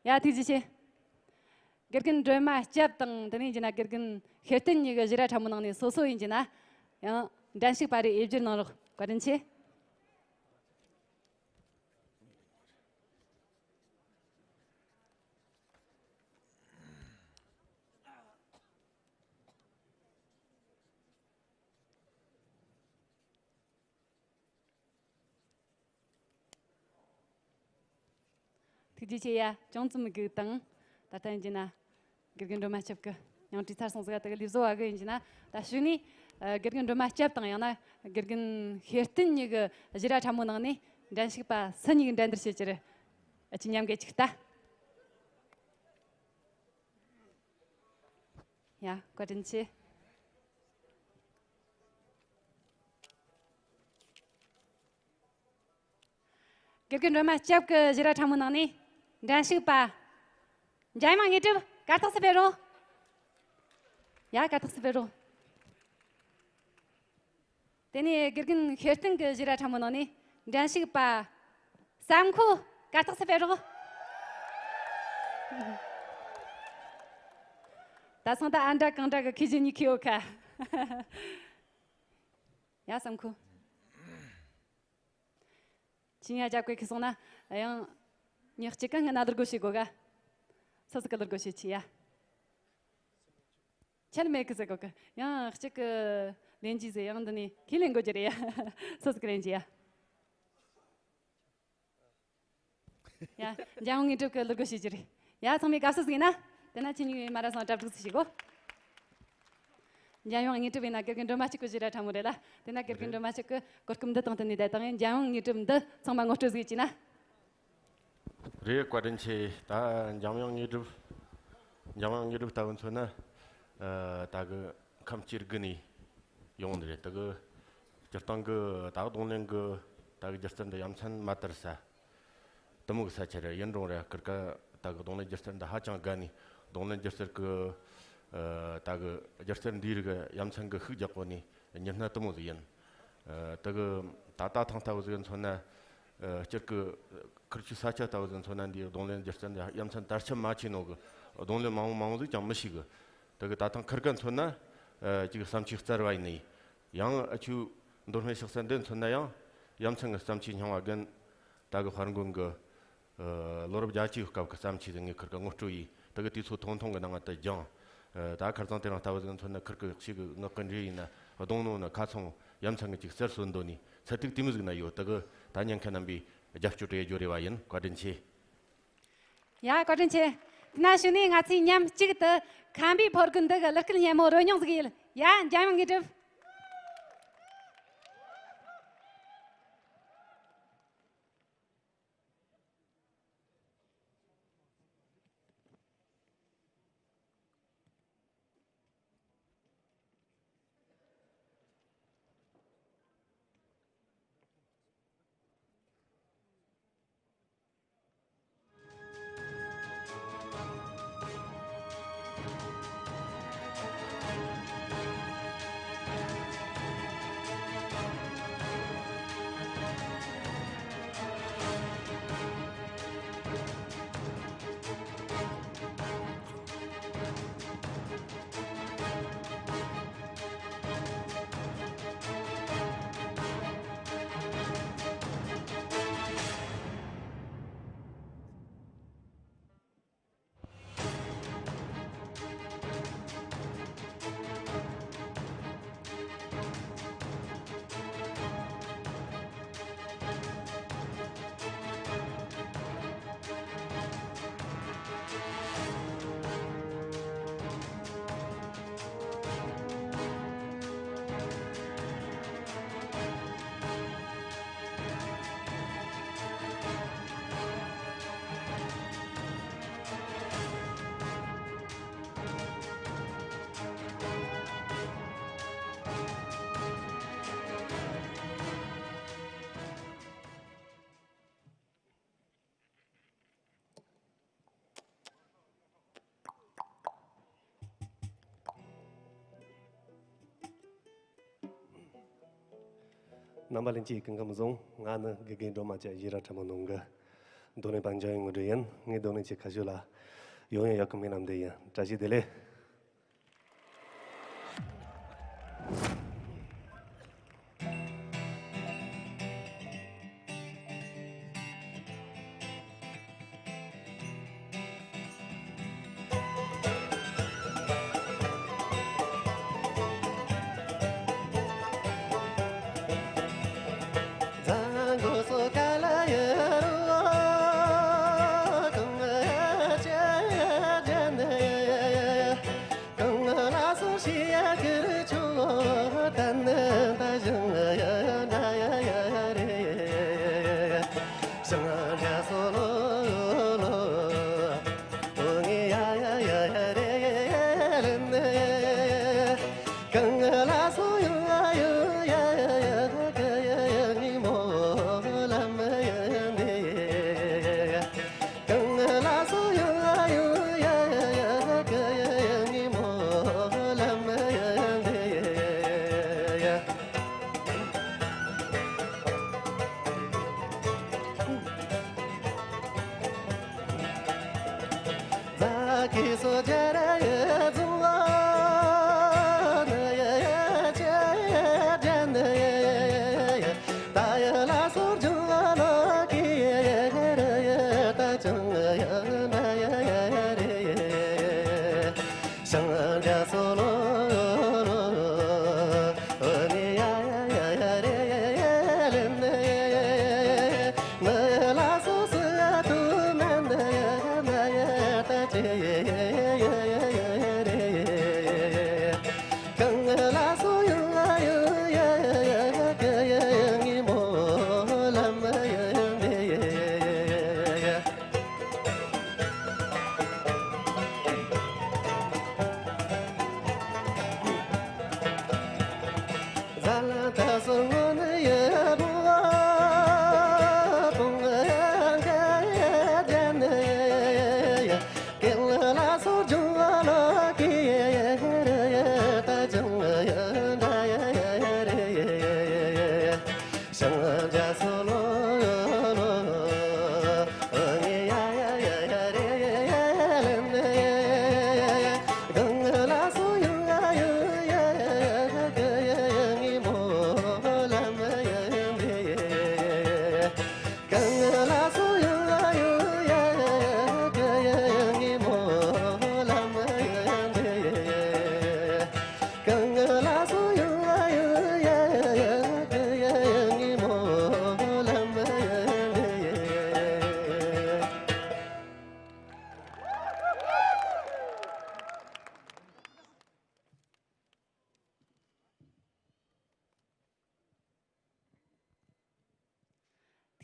ཡ། ཐུགས་རྗེ་ཆེ། དགེ་རྒན་སྒྲོལ་མ་སྐྱབས་དང་དེ་ནས་ཡིན་གྱི་ན་དགེ་རྒན་ཤེར་བསྟན་གཉིས་ཀྱི་ཞི་ར་ཁྲ་མོ་ནང་ནས་སོ་སོ་ཡིན་གྱི་ན་ཡང་འགྲན་ཞུགས་པ་རེ་འོས་སྦྱོར་གནང་རོགས། བཀའ་དྲིན་ཆེ། ཐུགས་རྗེ་ཆེ་ཡ། ཅུང་ཙམ་སྒུག་དང་། ད་ལྟ་ཡིན་གྱི་ན་དགེ་རྒན་སྒྲོལ་མ་སྐྱབས་ཀྱི་ཡང་བྲིས་ཚར་སོང་ཟིག། ད་གི་ལས་བཟོ་བ་གི་ཡིན་གྱི་ན་ད་གཞུག་ནས་ཨ་དགེ་རྒན་སྒྲོལ་མ་སྐྱབས་དང་ཡང་ན་དགེ་རྒན་ཤེར་བསྟན་གཉིས་ཀྱི་ཞི་ར་ཁྲ་མོ་ནང་ནས་འགྲན་ཞུགས་པ་སུ་གཉིས་ཀྱི་འགྲན་བསྡུར་བྱེད་རྒྱུ་རེད། ཨ་ཅི་མཉམ་གི་ཅིག་ལྟ། ཡ། བཀའ་དྲིན་ཆེ། དགེ་རྒན་སྒྲོལ་མ་སྐྱབས་ཀྱི་ཞི་ར་ཁྲ་མོ་ནང་ནས་འགྲན་ཞུགས་པ་འཇམ་དབྱངས་དངོས་གྲུབ་གར་སྟེགས་སུ་ཕེབས་རོགས། ཡ། གར་སྟེགས་སུ་ཕེབས་རོགས། དེ་ནས་དགེ་རྒན་ཤེར་བསྟན་གྱི་ཞི་ར་ཁྲ་མོ་ནང་ནས་འགྲན་ཞུགས་པ་བསམ་ཁོ་གར་སྟེགས་སུ་ཕེབས་རོགས། ད་སོང་ད་ཨ་འདྲ་གང་འདྲ་གི་ཁེ་ཇི་གཉིས་ཁེ་ཡོད་ཁ། ཡ། བསམ་ཁོ། ཁྱེད་གཉིས་རྒྱབ་དགོས་ཁེ་སོང་ན་ཡང་མྱི་གཅིག་གི་སྔུན་ན་གླུ་དགོས་བྱེད་དགོས་ག། སོ་སོ་གི་གླུ་དགོས་བྱེད་ཆི་ཡ། ཆད་མེད་གི་ཟེར་གོ་གི། ཡང་གཅིག་གི་ལེན་རྒྱུ་ཟེར་ཡང་འདི་ནས་ཁས་ལེན་དགོས་རྒྱུ་རེད་ཡ། སོ་སོ་གི་ལེན་རྒྱུ་ཡ། ཡ། འཇམ་དབྱངས་དངོས་གྲུབ་ཀྱི་གླུ་དགོས་བྱེད་རྒྱུ་རེད་ཡ། ཚང་མས་དགའ་བསུ་ཟིག་ཡིན་ན། དེ་ན་ཁྱེད་གཉིས་མ་ར་སང་གྲ་སྒྲིག་ཟིག་བྱེད་གོ། འཇམ་དབྱངས་དངོས་གྲུབ་ཡིན་ན་དགེ་རྒན་སྒྲོལ་མ་སྐྱབས་ཀྱི་ཞི་ར་ཁྲ་མོ་རེད་ལ། དེ་ན་དགེ་རྒན་སྒྲོལ་མ་སྐྱབས་ཀྱི་གོ་སྐབས་འདི་དང་བསྟུན་ནས་ད་དང་ཡིན་འཇམ་དབྱངས་དངོས་གྲུབ་འདི་ཚང་མ་ངོ་སྤྲོད་ཟིག་བྱས་ན། རེད། བཀའ་དྲིན་ཆེ། ད་འཇམ་དབྱངས་དངོས་གྲུབ། འཇམ་དབྱངས་དངོས་གྲུབ་ལྟ་བུ་མཚོན་ན། ཨ་ད་གི་ཁམས་སྐྱེ་དགུ་ནས། ཡོང་ནི་རེད། དེ་གི་སྤྱིར་བཏང་གི་ད་གི་རྡུང་ལེན་གི་ད་གི་སྒྱུ་རྩལ་འདི་ཡ་མཚན་མ་དར་ས་དེ་མོ་གི་ས་ཆ་རེད། ཡིན་རུང་རེད། ཁིར་ཀ་ད་གི་རྡུང་ལེན་སྒྱུ་རྩལ་འདི་ཧ་ཅང་དགའ་ནི། རྡུང་ལེན་སྒྱུ་རྩལ་གི་ཨ་ད་གི་སྒྱུ་རྩལ་འདིའི་རིགས་ཡ་མཚན་གི་ཤུགས་རྒྱག་གོ་ནི་མྱི་སྣ་དེ་མོ་ཟིག་ཡིན། ཨ་དེ་གི་ད་ལྟ་ཐེངས་ལྟ་བུ་ཟིག་མཚོན་ན། ཨ་སྤྱིར་གི་ཁིར་ཆུ་ས་ཆ་ལྟ་བུ་ཟིག་མཚོན་ན། འདིའི་རྡུང་ལེན་སྒྱུ་རྩལ་འདི་ཡ་མཚན་དར་ཁྱབ་མ་ཆེ་ནོ་གི་རྡུང་ལེན་མང་བོ་མང་བོ་ཟིག་ཀྱང་མི་ཤེས་གི། དེ་གི་ད་ཐེངས་ཁིར་ཀ་མཚོན་ན་ཨ་ཅིག་བསམ་ཆས་གསར་བ་ཡིན་ནི། ཡང་ཨ་ཆུ་མདོ་སྨད་ཤག་ས་འདི་མཚོན་ན་ཡང་ཡ་མཚན་གི་བསམ་ཆས་རྙིང་བ་རྒན་ད་གི་དཔལ་མགོན་གི་ཨ་ལོ་རབས་བརྒྱད་ཅུའི་སྐབས་ཀྱི་བརྩམས་ཆོས་དེ་ངས་ཁིར་ཀ་ངོ་སྤྲོད་ཡིས། དེ་གི་དུས་ཚོད་ཐུང་ཐུང་གི་ནང་ང་དེ་སྦྱངས། ཨ་ད་ཁར་ཚང་དེ་རིང་ལྟ་བུ་ཟིག་མཚོན་ན། ཁིར་ཀ་ཤིག་གི་ངག་གི་འདྲེ་ཡིན་ན། རྡུང་ནོ་ན་ཁ་ཚང་ཡ་མཚན་གི་ཅིག་གསར་སོན་འདོད་ནི་ཚད་ཐིག་དེ་མོ་ཟིག་ན་ཡོད། དེ་གི་ད་ཉན་མཁན་རྣམ་པས་རྒྱབ་སྐྱོར་སྤྲད་རྒྱུ་རེ་བ་ཡིན། བཀའ་དྲིན་ཆེ། ཡ་བཀའ་དྲིན་ཆེ། དེ་ན་གཞུག་ནས་ང་ཚོས་མཉམ་གཅིག་ཏུ་ཁམས་པའི་ཕོ་རྒོད་འདི་གི་གླུ་སྐད་སྙན་མོ་རོལ་མྱོང་ཟིག་ཡིན། ཡ་འཇམ་དབྱངས་ངེས་སྒྲུབ། རྣམ་པ་ལྷན་རྒྱས་སྐུ་ཁམས་བཟང་། ང་ནི་དགེ་རྒན་སྒྲོལ་མ་བཅས་ཡི་ར་ཁྲ་མོ་ནང་གི་རྡུང་ལེན་པ་འཇམ་དབྱངས་དངོས་གྲུབ་ཡིན། ངའི་རྡུང་ལེན་ཆེད་ཁ་ཤོ་ལ་ཡོང་ཡ་ཡག་གི་མིན་ནམ་འདི་ཡིན། བཀྲ་ཤིས་བདེ་ལེགས།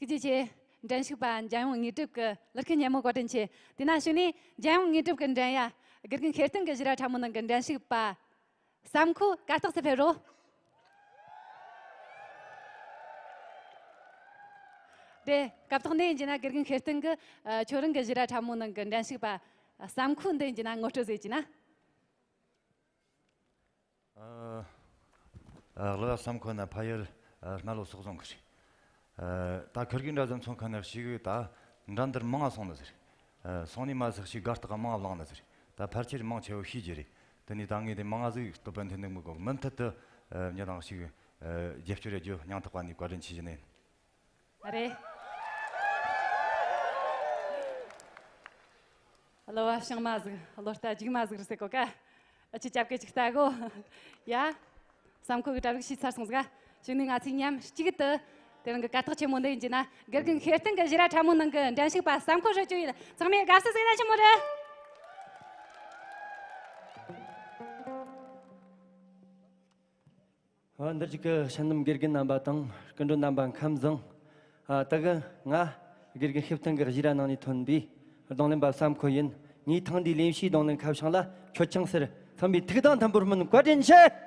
ཐུགས་རྗེ་ཆེ། འགྲན་ཞུགས་པ་འཇམ་དབྱངས་དངོས་གྲུབ་ཀྱི་གླུ་སྐད་སྙན་མོ་བཀའ་དྲིན་ཆེ། དེ་ན་གཞུག་ནས་འཇམ་དབྱངས་དངོས་གྲུབ་ཀྱི་འགྲན་ཡ་དགེ་རྒན་ཤེར་སྟོན་གྱི་བཞུགས་ར་ཕྲ་མོ་ནང་གི་འགྲན་ཞུགས་པ་བསམ་ཁོ་གར་སྟེགས་སུ་ཕེབས་རོགས། དེ་སྐབས་ཐོག་ནས་ཡིན་གྱི་ན་དགེ་རྒན་ཤེར་སྟོན་གྱིས་ཨ་ཁྱོད་རང་གི་བཞུགས་ར་ཕྲ་མོ་ནང་གི་འགྲན་ཞུགས་པ་བསམ་ཁོ་འདི་ཡིན་གྱི་ན་ངོ་སྤྲོད་ཟིག་བྱས་ན། ཨ། ཨ། གླུ་བ་བསམ་ཁོ་ན་ཕ་ཡུལ་ཨ་རྔ་ལོ་སོག་རྫོང་གི་རེད། ཨ། ད་ཁུར་གི་འདྲ་ཟམ་ཚོང་ཁང་ནས་ཞིག་ད་འདྲ་འདིར་མང་ང་སོང་ནི་ཟེར། ཨ། སོང་ནི་མ་ཟིག་ཞིག་སྒར་སྟག་མང་ང་བླངས་ནི་ཟེར། ད་ཕལ་ཆེར་མང་ཆེ་བོ་ཤེས་རྒྱུ་རེད། དེ་ནས་ད་ངས་དེ་མང་ང་ཟིག་སྟོབས་པ་འཐེན་འདུག་མི་དགོས། མུ་མཐུད་དུ་ཨ་མྱི་དང་ཞིག་ཨ་རྒྱབ་སྐྱོར་རྒྱུ་སྙིང་ཐག་པ་ནས་བཀའ་དྲིན་ཆེ་ཞུ་ནི་ཡིན། རེད། གླུ་བ་བྱང་མ་ཟིག་གླུ་རྟ་རྒྱུག་མ་ཟིག་རེད་ཟེར་གོ་ཀ། ཨ་ཅེ་ཅབ་ཀེ་ཅིག་ལྟ་གོ། ཡ། བསམ་ཁོ་གི་གྲ་སྒྲིག་བྱས་ཚར་སོང་ཟིག་ག། གཞུག་ནས་ང་ཚོས་མཉམ་གཅིག་ཏུ་དེ་རིང་གི་གར་སྟེགས་ཆེན་མོ་འདི་ཡིན་གྱི་ན་དགེ་རྒན་ཤེར་སྟོན་གྱི་བཞུགས་ར་ཕྲ་མོ་ནང་གི་འགྲན་ཞུགས་པ་བསམ་ཁོ་ཧྲིལ་བཅུག་ཡིན། ཚང་མས་དགའ་བསུ་ཟིག་ན་ཆེན་མོ་རེད། འདིར་བཞུགས་ཀྱི་ཤན་འདམ་དགེ་རྒན་རྣམ་པ་དང་སྐུ་མགྲོན་རྣམ་པ་ཁམས་བཟང་། ཨ། ད་གི་ང་དགེ་རྒན་ཤེར་སྟོན་གྱི་བཞུགས་ར་ནང་ནས་ཐོན་པའི་རྡུང་ལེན་པ་བསམ་ཁོ་ཡིན། ངའི་ཐེངས་འདིའི་ལེན་བྱའི་རྡུང་ལེན་ཁ་བྱང་ལ་ཁྱོད་ཆང་ཟེར། ཚང་མས་ཐུགས་དང་མཐུན་པོར་སྨོན། བཀའ་དྲིན་ཆེ།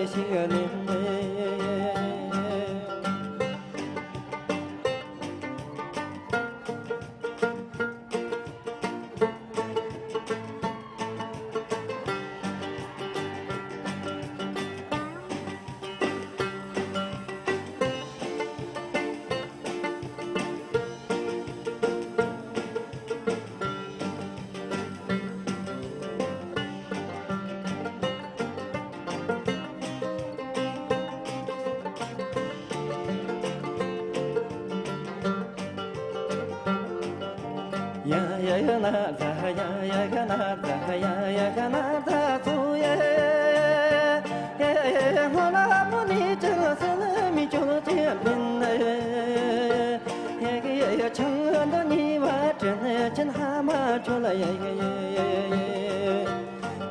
ཞིག་ལེན།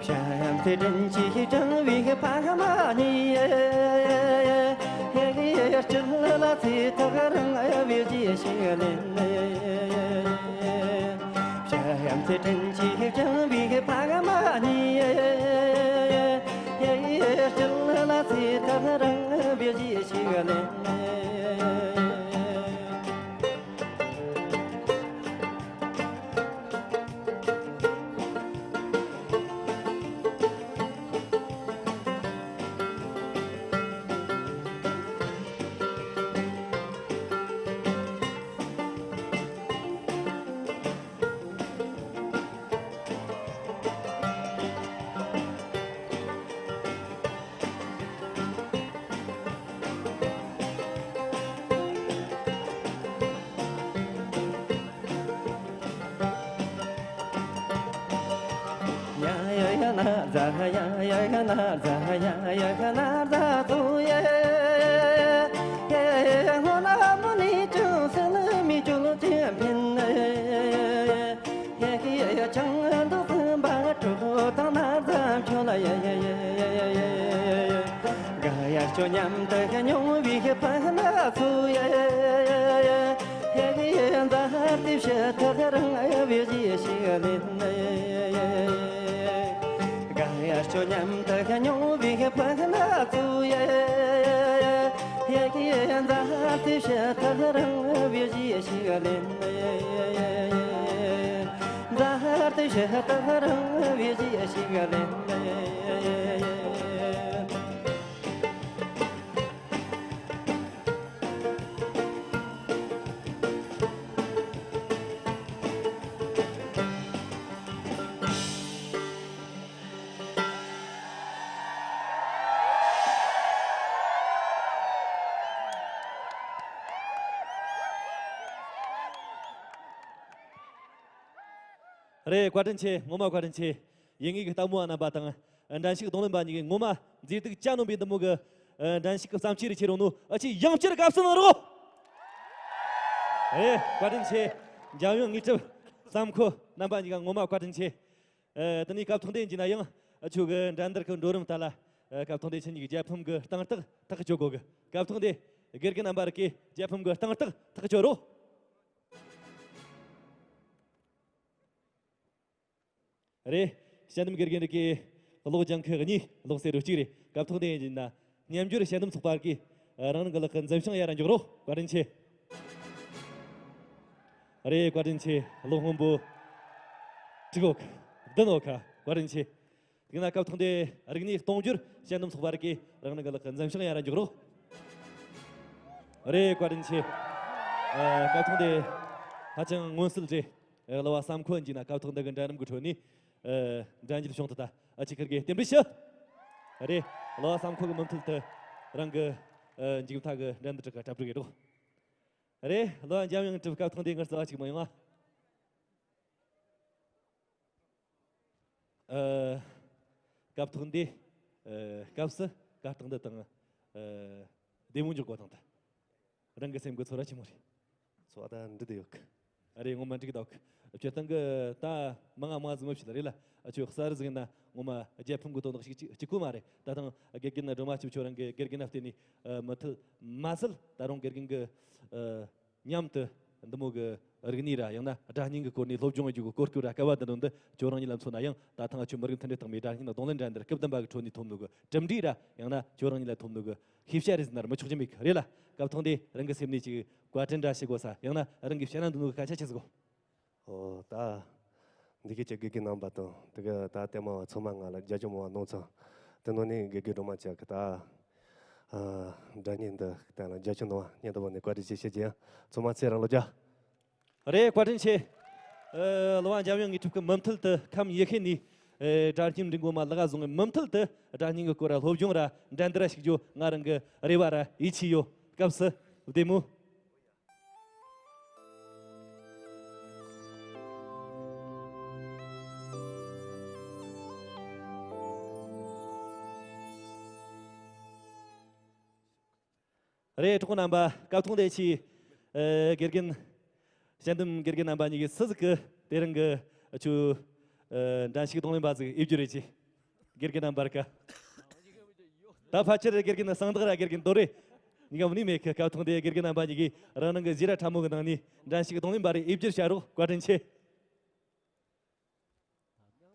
བྱམས་བརྩེ་དྲིན་གྱིས་དྲང་བའི་ཕ་མ་ཉིད། སྤྱི་ལ་ཚེ་ཐག་རིང་བའི་རྗེས་ཤིག་ལེན། བྱམས་བརྩེ་དྲིན་གྱིས་དྲང་བའི་ཕ་མ་ཉིད། སྤྱི་ལ་ཚེ་ཐག་རིང་བའི་རྗེས་ཤིག་ལེན། ཁྱོད་མཉམ་དུ་མྱོང་བའི་ཕ་མ་ཚོ་ཡ། མཛའ་བརྩེ་ཞེ་དྲག་རང་བཞིན་ཞིག་ལེན། ཁྱོད་མཉམ་དུ་མྱོང་བའི་ཕ་མ་ཚོ་ཡ། མཛའ་བརྩེ་ཞེ་དྲག་རང་བཞིན་ཞིག་ལེན། མཛའ་བརྩེ་ཞེ་དྲག་རང་བཞིན་ཞིག་ལེན། རེད། བཀའ་དྲིན་ཆེ། ངོ་མ་བཀའ་དྲིན་ཆེ། ཡིན་ངེས་ཀྱི་ལྟད་མོ་བ་རྣམ་པ་དང་། འགྲན་ཞུགས་རྡུང་ལེན་པ་གཉིས་ཀྱིས་ངོ་མ་མཛེས་སྡུག་གྱ་ནོམ་པའི་འདི་མོ་གི་འགྲན་ཞུགས་ཀྱི་བརྩམས་ཆོས་རེ་ཁྱེར་རོགས་གནང་། ཨ་ཅེ་ཡང་བསྐྱར་དགའ་བསུ་གནང་རོགས། རེད། བཀའ་དྲིན་ཆེ། འཇམ་དབྱངས་དངོས་གྲུབ། བསམ་འཁོར་རྣམ་པ་གཉིས་ཀ་ངོ་མ་བཀའ་དྲིན་ཆེ། ཨ། དེ་ནས་སྐབས་ཐོག་འདི་ཡིན་ན་ཡང་ཨ་ཆོ་གི་འགྲན་བསྡུར་གྱི་འགྲོ་རིམ་ལྟར་ལ། ཨ། སྐབས་ཐོག་འདི་ཁྱེད་གཉིས་ཀྱི་རྒྱལ་ཕམ་གྱི་སྟངས་རྟགས་ཐག་གཅོད་དགོས་གི། སྐབས་ཐོག་འདི་དགེ་རྒན་རྣམ་པ་རིགས་ཀྱིས་རྒྱལ་ཕམ་གྱི་སྟངས་རྟགས་ཐག་གཅོད་རོགས། རེད། དཔྱད་འདེམས་དགེ་རྒན་རིགས་ཀྱིས་གློག་ལྗང་ཁུ་གཉིས། གློག་སེར་རོ་གཅིག་རེད། སྐབས་ཐོག་འདི་ཡིན་ན་སྨྱན་སྦྱོར་དཔྱད་འདེམས་ཚོགས་པ་གིས་རང་རང་གི་ལག་གི་འཛིན་བྱང་ཡར་འཇོག་རོགས། བཀའ་དྲིན་ཆེ། རེད། བཀའ་དྲིན་ཆེ། གློག་སྔོན་པོ་དྲུག་འོག་བདུན་འོག་བཀའ་དྲིན་ཆེ། དེ་ན་སྐབས་ཐོག་འདི་རིག་གནས་གཏོང་སྦྱོར་དཔྱད་འདེམས་ཚོགས་པ་རིགས་ཀྱིས་རང་རང་གི་ལག་གི་འཛིན་བྱང་ཡར་འཇོག་རོགས། རེད། བཀའ་དྲིན་ཆེ། ཨ། སྐབས་ཐོག་འདི་ཧ་ཅང་མངོན་གསལ་རེད། ཨ། གླུ་བ་བསམ་འཁོར་འཇིགས་ན་སྐབས་ཐོག་འདི་གི་འགྲན་རིམ་གྱི་ཁྲོད་ནས། ཨ། འགྲན་རྒྱལ་བྱུང་ཐུབ་ད། ཨ། ཁྱེད་ཁིར་གི་རྟེན་འབྲེལ་ཞུ། རེད། གླུ་བ་བསམ་འཁོར་གི་མུ་མཐུད་དུ་རང་གི། ཨ། མཇུག་མཐའ་གི་འགྲན་བསྡུར་ཁྲོད་ཀ་གྲ་སྒྲིག་ཡེད་རོགས། རེད། གླུ་བ་འཇམ་དབྱངས་གྲུབ། སྐབས་ཐོག་འདི་ངར་རྩ་བ་གཅིག་མ་ཡོང་ཨ། ཨ། སྐབས་ཐོག་འདི། ཨ། སྐབས་སུ་གར་སྟེགས་འདི་དང་། ཨ། བདེ་མོ་འཇོག་དགོས་དང་ད། རང་གི་སེམས་ཀྱི་ཚོར་བ་ཆི་མོ་རེད། ཚོར་བ་ད་འགྲིག་བསྡད་ཡོད་གི། ཨ། རེད། ངོ་མ་འགྲིག་གི་འདུག་སྤྱིར་བཏང་གི་ད་མང་ང་མང་ང་ཟིག་མི་བྱེད་ལ་རེད་ལ། ཨ། ཆོས་གསར་རུ་ཟིག་ཡིན་ན་ངོ་མ་རྒྱལ་ཕམ་གི་དོན་དག་ཞིག་གཅིག་གཅིག་པོ་མ་རེད། ད་དང་དགེ་རྒན་སྒྲོལ་མ་ཆིབས་ཁྱོད་རང་གི་དགེ་རྒན་ན་བརྟེན་ནས། ཨ། མུ་མཐུད་མ་ཟད་ད་རུང་དགེ་རྒན་གི། ཨ། མཉམ་དུ་ འདི་མོ་གི་རིག་གནས་ར་ཡང་ན་སྒྲ་སྙན་གྱི་སྐོར་ནས་སློབ་སྦྱོང་བྱེད་རྒྱུ་གི་གོ་སྐབས་ར་སྐལ་བ་འདི་འདྲ་འདི་ཁྱོད་རང་ཉིད་ལ་མཚོན་ན་ཡང་ད་ཐེངས་ཁྱོད་མི་རིགས་མཐུན་སྒྲིལ་རྟགས་མའི་སྒྲ་སྙན་རྡུང་ལེན་འགྲན་བསྡུར་སྐབས་བདུན་པ་གི་ཁྲོད་ནས་ཐོབ་ནོ་གི་གྲུབ་འབྲས་ར་ཡང་ན་ཁྱོད་རང་ཉིད་ལ་ཐོབ་ནོ་གི་ཤེས་བྱ་རེད་ཟེར་ན་ར་མི་ཆོག་རྒྱུ་མེད་གི་རེད་ལ། སྐབས་ཐོག་འདི་རང་གི་སེམས་ནས་ཅིག་བཀའ་དྲིན་འདྲ་ཞུ་དགོས་ས་ཡང་ན་རང་གིས་བཤད་ན་འདོད་ནོ་གི་སྐད་ཆ་ཅི་ཟིག་གོ། ཨོ་ད། འདི་གའི་ཆེད་དགེ་རྒན་རྣམ་པ་དང་དེ་ག་ད་ལྟད་མོ་བ་ཚང་མ་ང་ལ་རྒྱབ་སྐྱོར་མང་བ་གནང་ཚང་། དེ་ནང་ནས་དགེ་རྒན་སྒྲོལ་མ་ཅག་གི་ད། ཨ། སྒྲ་སྙན་འདི་གཏན་ལ་རྒྱབ་སྐྱོར་གནང་བ་སྙིང་ཐག་པ་ནས་བཀའ་དྲིན་ཆེ་ཞུ་རྒྱུ་ཡིན། ཚང་མ་ཚེ་རིང་ལོ་བརྒྱ། རེད། བཀའ་དྲིན་ཆེ། ཨ། གླུ་བ་འཇམ་དབྱངས་དངོས་གྲུབ་ཀྱིས་མུ་མཐུད་དུ་ཁམས་ཡུལ་ཤུལ་ནས། ཨ། སྒྲ་སྙན་འབྲི་འགོ་མ་ལག་བཟུང་བའི་མུ་མཐུད་དུ་སྒྲ་སྙན་གྱི་སྐོར་ལ་སློབ་སྦྱོང་ར་འགྲན་བསྡུར་ར་ཞུགས་རྒྱུ་ང་རང་གི་རེ་བ་ར་ཡིད་ཆེས་ཡོད། སྐབས་སུ་བདེ་མོ། རེད། གྲོགས་རྣམ་པ། སྐབས་ཐོག་འདི་ཆེད། ཨ། དགེ་རྒན། དཔྱད་འདེམས་དགེ་རྒན་རྣམ་པ་གཉིས་ཀྱིས་སུ་ཟིག་གི་དེ་རིང་གི་ཆུ། ཨ། འགྲན་ཞུགས་རྡུང་ལེན་པ་ཟིག་ཨེ་བསྒྱུར་རེད་ཅེས། དགེ་རྒན་རྣམ་པར་བཀའ། ད་ཕལ་ཆེར་དགེ་རྒན་གསང་བདག་ར་དགེ་རྒན་རྡོ་རེ་གཉིས་ཀ་མི་ནུས་མེད་གི། སྐབས་ཐོག་འདི་དགེ་རྒན་རྣམ་པ་གཉིས་ཀྱིས་རང་རང་གི་བཞེས་ར་ཕྲ་མོ་གི་ནང་ནས་འགྲན་ཞུགས་རྡུང་ལེན་པ་རེ་ཨེ་བསྒྱུར་བྱ་རོགས། བཀའ་དྲིན་ཆེ།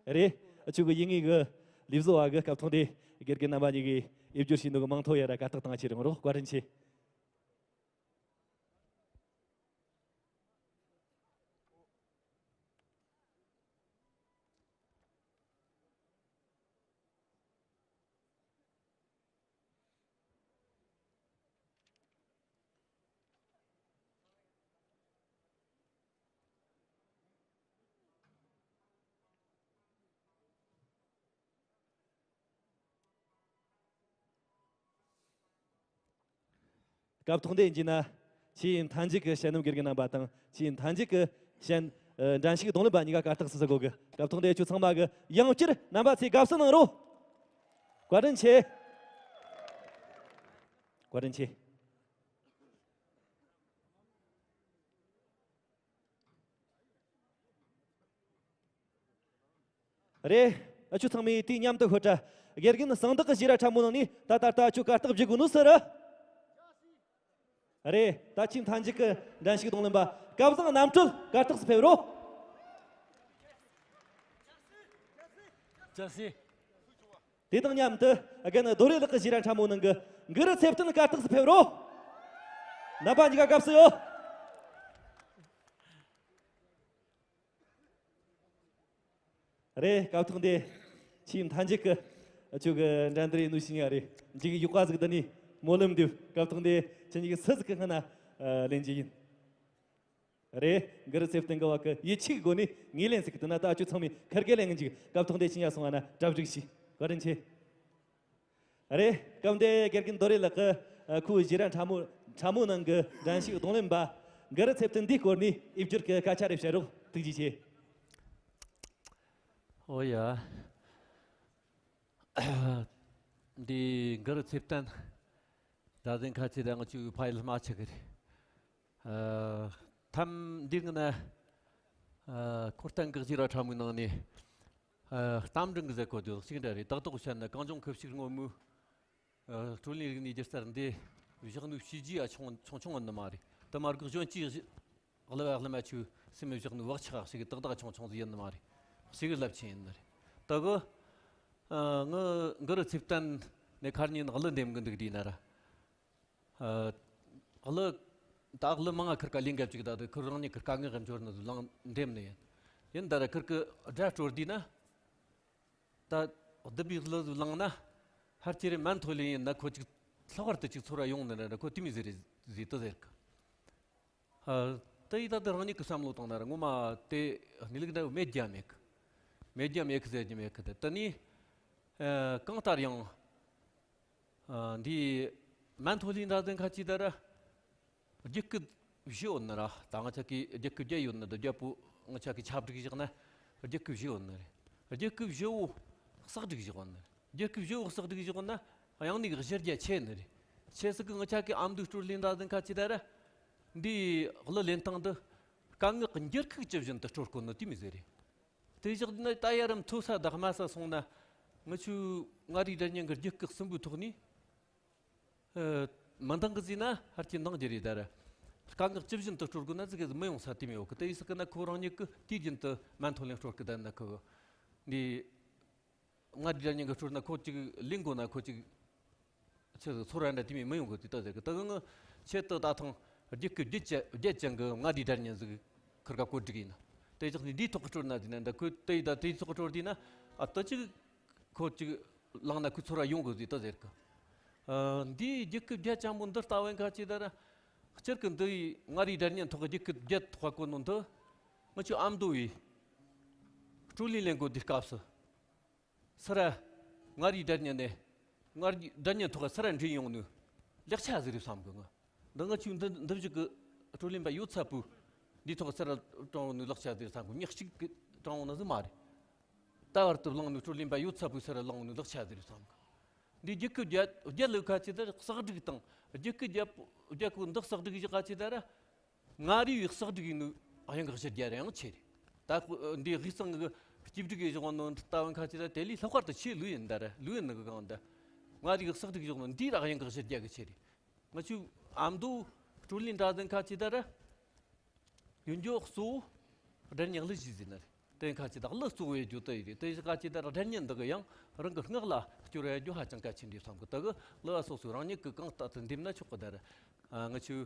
རེད། ཨ། ཆུ་གི་ཡིན་ངེས་གི་ལས་བཟོ་བ་གི་སྐབས་ཐོག་འདི་དགེ་རྒན་རྣམ་པ་གཉིས་ཀྱིས་ཨེ་བསྒྱུར་བྱས་ནོ་གི་མིང་ཐོ་ཡ་ར་གར་སྟེགས་སྟེང་ཁྱེར་ཡོང་རོགས། བཀའ་དྲིན་ཆེ། སྐབས་ཐོག་འདི་ཡིན་གྱི་ན། ཆེས་མཐའ་མཇུག་གི་དཔྱད་འདེམས་དགེ་རྒན་རྣམ་པ་དང་ཆེས་མཐའ་མཇུག་གི་དཔྱད། ཨ། འགྲན་ཞུགས་རྡུང་ལེན་པ་གཉིས་ཀ་གར་སྟེགས་སུ་ཟུར་དགོས་གི། སྐབས་ཐོག་འདི་ཁྱོད་ཚང་མ་གི་ཡང་བསྐྱར་རྣམ་པ་ཚོས་དགའ་བསུ་གནང་རོགས། བཀའ་དྲིན་ཆེ། བཀའ་དྲིན་ཆེ། རེད། ཨ། ཁྱོད་ཚང་མས་དུས་མཉམ་དུ་ཤོད་དྲ། དགེ་རྒན་གསང་བདག་གི་བཞེས་ར་ཕྲ་མོ་ནང་ནས་ད་ད་ལྟ་ཁྱོད་གར་སྟེགས་བརྒྱུད་དགོས་ནོ་ཟེར་ར། རེད། ད་ཆེས་མཐའ་མཇུག་གི་འགྲན་ཞུགས་རྡུང་ལེན་པ་སྐལ་བཟང་རྣམ་གྲོལ་གར་སྟེགས་སུ་ཕེབས་རོགས། ཅག་སི། དེ་དང་མཉམ་དུ་རྒན་རྡོ་རེ་ལགས་ཀྱི་བཞེས་ར་ཕྲ་མོ་ནང་གི་གུ་རུ་ཚེ་བརྟན་གར་སྟེགས་སུ་ཕེབས་རོགས། རྣམ་པ་གཉིས་ཀ་དགའ་བསུ་ཡོད། རེད། སྐབས་ཐོག་འདི་ཆེས་མཐའ་མཇུག་གི་ཁྱོད་ཀྱི་འགྲན་བསྡུར་ཡིན་ནོ་ཞིག་ཡ་རེད། འཇིག་ཡུག་པ་ཟིག་འདི་ནས་སྨོན་ལམ་འདེབས། སྐབས་ཐོག་འདི་ཁྱེད་གཉིས་ཀྱི་སུ་ཟིག་གི་སྔ་ན་ལེན་རྒྱུ་ཡིན། རེད། གུ་རུ་ཚེ་བརྟན་གི་བ་གི་ཡིད་ཆེས་སྒོ་ནས་ངས་ལེན་ཟིག་གི། དེ་ན་ད་ཁྱོད་ཚང་མས་ཁིར་གེ་ལེན་གི་འཇུག་སྐབས་ཐོག་འདི་ཁྱེད་གཉིས་སོང་བ་ན་གྲ་སྒྲིག་བྱས། བཀའ་དྲིན་ཆེ། རེད། སྐབས་འདི་དགེ་རྒན་རྡོ་རེ་ལགས་ཀྱིས་ཁོའི་བཞེས་ར་ཕྲ་མོ་ཕྲ་མོ་ནང་གི་འགྲན་ཞུགས་རྡུང་ལེན་པ་གུ་རུ་ཚེ་བརྟན་འདིའི་སྐོར་ནས་ཨེ་བསྒྱུར་གྱི་སྐད་ཆ་རེ་བཤད་རོགས། ཐུགས་རྗེ་ཆེ། ཨོ་ཡ། འདི་གུ་རུ་ཚེ་བརྟན། ད་ཟིན་ཁ་ཆེ་ད་ང་ཆུ་ཕ་ཡུལ་མ་ཆག་གི་རེད། ཨ། ཐམ་འདི་ང་ན། ཨ། ཁོ་གཏན་འགག་ཅིག་ར་ཕྲ་མོའི་ནང་ནས། ཨ། གཏམ་འདྲ་གི་ཟེར་གོ་དུས་གཅིག་འདྲ་རེད། ཏག་ཏག་བཤད་ན་གངས་ལྗོངས་ཁུ་བྱུག་སྔོན་མོའི། ཨ། དྲོད་ལེན་རིག་གནས་སྒྱུ་རྩལ་འདི་བཞག་ནུས་བྱས་རྗེས་ཨ་ཆུང་ཆུང་ཆུང་ཡིན་ནི་མ་རེད། དེ་མ་གི་གཞོན་སྐྱེས་གླུ་བ་གླུ་མ་ཆུ་སེམས་བཞག་ནུས་བག་ཆགས་ཞིག་གི་ཏག་ཏག་ཆུང་ཆུང་ཟིག་ཡིན་ནི་མ་རེད། ཞིག་གི་རླབས་ཆེན་ཡིན་ནི་རེད། ད་གི། ཨ། ངི་གུ་རུ་ཚེ་བརྟན་ནས་ཁར་ཉིན་གླུ་འདེམས་གི་འདུག་དུས་ན་ར། ཨ། གླུ། ད་གླུ་མང་ང་ཁིར་ཀ་ལེན་ག་ཅིག་ད་དུ་ཁིར་རང་ཉིད་ཁིར་ཀ་ངི་གི་འབྱོར་ནི་ལང་འདེམས་ནི་ཡིན། ཡིན་ད་ར་ཁིར་ཀི་སྒྲ་དཀྲོལ་དུས་ན། ད་བདུད་པའི་གླུ་ལང་ན། ཧར་ཅེ་རེ་མན་ཐོ་ལི་ཡིན་ན་ཁོ་ཅིག་ལྷག་པར་དུ་ཅིག་ཚོར་བ་ཡོང་ནི་ར་ཁོ་དེ་མི་ཟེར་རེ་ཟེར་དུ་ཟེར་གི། ཨ། དེ་ཡི་ད་དུ་རང་ཉིད་ཀྱི་བསམ་བློ་བཏང་ན་ར་ངོ་མ་དེ་གནས་ལུགས་འདྲ་བོ་མེད་རྒྱུ་མེད་གི། མེད་རྒྱུ་མེད་གི་ཟེར་རྒྱུ་མེད་གི། དེ་དེ་ནི། ཨ། གང་ལྟར་ཡང་། ཨ། འདི་མན་ཐོ་ལི་འདྲ་ཟིན་ཁ་ཅིག་ད་ར། རྒྱུད་སྐུད་བཞི་ཡོད་ནི་ར། ད་ང་ཅག་གི་རྒྱུད་སྐུད་བརྒྱད་ཡོད་ནི་འདི་རྒྱལ་པོ་ང་ཅག་གི་ཆ་སྒྲིག་བཞག་ན་རྒྱུད་སྐུད་བཞི་ཡོད་ནི་རེད། རྒྱུད་སྐུད་བཞི་བོ་གསོག་སྒྲིག་བཞག་ནི་རེད། རྒྱུད་སྐུད་བཞི་བོ་གསོག་སྒྲིག་བཞག་ན་དབྱངས་ནི་གཞི་རྒྱ་ཆེ་ནི་རེད། ཆེ་སི་གི་ང་ཅག་གི་ཨ་མདོའི་དཀྲོལ་ལེན་འདྲ་ཟིན་ཁ་ཅིག་ད་ར། འདིའི་གླུ་ལེན་སྟངས་འདི་དཀའ་ངལ་གྱི་འགྱུར་ཁུག་ཅི་བཞིན་དུ་དཀྲོལ་དགོས་ནི་དེ་མི་ཟེར་རེད། དེ་བཞག་ན་ད་ཡ་རམ་མཐོ་ས་དང་དམའ་ས་སོང་ན། ང་ཆུ་མངའ་རིས་སྒྲ་སྙན་གྱི་རྒྱུད་སྐུད་གསུམ་པོའི་ཐོག་ནས། ཨ། མི་འདང་གི་ཟིན་ན་ཧར་གྱི་འདང་རྒྱུ་རེད་ད་ར། དཀའ་ངལ་ཇི་བཞིན་དུ་སྤྲོད་དགོས་ན་ཟིག་གི་མི་ཡོང་ས་དེ་མི་ཡོད་གི། དེ་ཡིན་ཟིག་གི་ན་ཁོ་རང་ཉིད་གི་དུས་རྒྱུན་དུ་མ་མཐོང་ལེན་སྤྲོད་གི་བསྡད་ན་ཁོ་འདི། མངའ་རིས་སྒྲ་སྙན་གི་སྤྲོད་ན་ཁོ་ཅིག་ལེན་དགོས་ན་ཁོ་ཅིག་ཆེ་ཚོར་བ་འདྲ་དེ་མི་མི་ཡོང་གི། དེ་ལྟ་ཟེར་གི། ད་གི་ང་ཆེད་དུ་ད་ཐེངས་རྒྱུད་སྐུད་བརྒྱད་ཅན་བརྒྱད་ཅན་གི་མངའ་རིས་སྒྲ་སྙན་ཟིག་ཁིར་ཀ་བཀོད་སྒྲིག་ཡིན། དེ་ཅག་ནི་འདིའི་ཐོག་གི་སྤྲོད་ན་དེ་ན་འདི་ཁོས་དེ་ཡི་ད་དེའི་ཐོག་གི་སྤྲོད་དེ་ན། ཨ་ད་ཅིག་ཁོ་ཅིག་བླངས་ན་ཁོའི་ཚོར་བ་ཡོང་གི་ཟིག་ད་ཟེར་གི། ཨ་འདིའི་རྒྱུད་སྐུད་བརྒྱད་ཅན་པོ་འདི་ལྟ་བུ་ཡིན་ཁ་ཅིག་ད་ར། སྤྱིར་གི་འདི་ཡི་མངའ་རིས་སྒྲ་སྙན་ཐོག་གི་རྒྱུད་སྐུད་བརྒྱད་ཐོག་བཀོད་ནོ་འདི། ང་ཆོའི་ཨ་མདོ་བའི་སྤྲོད་ལེན་ལེན་དགོས་དུས་སྐབས་སུ། སི་ར་མངའ་རིས་སྒྲ་སྙན་ནས་མངའ་རིས་སྒྲ་སྙན་ཐོག་སི་ར་འདྲེན་ཡོང་ནོ་ལེགས་ཆ་ཟིག་རེད་བསམ་གི། ང་འདི་ང་ཆོའི་འདི་འདི་བཞུགས་གི་སྤྲོད་ལེན་པ་ཡོད་ཚད་པོས་འདིའི་ཐོག་སི་ར་དྲངས་ཡོང་ནོ་ལེགས་ཆ་ཟིག་རེད་བསམ་གི། ཉག་གཅིག་གི་དྲངས་ཡོང་ནོ་ཟིག་མ་རེད། ད་བར་དུ་བླངས་ནོ་སྤྲོད་ལེན་པ་ཡོད་ཚད་པོས་སི་ར་བླངས་ནོ་ལེགས་ཆ་ཟིག་རེད་བསམ་གི། འདི་རྒྱུད་སྐུད་བརྒྱད་བརྒྱད་ལོ་ཁ་ཅིག་ད་ར་གསེག་སྒྲིག་དང་རྒྱུད་སྐུད་བརྒྱད་པོ་བརྒྱད་པོ་འདི་གསེག་སྒྲིག་བཞག་ཁ་ཅིག་ད་ར། མངའ་རིས་པའི་གསེག་སྒྲིག་ཡིན་ནོ་ཡང་གི་གཞི་རྒྱ་ར་ཡང་ཆེ་རེད། ད་འདི་དབུས་གཙང་གི་སྐྱིད་སྒྲིག་གི་བཞག་ནོ་ལྟ་བུ་ཁ་ཅིག་ད་དེ་ལས་ལྷག་པར་དུ་ཆེ་ལོས་ཡིན། ད་ར་ལོས་ཡིན་ནི་གི་གང་ད། མངའ་རིས་པའི་གསེག་སྒྲིག་བཞག་ནོ་འདི་ར་ཡང་གི་གཞི་རྒྱ་གི་ཆེ་རེད། ང་ཆོའི་ཨ་མདོ་སྤྲོད་ལེན་གྲྭ་ཚང་ཁ་ཅིག་ད་ར། ཡོན་ཇོ་གཙོ་བོ་སྒྲ་སྙན་གླུ་གཞས་ཟིན་ནི་རེད། དེ་ཁ་ཅིག་ད་གླུ་གཙོ་བོ་ཡོད་རྒྱུ་དེ་ཡིན་རེད། དེ་ཁ་ཅིག་ད་ར་སྒྲ་སྙན་འདི་གི་ཡང་རང་གི་སྔགས་ལ་སྐྱོར་ཡོད་རྒྱུ་ཧ་ཅང་གལ་ཆེན་རེད་བསམ་གི། ད་གི་གླུ་བ་སོ་སོའི་རང་ཉིད་གི་གང་ལྟར་དུ་འདེམས་ན་ཆོག་གི། ད་ར་ང་ཆོའི་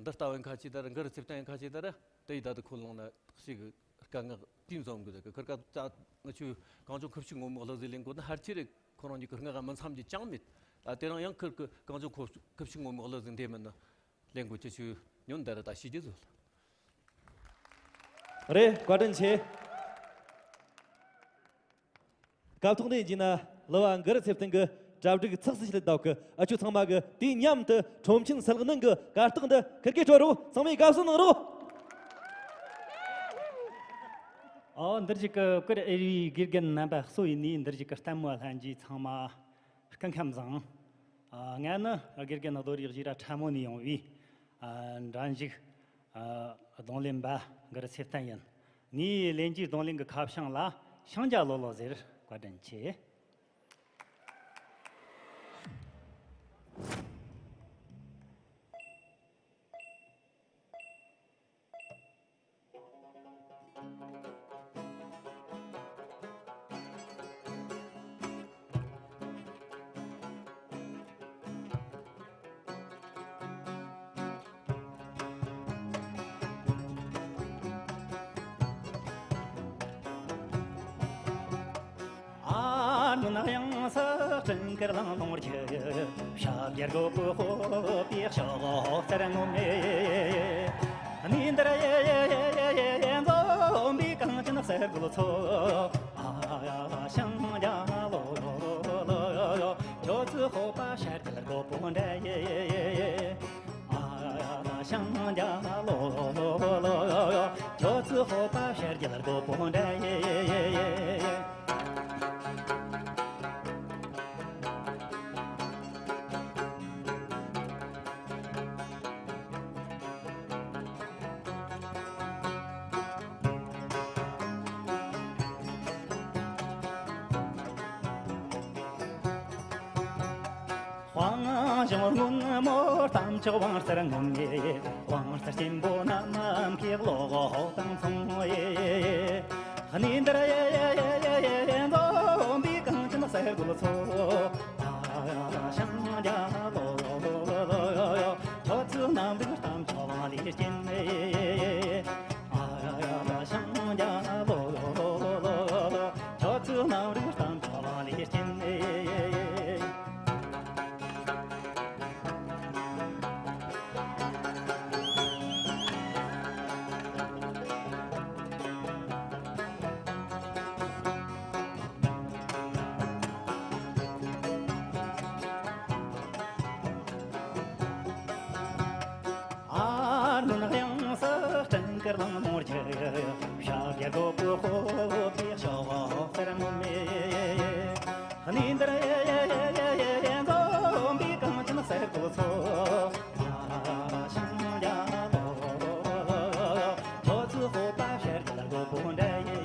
འདི་ལྟ་བུ་ཡིན་ཁ་ཅིག་ད་ར་འགར་ཚེ་བརྟན་ཡིན་ཁ་ཅིག་ད་ར་དེ་ཡི་ད་དུ་ཁོ་ལོང་ན་ཞིག་གི་དཀའ་ངལ་དེ་འཛོམས་གི་ཟེར་གི། ཁིར་ཀ་ད་ང་ཆོའི་གངས་ལྗོངས་ཁུ་བྱུག་སྔོན་མོའི་གླུ་གཟིགས་ལེན་དགོས་ན་ཧར་ཆེ་རེད། ཁོ་རང་ཉིད་ཀྱི་སྔགས་མི་འཚམ་རྒྱུ་ཅང་མེད། ད་དེ་རིང་ཡང་ཁིར་གི་གངས་ལྗོངས་ཁུ་བྱུག་སྔོན་མོའི་གླུ་གཟིགས་འདེམས་མིན་ན། ལེན་དགོས་ཀྱི་ཆུ་ཉོན་འདི་ར་ད་ཤི་རྒྱུ་ཟོ། རེད། བཀའ་དྲིན་ཆེ། སྐབས་ཐོག་ནས་ཡིན་ན་གླུ་བ་འགར་ཚེ་བརྟན་གྱི་གྲ་སྒྲིག་ཚགས་སུ་ཞིག་ལ་བདག་གི། ཨ་ཆུ་ཚང་མ་གི་དུས་མཉམ་དུ་ཁྲོམ་ཆེན་གསལ་སྣང་གི་གར་སྟེགས་འདི་ཁིར་གི་སྤྲོད་རོགས། ཚང་མས་དགའ་བསུ་གནང་རོགས། ཨོ་འདིར་ཞིག་གི་བཀུར་འོས་པའི་དགེ་རྒན་རྣམ་པ་སོ་ཡིན་ནི་འདིར་ཞིག་གི་ལྟད་མོ་ལྷན་རྒྱས་ཚང་མ། སྐུ་ཁམས་བཟང་། ཨ་ང་ནི་དགེ་རྒན་རྡོ་རིག་བཞི་ར་ཁྲ་མོ་ནས་ཡོང་བའི་ཨ་འགྲན་ཞུགས་ཨ་རྡུང་ལེན་པ་འགར་ཚེ་བརྟན་ཡིན། ངའི་ལེན་རྒྱུའི་རྡུང་ལེན་གྱི་ཁ་བྱང་ལ་ཤིང་རྒྱ་ལོ་ལོ་ཟེར། བཀའ་དྲིན་ཆེ། ཨ་ནུ་ན་ཡང་ས་སྤྲིན་དཀར་ལང་ལོང་རྒྱུ། ཤ་རྒྱལ་སྒོ་པོ་ཧོ་པའི་ཤོག་སར་ངོ་མེ། ནི་འདར་ཡེ་ཡེ་ཡེ་ཡེ་ཡེ་འཛོམས་པའི་གངས་ཅན་གསེར་གོལ་ཚོ། ཨ་ཡ་ཤང་རྒྱ་ལོ་ལོ་ལོ། ཁྱོད་ཚོ་ཧོ་པ་ཤར་གྱི་ལ་སྒོ་པོ་འདྲ་ཡེ། ཨ་ཡ་ཤང་རྒྱ་ལོ་ལོ་ལོ། ཁྱོད་ཚོ་ཧོ་པ་ཤར་གྱི་ལ་སྒོ་པོ་འདྲ་ཡེ། དབང་ཞིང་སྔོན་མོ་གཏམ་ཆོག་དབང་རྩར་ངོམ་ངེ། དབང་རྩར་སྐྱེན་པོ་ནམ་མཁའི་གློག་དང་མཚུངས་ཡེ། གནས་འདིར་ཡེ་ཡེ་ཡེ་ཡེ་ཡེ་འཛོམས་པའི་གངས་ཅན་གསེར་གོལ་ཚོ། ཨ་ཤང་རྒྱ་ལོ་ལོ་ལོ། ཁྱོད་ཚོའི་རྣམ་རིག་གཏམ་ཆོག་དབང་ལས་སྐྱེན་ནས། ཨ་ཤང་རྒྱ་ལོ་ལོ་ལོ། ཁྱོད་ཚོའི་རྣམ་རིག་གཏམ་ཆོག་དབང་ལས་སྐྱེན་ནས། ཨ་ནུ་ན་དབྱངས་སུ་སྤྲིན་དཀར་ལང་ལོང་རྒྱུ། ཤ་རྒྱལ་སྒོ་པོ་ཧོ་པའི་ཤོག་སར་ངོམ་མེ། གནས་འདིར་འཛོམས་པའི་གངས་ཅན་གསེར་གོལ་ཚོ། ཨ་ཤང་རྒྱ་ལོ། ཁྱོད་ཚོའི་ཧོ་པ་ཤར་གྱི་ལ་སྒོ་པོ་འདྲ་ཡེ།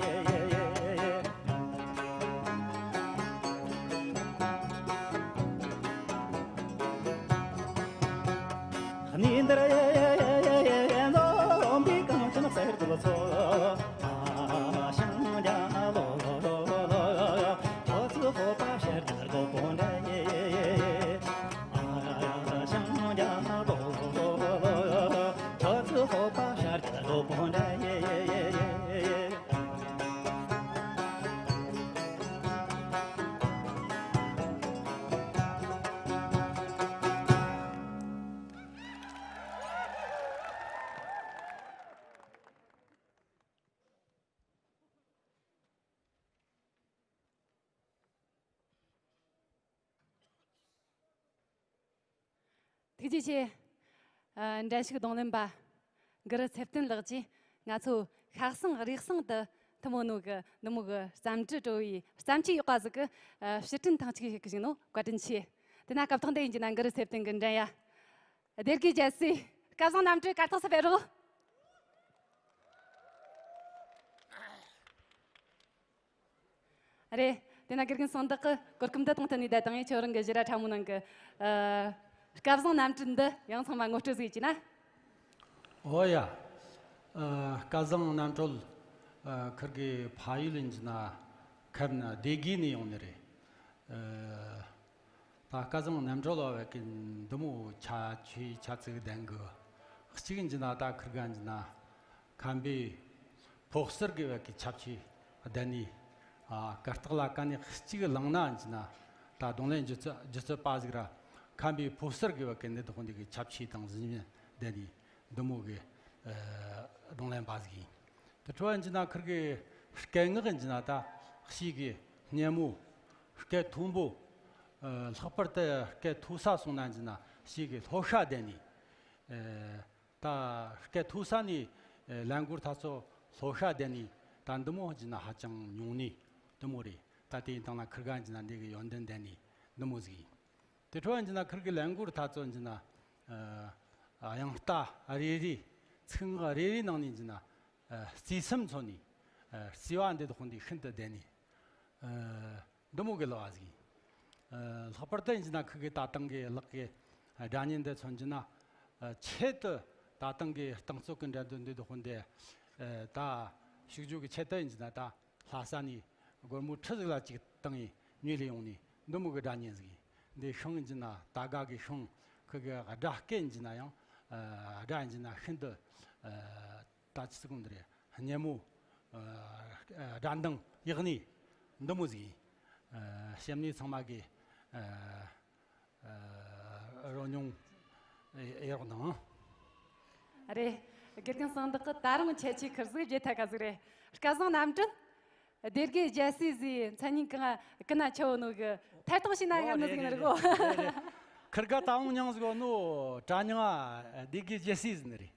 གནས་འདིར་ཡེ་ཡེ་ ཐུགས་རྗེ་ཆེ། ཨ། འགྲན་ཞུགས་རྡུང་ལེན་པ་གུ་རུ་ཚེ་བརྟན་ལགས་ཀྱིས་ང་ཚོ་ཤ་གསེང་རུས་གསེང་དུ་ཐུན་མོང་ནོ་གི་འདི་མོ་གི་བརྩམས་འབྲི་སྤྲོ་བའི་བརྩམས་ཆོས་ཡག་པ་ཟིག་གི། ཨ། ཕྱིར་དྲན་ཐེངས་གཅིག་ཞིག་གི་བཞག་ནོ་བཀའ་དྲིན་ཆེ། དེ་ན་སྐབས་ཐོག་འདི་ཡིན་གྱི་ན་གུ་རུ་ཚེ་བརྟན་གྱི་འགྲན་ཡ། སྡེ་དགེ་རྒྱལ་སྲས་སྐལ་བཟང་རྣམ་གྲོལ་གར་སྟེགས་སུ་ཕེབས་རོགས། རེད། དེ་ན་དགེ་རྒན་གསང་བདག་གིས་གོ་སྐབས་འདི་དང་བསྟུན་ནས་ད་དང་ཡིན་ཁྱོད་རང་གི་བཞི་ར་ཕྲ་མོ་ནང་གི། ཨ། སྐལ་བཟང་རྣམ་གྲོལ་འདི་ཡང་ཚང་མ་ངོ་སྤྲོད་ཟིག་བྱས་ན། ཨོ་ཡ། ཨ། སྐལ་བཟང་རྣམ་གྲོལ། ཨ། ཁིར་གི་ཕ་ཡུལ་ཡིན་གྱི་ན་ཁམས་ན་སྡེ་དགེ་ནས་ཡོང་ནི་རེད། ཨ། ད་སྐལ་བཟང་རྣམ་གྲོལ་བ་བས་ཀྱི་འདི་མོ་ཁྱད་ཆོས་ཁྱད་ཚིག་ལྡན་གི། གཅིག་ཡིན་གྱི་ན་ད་ཁིར་ག་ཡིན་གྱི་ན་ཁམས་པའི་ཕོ་གསར་གི་བས་ཀྱི་ཁྱད་ཆོས་ལྡན་ནི། ཨ། གར་སྟེགས་ལ་ཀ་ནས་གཅིག་བླངས་ན་ཡིན་གྱི་ན་ད་རྡུང་ལེན་སྒྱུ་རྩལ་སྒྱུ་རྩལ་པ་ཟིག་ར་ཁམས་པའི་ཕོ་གསར་གི་བས་ཀྱི་འདི་དག་འདི་གི་ཁྱད་ཆོས་དང་གཟི་བརྗིད་ལྡན་ནི་འདི་མོ་གི། ཨ། རྡུང་ལེན་པ་ཟིག་ཡིན། དེ་འཕྲོ་ཡིན་གྱི་ན་ཁིར་གི་སྐད་ངག་ཡིན་གྱི་ན་ད་ཞེ་གི་སྙན་མོ། སྐད་མཐོན་པོ། ཨ། ལྷག་པར་དུ་སྐད་མཐོ་ས་སོང་ན་ཡིན་གྱི་ན་ཞེ་གི་ལྷོ་ཤ་ལྡན་ནི། ཨ། ད་སྐད་མཐོ་ས་ནས་ལན་མགུར་ཐ་ཚོ་ལྷོ་ཤ་ལྡན་ནི། ད་འདི་མོ་ཡིན་གྱི་ན་ཧ་ཅང་ཉུང་ནི་འདི་མོ་རེད། ད་དེ་ཡིན་དང་ན་ཁིར་ག་ཡིན་གྱི་ན་འདི་གི་ཡོན་ཏན་ལྡན་ནི་འདི་མོ་ཟིག་ཡིན། དེ་འཕྲོ་ཡིན་གྱི་ན་ཁིར་གི་ལན་མགུར་ཐ་ཚོ་ཡིན་གྱི་ན། ཨ། དབྱངས་རྟ་རེ་རེ། ཚིག་ངག་རེ་རེ་ནང་ནས་ཡིན་གྱི་ན། ཨ། བརྩེ་སེམས་མཚོན་ནི། ཨ། བརྩེ་བ་འདི་དག་འདི་ཤིན་ཏུ་ལྡན་ནི། ཨ། འདི་མོ་གི་ལག་ཟིག་ཡིན། ཨ། ལྷག་པར་དུ་ཡིན་གྱི་ན་ཁིར་གི་ད་ཐེངས་གི་ལག་གི་སྒྲ་སྙན་འདི་མཚོན་གྱི་ན། ཨ། ཆེད་དུ་ད་ཐེངས་གི་རྟིང་རྩོད་གི་འགྲན་བསྡུར་འདི་དག་འདི། ཨ། ད་ཞུགས་རྒྱུ་གི་ཆེད་དུ་ཡིན་གྱི་ན་ད། ལྷ་ས་ནས་སྒོར་མོ་ཁྲི་ཟིག་ལ་གཅིག་བཏང་ངས་ཉོས་ལས་ཡོང་ནས་འདི་མོ་གི་སྒྲ་སྙན་ཟིག་ཡིན། འདི་ཤིང་ཡིན་གྱི་ན་ད་ག་གི་ཤིང་། ཁིར་གི་སྒྲ་སྐད་ཡིན་གྱི་ན་ཡང་། ཨ། སྒྲ་ཡིན་གྱི་ན་ཤིན་ཏུ། ཨ། ད་ཅི་ཟིག་གོ་འདི་རེད། སྙན་མོ། ཨ། སྒྲ་མདངས་ཡག་ནི་འདི་མོ་ཟིག་ཡིན། ཨ། གཤམ་ནས་ཚང་མ་གི། ཨ། ཨ། རོལ་མྱོང་ཨེ་ཡག་གནང་། རེད། དགེ་རྒན་གསང་བདག་གིས་ད་རུང་ཁྱད་ཆོས་ཁུར་ཟིག་བརྗེད་ཐལ་ག་ཟིག་རེད། སྐལ་བཟང་རྣམ་གྲོལ། སྡེ་དགེ་རྒྱལ་སྲས་ཟིག་མཚན་སྙན་གང་ཀུན་ན་ཆེ་བོ་ནོ་གི་ཐད་གཏོང་བྱས་ན། ཨོ། ངར་ནི་རེད་ཟིག་ནི་རེད་རེད་གོ། རེད་རེད། ཁིར་ག་ད་འོང་མྱང་ཟིག་གོ་ནོ་གྲྭ་རྙིང་ཨ། སྡེ་དགེ་རྒྱལ་སྲས་ཟིག་ནི་རེད།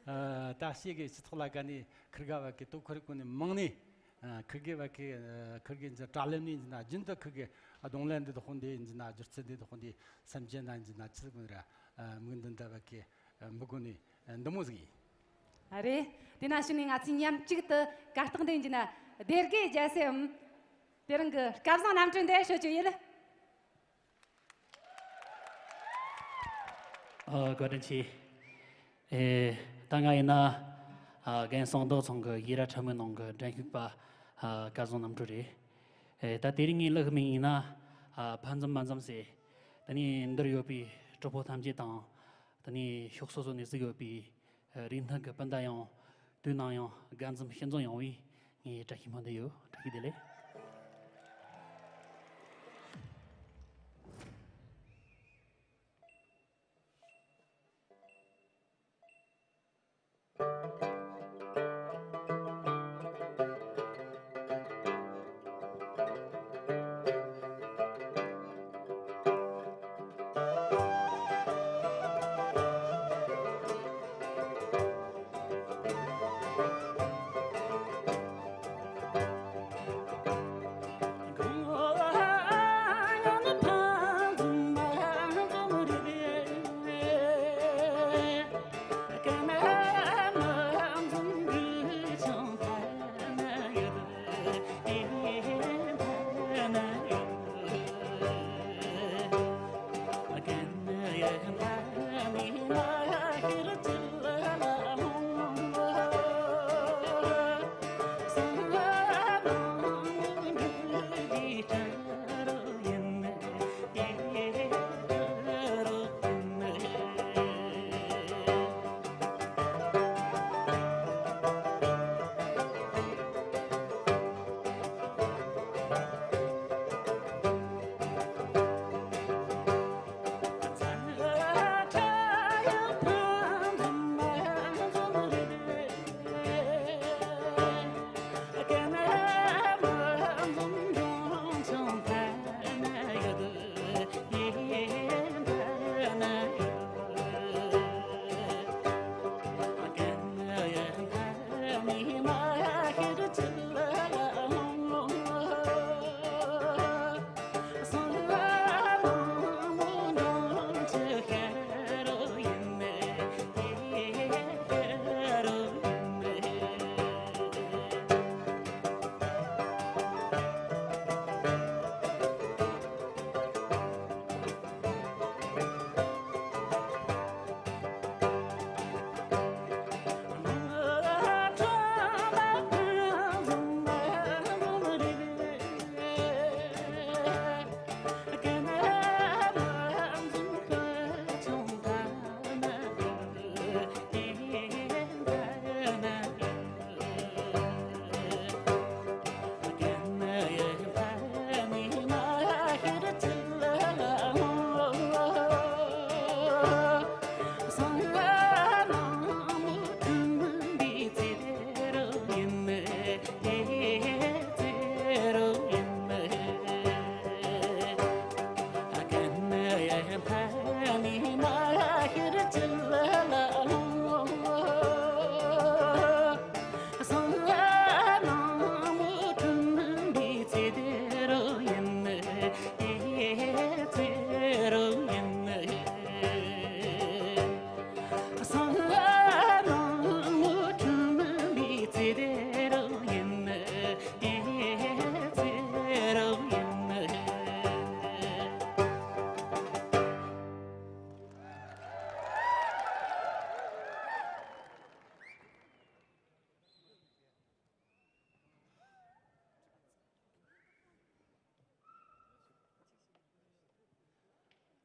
ཨ། ད་ཞེ་གི་སྤྱི་ཚོགས་ལ་ག་ནི་ཁིར་ག་བ་གི་དུ་ཁོ་རི་ཀུ་ནི་མང་ནི། ཨ། ཁིར་གི་བ་གི། ཨ། ཁིར་གི་འཛིན་གྲྭ་ལམ་ནས་ཡིན་ན་རྒྱུན་དུ་ཁིར་གི་རྡུང་ལེན་འདི་དག་འདི་ཡིན་ན་སྒྱུ་རྩལ་འདི་དག་འདི་སེམས་ཅན་ན་ཡིན་ན་ཆི་ཟིག་ར། ཨ། མིག་མདུན་དུ་བ་གི། ཨ། མི་གོ་ནི་འདི་མོ་ཟིག་ཡིན། ཨ། རེད། དེ་ན་གཞུག་ནས་ང་ཚོས་མཉམ་གཅིག་ཏུ་གར་སྟེགས་འདི་ཡིན་ན་སྡེ་དགེ་རྒྱལ་སྲསམ། དེ་རིང་གི་སྐལ་བཟང་རྣམ་གྲོལ་འདི་ཞུ་རྒྱུ་ཡིན། ཨ། བཀའ་དྲིན་ཆེ། ཨེ། ད་ང་ཡིན་ན། ཨ། རྒན་གསང་བདག་ཚང་གི་ཡི་ར་ཕྲ་མོའི་ནང་གི་འགྲན་ཞུགས་པ། ཨ། སྐལ་བཟང་རྣམ་གྲོལ་རེད། ཨེ། ད་དེ་རིང་ངའི་ལག་གི་མིང་ཡིན་ན། ཨ། ཕ་འཛོམས་མ་འཛོམས་ཟེར། ད་ནི་འདིར་ཡོད་པའི་གྲོགས་པོ་ཐམས་ཅད་དང་། ད་ནི་ཕྱོགས་སོ་སོ་ནས་གཟིགས་ཡོད་པའི། ཨ། རིགས་སྣ་གི་སྤུན་ཟླ་ཡང་། དུས་ནམ་ཡང་དགའ་འཛོམས་ཞི་འཛོམས་ཡོང་བའི་ངའི་བཀྲ་ཤིས་སྨོན་འདུན་ཡོད། བཀྲ་ཤིས་བདེ་ལེགས།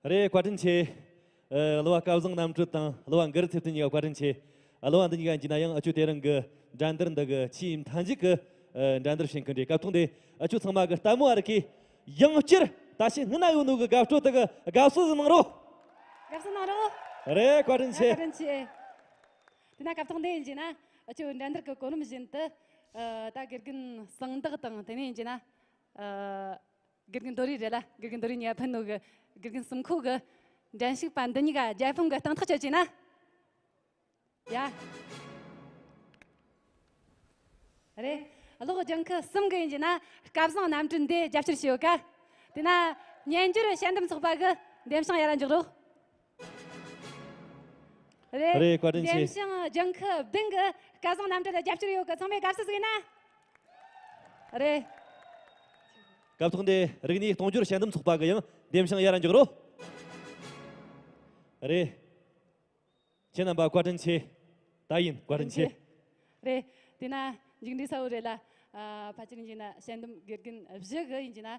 རེད། བཀའ་དྲིན་ཆེ། ཨ། གླུ་བ་སྐལ་བཟང་རྣམ་གྲོལ་དང་གླུ་བ་གུ་རུ་ཚེ་བརྟན་གཉིས་ཀ་བཀའ་དྲིན་ཆེ། ཨ། གླུ་བ་འདི་གཉིས་ཀ་ཡིན་གྱི་ན་ཡང་ཨ་ཆོ་དེ་རིང་གི་འགྲན་བསྡུར་འདི་གི་ཆེས་མཐའ་མཇུག་གི་ཨ་འགྲན་བསྡུར་བྱེད་མཁན་རེད། སྐབས་ཐོག་འདི་ཨ་ཆོ་ཚང་མ་གི་ལྟད་མོ་བ་རིགས་ཀྱིས་ཡང་བསྐྱར་ད་ཕྱི་སྔོན་ན་ཡོད་ནོ་གི་དགའ་སྤྲོ་དེ་གི་དགའ་བསུ་ཟིག་གནང་རོགས། དགའ་བསུ་གནང་རོགས། རེད། བཀའ་དྲིན་ཆེ། བཀའ་དྲིན་ཆེ། དེ་ན་སྐབས་ཐོག་འདི་ཡིན་གྱི་ན་ཨ་ཆོ་འགྲན་བསྡུར་གི་གོ་རིམ་བཞིན་དུ་ཨ་ད་དགེ་རྒན་གསང་བདག་དང་དེ་ནས་ཡིན་གྱི་ན་ཨ་དགེ་རྒན་རྡོ་རི་རེད་ལ། དགེ་རྒན་རྡོ་རི་གཉིས་ཕན་ནོ་གི་དགེ་རྒན་གསུམ་ཁོ་གི་འགྲན་ཞུགས་པ་འདི་གཉིས་ཀ་རྒྱལ་ཕམ་གི་སྟེང་ཐག་བཅད་ཀྱི་ན། ཡ། རེད། གློག་ལྗང་ཁུ་གསུམ་གི་ཡིན་གྱི་ན་སྐལ་བཟང་རྣམ་གྲོལ་འདི་རྒྱབ་སྐྱོར་བྱེད་ཡོད་ཀ། དེ་ན་སྙན་འགྱུར་དཔྱད་འདེམས་ཚོགས་པ་གི་འདེམས་བྱང་ཡར་ར་འཇོག་རོགས། རེད། རེད། བཀའ་དྲིན་ཆེ། འདེམས་བྱང་ལྗང་ཁུ་བདུན་གི་སྐལ་བཟང་རྣམ་གྲོལ་ལ་རྒྱབ་སྐྱོར་ཡོད་གི། ཚང་མས་དགའ་བསུ་ཟིག་ན། རེད། སྐབས་ཐོག་འདི་རིག་གནས་གཏོང་སྦྱོར་དཔྱད་འདེམས་ཚོགས་པ་གི་ཡང་འདེམས་བྱང་ཡར་ར་འཇོག་རོགས། རེད། ཁྱེད་རྣམ་པ་བཀའ་དྲིན་ཆེ། ད་ཡིན། བཀའ་དྲིན་ཆེ། རེད། དེ་ན་མཇུག་འབྲས་གསལ་བོ་རེད་ལ། ཨ། ཕལ་ཆེར་ཡིན་གྱི་ན་དཔྱད་འདེམས་དགེ་རྒན་བཞི་གི་ཡིན་གྱི་ན། ཨ།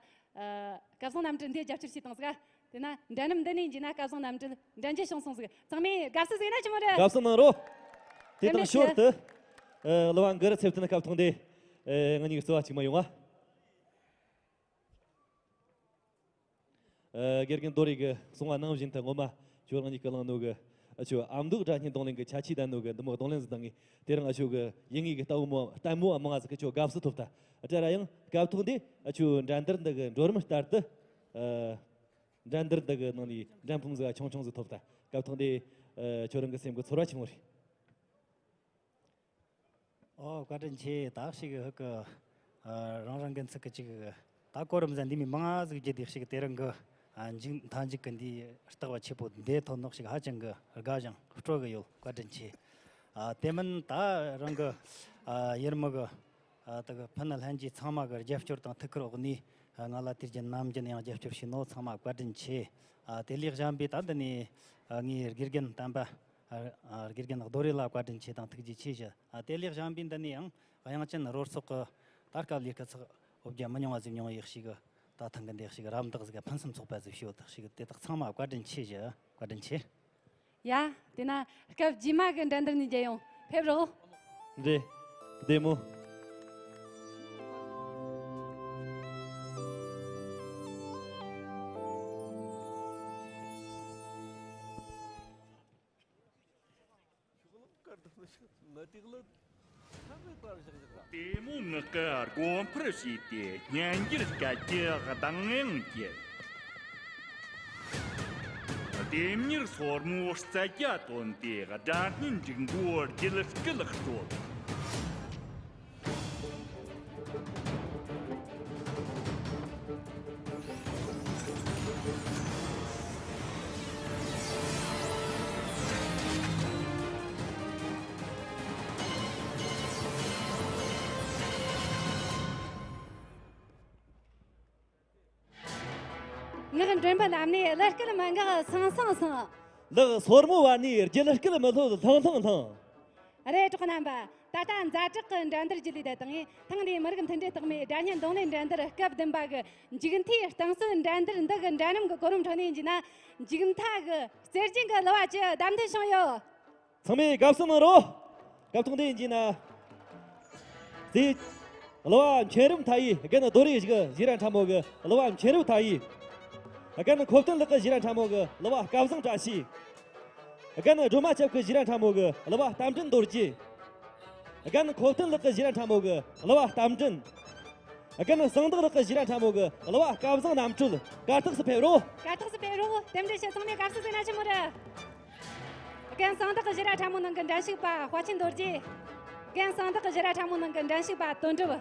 སྐལ་བཟང་རྣམ་གྲོལ་འདི་རྒྱབ་སྐྱོར་བྱས་བཏང་ཟིག། དེ་ན་འགྲན་རིམ་འདི་ནས་ཡིན་གྱི་ན་སྐལ་བཟང་རྣམ་གྲོལ་འགྲན་རྒྱལ་བྱུང་སོང་ཟིག། ཚང་མས་དགའ་བསུ་ཟིག་ན་ཆི་མོ་རེད། དགའ་བསུ་གནང་རོགས། དེ་དང་ཞོར་དུ། ཨ། གླུ་བ་གུ་རུ་ཚེ་བརྟན་སྐབས་ཐོག་འདི། ཨ། ང་གཉིས་ཀྱི་རྩོད་པ་གཅིག་མ་ཡོང་ང་། ཨ། དགེ་རྒན་རྡོ་རི་གི་གསུང་བ་ནང་བཞིན་དུ་ངོ་མ་ཁྱོད་རང་ཉིད་ཀྱིས་བླངས་ནོ་གི་ཨ་ཆོ་ཨ་མདོ་སྒྲ་སྙན་རྡུང་ལེན་གྱི་ཁྱད་ཆོས་ལྡན་ནོ་གི་འདི་མོ་རྡུང་ལེན་ཟིག་བཏང་ངས། དེ་རིང་ཨ་ཆོ་གི་ཡིན་ངེས་གི་ལྟད་མོ་ལྟད་མོ་བ་མང་ང་ཟིག་གིས་ཁྱོད་དགའ་བསུ་ཐོབ་ཐལ། དེ་ར་ཡང་སྐབས་ཐོག་འདི་ཨ་ཆོ་འགྲན་བསྡུར་འདི་གི་འགྲོ་རིམ་ལྟར་དུ། ཨ། འགྲན་བསྡུར་འདི་གི་ནང་ནས་འགྲན་ཕུང་ཟིག་ཆུང་ཆུང་ཟིག་ཐོབ་ཐལ། སྐབས་ཐོག་འདི་ཨ་ཁྱོད་རང་གི་སེམས་གི་ཚོར་བ་ཆི་མོ་རེད། ཨོ། བཀའ་དྲིན་ཆེ། ད་ཞིག་ཧུ་ཀི། ཨ། རང་རང་གི་ཚིག་གི་ཅིག། ད་གོ་རིམ་ཟ་འདི་མི་མང་ང་ཟིག་བརྒྱུད་དེ་ཞིག་དེ་རིང་གི། ཨ། མཇུག་མཐའ་མཇུག་གི་འདི་རྟགས་པ་ཆེ་པོ་འདི་ཐོན་ནོ་ཞིག་ཧ་ཅང་གི་དགའ་ཞིང་སྤྲོ་གི་ཡོད། བཀའ་དྲིན་ཆེ། ཨ། དེ་མིན་ད་རང་གི། ཨ། ཡུལ་མི་གི། ཨ། ད་གི་ཕུ་ནུ་ལྷན་རྒྱས་ཚང་མ་གི་རྒྱབ་སྐྱོར་དང་ཐུགས་ཁུར་འོག་ནས། ཨ། ང་ལ་དུས་རྒྱུན་ནམ་རྒྱུན་ཡང་རྒྱབ་སྐྱོར་བྱས་ནོ་ཚང་མ་བཀའ་དྲིན་ཆེ། ཨ། དེ་ལས་གཞན་པའི་ད་འདི་ནས། ཨ། ངའི་དགེ་རྒན་དམ་པ། ཨ། དགེ་རྒན་རྡོ་རི་ལ་བཀའ་དྲིན་ཆེ་དང་ཐུགས་རྗེ་ཆེ་ཞུ། ཨ། དེ་ལས་གཞན་པའི་འདི་ནས་ཡང་དབྱངས་ཅན་རོལ་ཚོགས་ཀྱི་ད་སྐབས་ལས་སྐད་ཚགས་འོ་བརྒྱ་མི་ཉུང་བ་ཟིག་མྱོང་ཡག་ཞིག་གི། ད་ཐེངས་གི་འདི་ཞིག་རམ་འདེགས་ཟིག་ཕུན་སུམ་ཚོགས་པ་ཟིག་ཞུ་ཐག་ཞིག་དེ་དག་ཚང་མ་བཀའ་དྲིན་ཆེ་ཞུ། བཀའ་དྲིན་ཆེ། ཡ། དེ་ན་སྐབས་རྗེས་མ་གི་འགྲན་བསྡུར་ནས་མཇལ་ཡོང་། ཕེབས་རོགས། འདྲེ། བདེ་མོ། ལྟད་མོ་ངག་གི་སྒོ་འཕར་ཕྱེས་ཏེ་སྙན་འགྱུར་སྐད་ཀྱི་གདངས་དབྱངས་ཀྱིས། ལྡེམ་མྱུར་སོར་མོའི་རྩལ་རྒྱ་བཏོན་ཏེ་སྒྲ་སྙན་འབྲུག་མགོའི་རྒྱུད་སྐུད་དཀྲོལ། ངག་མགྲོན་པོ་རྣམས་ནས་གླུ་སྐད་མ་འགག་སང་སང་སང་། ལག་སོར་མོ་བར་ནས་རྒྱུད་སྐུད་མི་ལྷོད་ལྷང་ལྷང་ལྷང་། རེད། གྲོགས་རྣམ་པ། ད་ལྟ་ཛ་དྲག་གི་འགྲན་བསྡུར་བརྒྱུད་ལས་ད་དང་ཐེངས་འདིའི་མི་རིགས་མཐུན་སྒྲིལ་རྟགས་མའི་སྒྲ་སྙན་རྡུང་ལེན་འགྲན་བསྡུར་སྐབས་བདུན་པ་གི་མཇུག་མཐའི་རྟིང་རྩོད་འགྲན་བསྡུར་འདི་གི་འགྲན་རིམ་གི་གོ་རིམ་ཁྲོད་ནས་ཡིན་གྱི་ན། མཇུག་མཐའ་གི་རྩེད་རྒྱན་གི་གླུ་བ་བཅུ་བདམས་ཐོན་བྱུང་ཡོད། ཚང་མས་དགའ་བསུ་གནང་རོགས། སྐབས་ཐོག་འདི་ཡིན་གྱི་ན། རྩེད། གླུ་བ་མཁྱེན་རབ་མཐའ་ཡས་རྒན་རྡོ་རི་ཞིག་གི་བཞེས་ར་ཕྲ་མོ་གི་གླུ་བ་མཁྱེན་རབ་མཐའ་ཡས། རྒན་ཁོ་བསྟན་ལགས་ཀྱི་བཞེས་ར་ཕྲ་མོ་གི་གླུ་བ་སྐལ་བཟང་བཀྲ་ཤིས། རྒན་སྒྲོལ་མ་སྐྱབས་ཀྱི་བཞེས་ར་ཕྲ་མོ་གི་གླུ་བ་རྟ་མགྲིན་རྡོ་རྗེ། རྒན་ཁོ་བསྟན་ལགས་ཀྱི་བཞེས་ར་ཕྲ་མོ་གི་གླུ་བ་རྟ་མགྲིན། རྒན་གསང་བདག་ལགས་ཀྱི་བཞེས་ར་ཕྲ་མོ་གི་གླུ་བ་སྐལ་བཟང་རྣམ་གྲོལ། གར་སྟེགས་སུ་ཕེབས་རོགས། གར་སྟེགས་སུ་ཕེབས་རོགས། རྟེན་འབྲེལ་ཞུ། ཚང་མས་དགའ་བསུ་ཟིག་ན་ཆི་མོ་རེད། རྒན་གསང་བདག་གི་བཞེས་ར་ཕྲ་མོ་ནང་གི་འགྲན་ཞུགས་པ་དཔའ་ཆེན་རྡོ་རྗེ། རྒན་གསང་བདག་གི་བཞེས་ར་ཕྲ་མོ་ནང་གི་འགྲན་ཞུགས་པ་དོན་གྲུབ།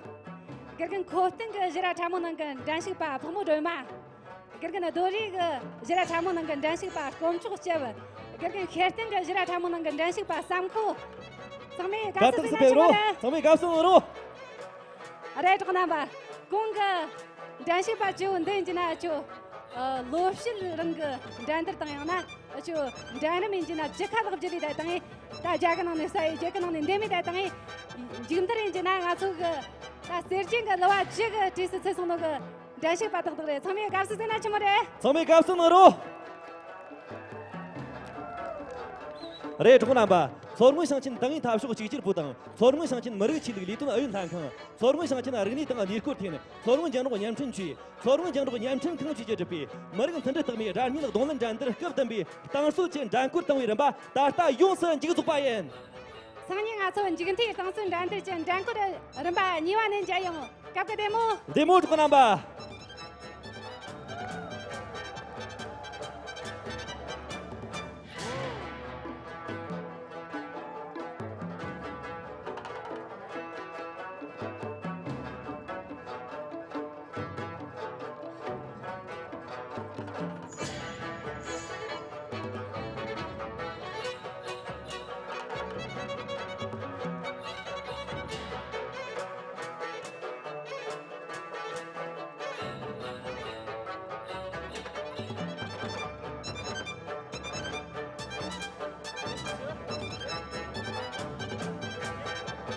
དགེ་རྒན་ཁོ་བསྟན་གྱི་བཞེས་ར་ཕྲ་མོ་ནང་གི་འགྲན་ཞུགས་པ་ཕག་མོ་སྒྲོལ་མ། དགེ་རྒན་རྡོ་རི་གི་བཞེས་ར་ཕྲ་མོ་ནང་གི་འགྲན་ཞུགས་པ་དཀོན་མཆོག་སྐྱབས། དགེ་རྒན་ཤེར་བསྟན་གྱི་བཞེས་ར་ཕྲ་མོ་ནང་གི་འགྲན་ཞུགས་པ་བསམ་ཁོ། ཚང་མས་དགའ་བསུ་ཟིག་ན་ཆི་མོ་རེད། ཚང་མས་དགའ་བསུ་གནང་རོགས། རེད། གྲོགས་རྣམ་པ། གོང་གི་འགྲན་ཞུགས་པ་བཅུ་བོ་འདི་ཡིན་གྱི་ན་ཨ་ཆོ། ཨ། ལོ་བཤད་རང་གི་འགྲན་བསྡུར་དང་ཡང་ན་ཨ་ཆོ་འགྲན་རིམ་ཡིན་གྱི་ན་བཅུ་ཁ་ལྷག་བརྒྱུད་ལས་ད་དང་ད་རྒྱ་གི་ནང་ནས་ས་ཡི་རྒྱལ་ཁབ་ནང་ནས་འདེམས་མི་ད་དང་མཇུག་མཐར་ཡིན་གྱི་ན་ང་ཚོ་གི་ད་གསེར་སྐྱེམས་གི་གླུ་བ་བཅུ་གི་གྲས་སུ་ཚུད་སོང་ནོ་གི་འགྲན་ཞུགས་པ་ཏག་ཏག་རེད། ཚང་མས་དགའ་བསུ་ཟིག་ན་ཆི་མོ་རེད། ཚང་མས་དགའ་བསུ་གནང་རོགས། རེད། གྲོགས་རྣམ་པ། མཚོ་སྔོན་ཞིང་ཆེན་ཏང་ཨུའི་འཐབ་ཕྱོགས་གཅིག་གྱུར་པུའུ་ཏང་། མཚོ་སྔོན་ཞིང་ཆེན་མི་རིགས་ཆོས་ལུགས་ལས་དོན་ཨུ་ཡོན་ལྷན་ཁང་། མཚོ་སྔོན་ཞིང་ཆེན་རིག་གནས་དང་ལས་སྐོར་ཐིན། མཚོ་སྔོན་རྒྱང་སྒྲོག་བརྙན་འཕྲིན་ཅུས། མཚོ་སྔོན་རྒྱང་སྒྲོག་བརྙན་འཕྲིན་ཁང་བཅས་ཀྱིས་གྲུབ་པའི་མི་རིགས་མཐུན་སྒྲིལ་རྟགས་མའི་སྒྲ་སྙན་རྡུང་ལེན་འགྲན་བསྡུར་སྐབས་བདུན་པའི་རྟིང་རྩོད་ཀྱི་འགྲན་བསྐོར་དང་པོའི་རིམ་པ་ད་ལྟ་ཡོངས་སུ་མཇུག་རྫོགས་པ་ཡིན། སང་ཉིན་ང་ཚོ་མཇུག་མཐའི་རྟིང་རྩོད་འགྲན་བསྡུར་གྱི་འགྲན་བསྐོར་རིམ་པ་གཉིས་པ་ནས་མཇལ་ཡོང་། སྐབས་དེ་བདེ་མོ། བདེ་མོ། གྲོགས་རྣམ་པ།